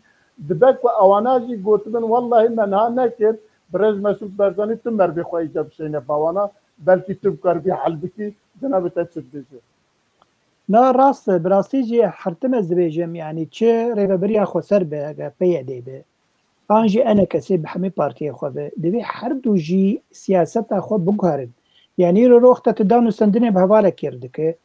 dibe ku ewana jî gotibin, wellahî me niha nekir, birêz Mesûd Barzanî tu merivê xwe îca bişeyne ba wana, belkî tu bikaribî hel bikî, cenabê te çi dibêje? Na rast e, bi rastî jî her tim ez dibêjim, yanî çi rêvebiriya xweser be, eger P Y D be, an jî enekesê bi hemî partiyê xwe be, divê her du jî siyaseta xwe biguherin. Yanî îro wexta tu dan û stendinê bi hevalekê re dike,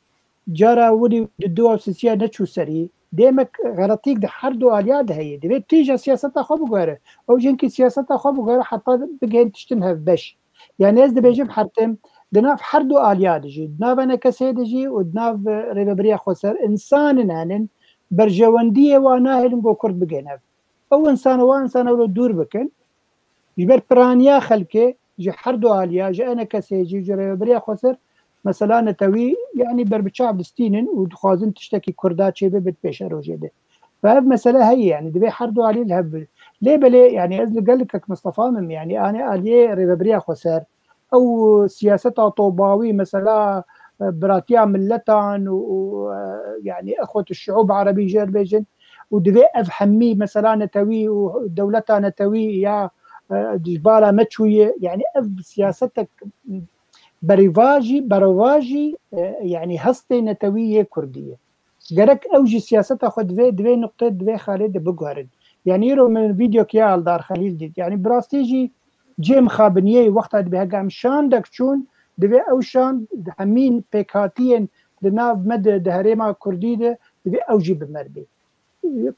cara winî di dua û sisiya neçû serî, dê me xeletîk di her du aliya de heye. Divê tîja siyaseta xwe biguhere. Ew jî hinkî siyaseta xwe biguhere heta bigihên tiştin hevbeş. Yanî ez dibêjim her tim, di nav her du aliya de jî, di nav enekesê de jî û di nav, e, rêvebiriya xweser, însan in henin, berjewendiyê wan nahêlin ku Kurd bigihên hev. Ew însan, wan însan ew dûr bikin. Ji ber piraniya xelkê, ji her du aliya, ji enekesê jî, ji rêvebiriya xweser, mesela netewî, yanî berbiçav distînin û dixwazin tiştekî Kurda çêbibe di pêşerojê de. Ve ev mesele heye, yanî divê her du alî li hev bi. Lê belê, yanî ez li gel Kek Mistefa me im, yanî anê aliyê rêvebiriya xweser, ew siyaseta tobawî, mesela, e, biratiya miletan û, û, e, yanî exwet şuûb erebî jê re bêjin û divê ev hemî, mesela, netewî û dewleta netewî ya, e, ji bala me çûye, yanî ev siyasetek berevajî, berevajî, e, yanî hestê netewî yê Kurdî ye. Gerek ew jî siyaseta xwe divê, divê nuqtê, divê xalê de biguherin. Yanî îro min vîdeokiya Aldar Xelîl dît. Yanî bi rastî jî cê mixabiniyê wexta dibê heke em şandek çûn, divê ew şand hemîn pêkhatiyên di nav me de, di herêma Kurdî de, divê ew jî bi me re bê.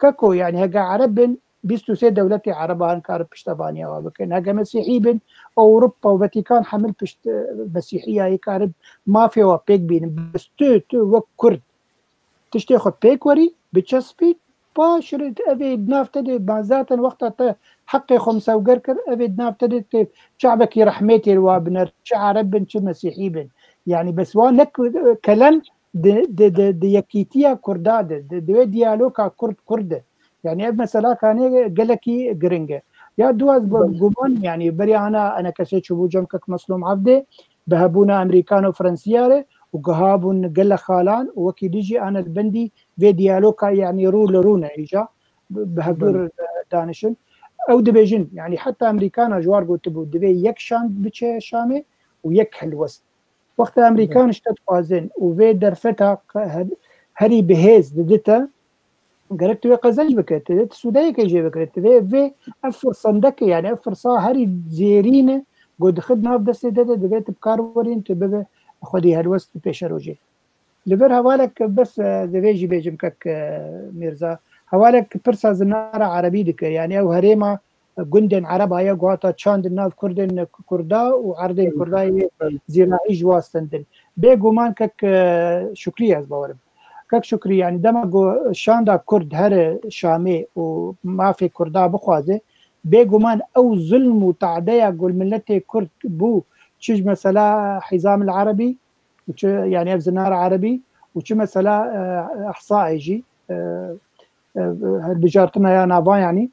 Keko, yanî heke Ereb bin, bîst û sê dewletê Ereba hin karin piştevaniya wa bikin. Heke Mesîhî bin, Ewropa û Vatikan hemil pişt, e, Mesîhiyayê karin mafê wa pêk bînin. Bes tu, tu wek Kurd tiştê xwe pêk werî, biçespî, paş re ev ê di nav te de, ma zaten wexta te heqê xwe misewger kir, ev ê di nav te de tê çavekî rehmêtê li wa biner, çi Ereb bin, çi Mesîhî bin. Yanî bes wan ne ku-, kelem di, di, di, di yekîtiya Kurda de, di, di wê diyaloga Kurd, Kurd de. Yanî ev mesela kanê gelekî giring e. Ya du ez bi-, guman, yanî beriya ana enekesê çûbû cem Kek Meslûm Evdê, bi hebûna Amerîkan û Fransiya re û giha bûn gele xalan û wekî dî jî ana li bendî vê diyaloga, yanî rû li rû ne îca bi, bi hevdûr, e, danişin. Ew dibêjin, yanî heta Amerîkana ji war gotibû, divê yek şand biçe Şamê û yek helwest. Wexta Amerîkan ji te dixwazin û vê derfeta qe-, her-, herî bi hêz didite, gerek tu wê qezenc bike, tu dê tu sûdeyeke jê bikire, tu vê, vê ev firsendeke, yanî ev firsa herî zêrîn e, ku dixit nav destê te de, divê tu bi kar werîn, tu bibe xwedî helwest pêşerojê. Li vir hevalek bes, e, divê jî bêjim kek, e, Mîrza. Hevalek pirsa zinara erebî dikir. Yanî ew herêma gundên ereba ye, guhata çandin nav kurdên Kurda û erdên Kurda yê zîraî ji wa stendin. Bêguman kek, e, Şukrî ez bawerim. Kek Şukrî, yanî dema ku şanda Kurd here Şamê û mafê Kurda bixwaze, bêguman ew zulm û tadeya ku li miletê Kurd bû, çi ji mesela Hîzam el Erebî, û çi, yanî ev zinar erebî û çi mesela, e, Ehsaê jî, e, e, hilbijartina ya navan yanî,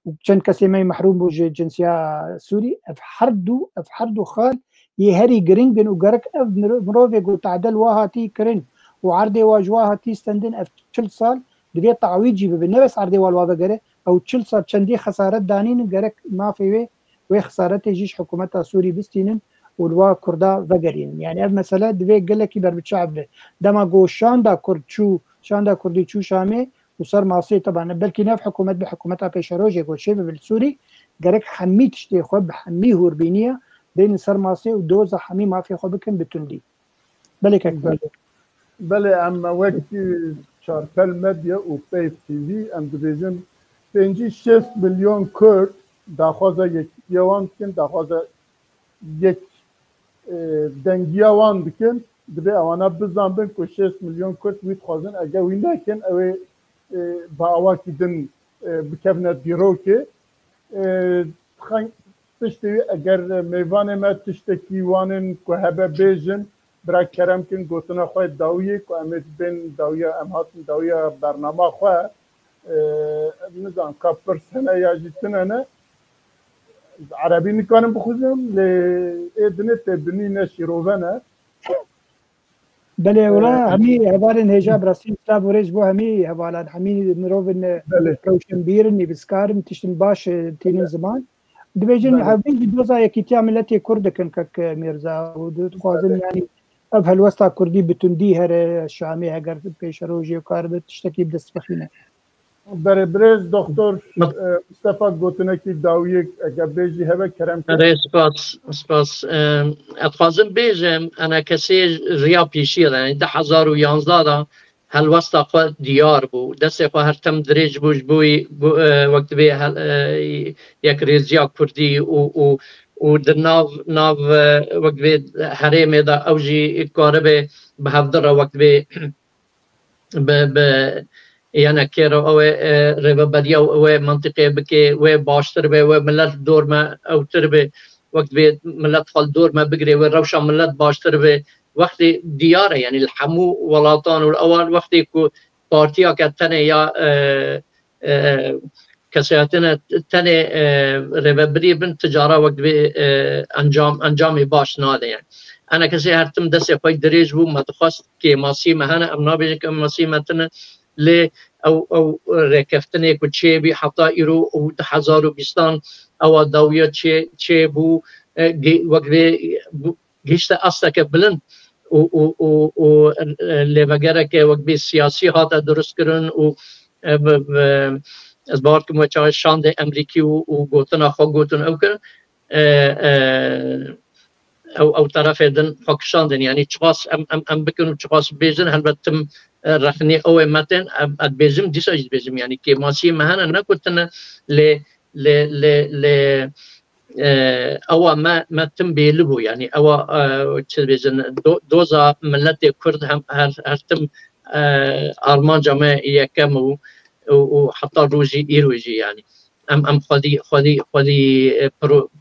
û çend kesê me yê mehrûm bû ji cinsiya Sûrî, ev her du, ev her du xal yê herî giring in û gerek ev miro-, mirovê ku tade li wa hatî kirin û erdê wa ji wa hatî stendin, ev çil sal divê tawîd jî bibe. Ne bes erdê wa li wa vegere, ew çil sal çendî xesaret danînin, gerek mafê wê wê xesaretê jî ji hikûmeta Sûrî bistînin û li wa Kurda vegerînin. Yanî ev mesele divê gelekî berbiçav be. Dema ku şanda Kurd çû, şanda Kurdî çû Şamê û ser masê, teban belkî ne ev hikûmet be, hikûmeta pêşerojê ku çê bibe li Sûrî, gerek hemî tiştê xwe bi hemî hûrbîniya bênin ser masê û doza hemî mafê xwe bikin bi tundî. Belê kek. Belê. Belê, em wek Çarpel Medya û Peyv T V em dibêjin pêncî şêst milyon Kurd daxwaza yekîtiya wan dikin, daxwaza yek, e, dengiya wan dikin. Divê ewana bizanbin ku şêst milyon Kurd wî dixwazin, eger wî nekin, ew ê, e, bi awakî din, e, bikevine dîrokê. E, dixan-, tiştê wî, eger mêvanê me tiştekî wan in ku hebe bêjin, Bira kerem kin gotina xwe dawiyê ku em ê bên dawiya, em hatin dawiya bernama xwe. Nizanim ka pirs hene ya jî tune ne. Erebî nikarim bixwînim, lê ê dinê tê binî ne şîrove ne. Belê, wela hemî hevalên hêja bi rastî silav û rêz bo hemî hevalan, hemî mirovên rewşenbîr in, nivîskar in, tiştin baş tînin ziman. Dibêjin hevdî jî doza yekîtiya miletê Kurd dikin kek Mîrza û dixwazin yanî ev helwesta Kurdî bi tundî here Şamê heger pêşerojê û karibe tiştekî bi dest bixîne. Berê birêz Doktor Mustefa gotinekî dawiyê eger bêjî hebe kerem ke. Erê spas, spas. Ez dixwazim bêjim, enekesê riya pêşî re, yanî du hezar û yanzdeh de helwesta xwe diyar bû. Destê xwe her tim dirêj bû ji bo wek divê yekrêziya Kurdî û û û di nav nav wek divê herêmê de ew jî karibe bi hevdi re wek divê bi bi yanekê re ew ê rêveberiya wê mentiqê bike, wê baştir be, wê milet dor me ewtir be, wek divê milet xwe li dor me bigire, wê rewşa milet baştir be. Wextê diyar e, yanî li hemû welatan û li ewan wextê ku partiyeke tenê ya kesayetine tenê rêvebirî bin, ti cara wek divê encam encamê baş nade. Yani enekesê her tim destê xwe dirêj bû, me dixwest kêmasî me hene, em nabêjin kêmasî me tine, lê ew ew rêkeftinê ku çêbî heta îro û du hezar û bîstan ewa dawiya çê çêbû, wek vê gihişte asteke bilind û û û û lêvegereke wek bê siyasî hate durustkirin û ez bawer dikim we çaxê şandê Emrîkî û û gotina xwe gotin ew kirin, ew ew terefê din xwe kişandin. Yanî çiqas em em em bikin û çiqas bêjin, helbet tim rexnê ew ê me tên, em ez dibêjim, dîsa jî dibêjim. Yanî kêmasiyê me hene, ne ku tine lê lê lê lê ewa me me tim bêli bû, yanî ewa çi dibêjin, doza miletê Kurd hem her her tim armanca me yekem û û heta rojî îro jî, yanî em em xwedî xwedî xwedî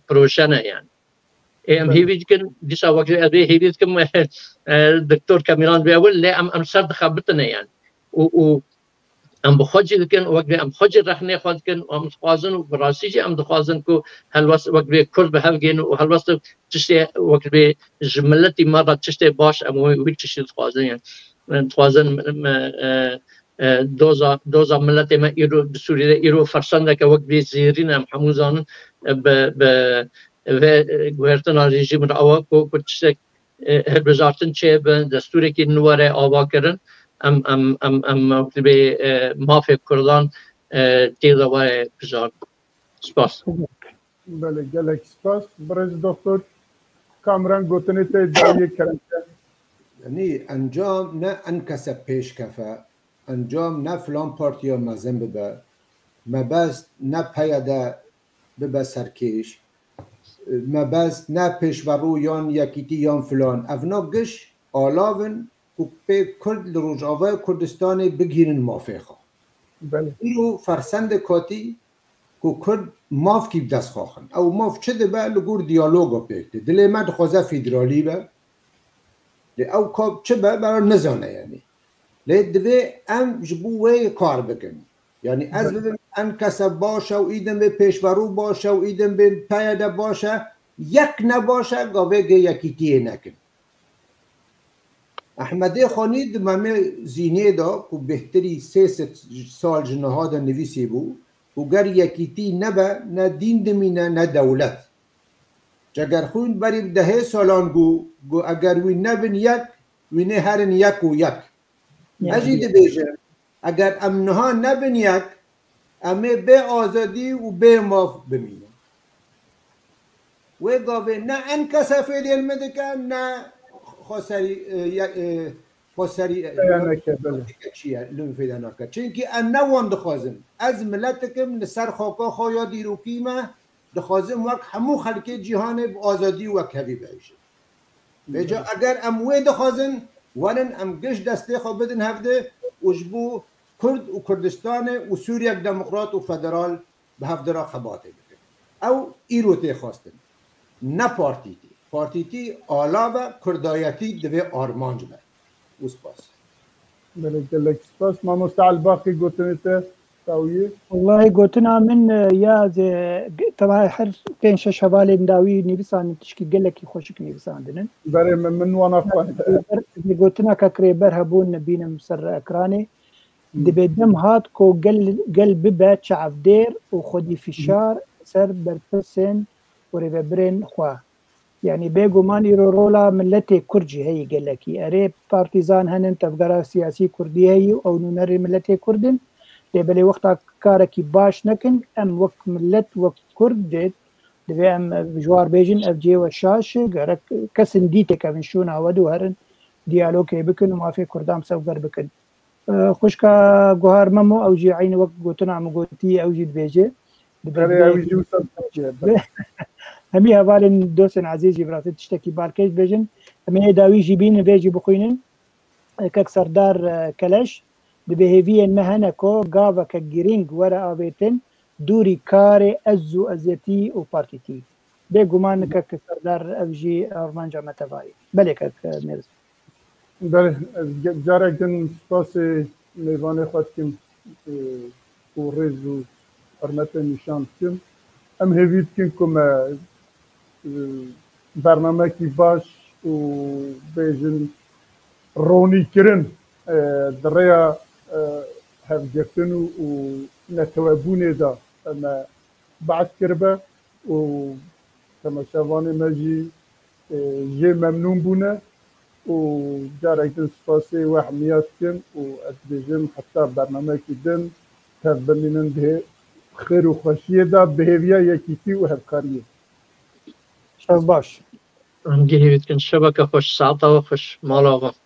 proje ne, yanî ê em hêvî dikin dîsa wek ez ê hêvî dikim Doktor Kemîran bê ewil, lê em em ser dixebitine, yanî û û em bi xwe cî dikin, wek vê em xwe cî rexnê xwe dikin û em dixwazin û bi rastî jî em dixwazin ku helwest wek vê Kurd bi hev gên û helwest tiştê wek vê ji miletî me re tiştê baş em wî wî tiştî dixwazin. Yanî dixwazin doza doza miletê me îro di Sûriyê de îro fersendeke wek vê zêrîn em hemû zanin bi bi vê guhertina rejîm re ewa ku ku tiştek hilbijartin çêbin, destûrekî nû were avakirin, em em em em dibê mafê Kurdan tê de were bijartin. Spas. Belê, gelek spas. Birêz Doktor Kamran, gotinê te dawiyê kerem ke. Yanî encam ne enkese pêş kefe, encam ne filan partiya mezin bibe, mebest ne P Y D bibe serkêş, mebest ne pêşverû yan yekîtî yan filan. Evna giş alav in ku pê Kurd li Rojavaya Kurdistanê bigihînin mafê xwe. Îro fersendek hatî ku Kurd mafkî bi dest xwe xin. Ew maf çi dibe? Li gor diyaloga pêk tê. Dilê me dixwaze federalî be. Lê ew ka çi be, bera nizane yanî. Lê divê em ji bo wê kar bikin. Yanî ez bibim enkese baş e û îdin bê pêşverû baş e û îdin bê P Y D baş e, yek ne baş e, gavê gê yekîtiyê nekin. Ehmedê Xanî di Memê Zînê de ku bêhtirî sê sed sal ji niha de nivîsî bû ku ger yekîtî nebe, ne dîn dimîne ne dewlet. Cegerxwîn berî bi dehê salan got, got eger wî nebin yek, wî nê herin yek û yek. Ez jî dibêjim, eger em niha nebin yek, em ê bê azadî û bê maf bimînin. Wê gavê ne enkese fêdên min dike, ne xweserî, e, ye-, e, xweserî, e, Peyaneke, belê. Çi ye, li min fêde nake. Çimkî em ne wan dixwazin. Ez miletik im, li ser xaka xwe ya dîrokî me, dixwazim wek hemû xelkê cîhanê bi azadî û wekhevî biejim. Vêca eger em wê dixwazin, werin em giş destê xwe bidin hevdê û ji bo Kurd û Kurdistanê û Sûriyek demokrat û federal bi hevdira xebatê bikin. Ew îro tê xwestin. Ne partî tê. partîtî ala be, kurdayetî divê armanc be. Û spas. Belê, gelek spas. Mamoste Elbaqî, gotinê te dawiyê. Wellahî gotina min e, ya teva her pênc şeş hevalên dawî nivîsandin, tişkî gelekî xweşik nivîsandin. Berê min, min wana xwend. Gotina kek Rêber hebûn bînim ser ekranê. Dibê dem hat ku gel, gel bibe çavdêr û xwedî fişar ser berpirsên û rêvebirên xwe. Yanî bêguman îro rola miletê Kurd jî heyî gelekî. Erê partîzan henin, tevgera siyasî Kurdî heyî û ew nûnerê miletê Kurd in. Lê belê wexta karekî baş nekin, em wek milet, wek Kurd dê, divê em ji war bêjin, ev cihê we şaş e, gerek kesin dî têkevin şûna we dû herin diyalogê bikin û mafê Kurdan bi sewger bikin. Xwişka Guhar Memo, ew jî eynî wek gotina min gotî, ew jî dibêje. Dibê Erê, ew jî wisa dibêje. Hemî hevalên dostên ezîz jî bi rastî tiştekî balkêş dibêjin. Em ê dawî jî bînin, vê jî bixwînin. Kek Serdar e, Keleş, dibê hêviyên me hene ku gaveke girîng were avêtin dûrî karê ez û eziyetî û partîtî. Bêguman kek Serdar ev jî armanca me tevayî. Belê kek Mêrz. Belê, ez ge- carek din spasê mêvanê xwe dikim, e, û rêz û hurmetê nîşan dikim. Em hêvî dikin ku me, e, bernamekî baş û bêjin ronîkirin, e, di rêya, e, hevgirtin û, û netewebûnê de me behs kiribe û temaşevanê me jî, e, jê memnûn bûne û carek din spasê we hemiya dikim û ez dibêjim heta bernameyekî din tev bimînin di xêr û xweşiyê de bi hêviya yekîtî û hevkariyê. Şev baş. Em jî hêvî dikin şeveke xweş, saeta we xweş, mala we.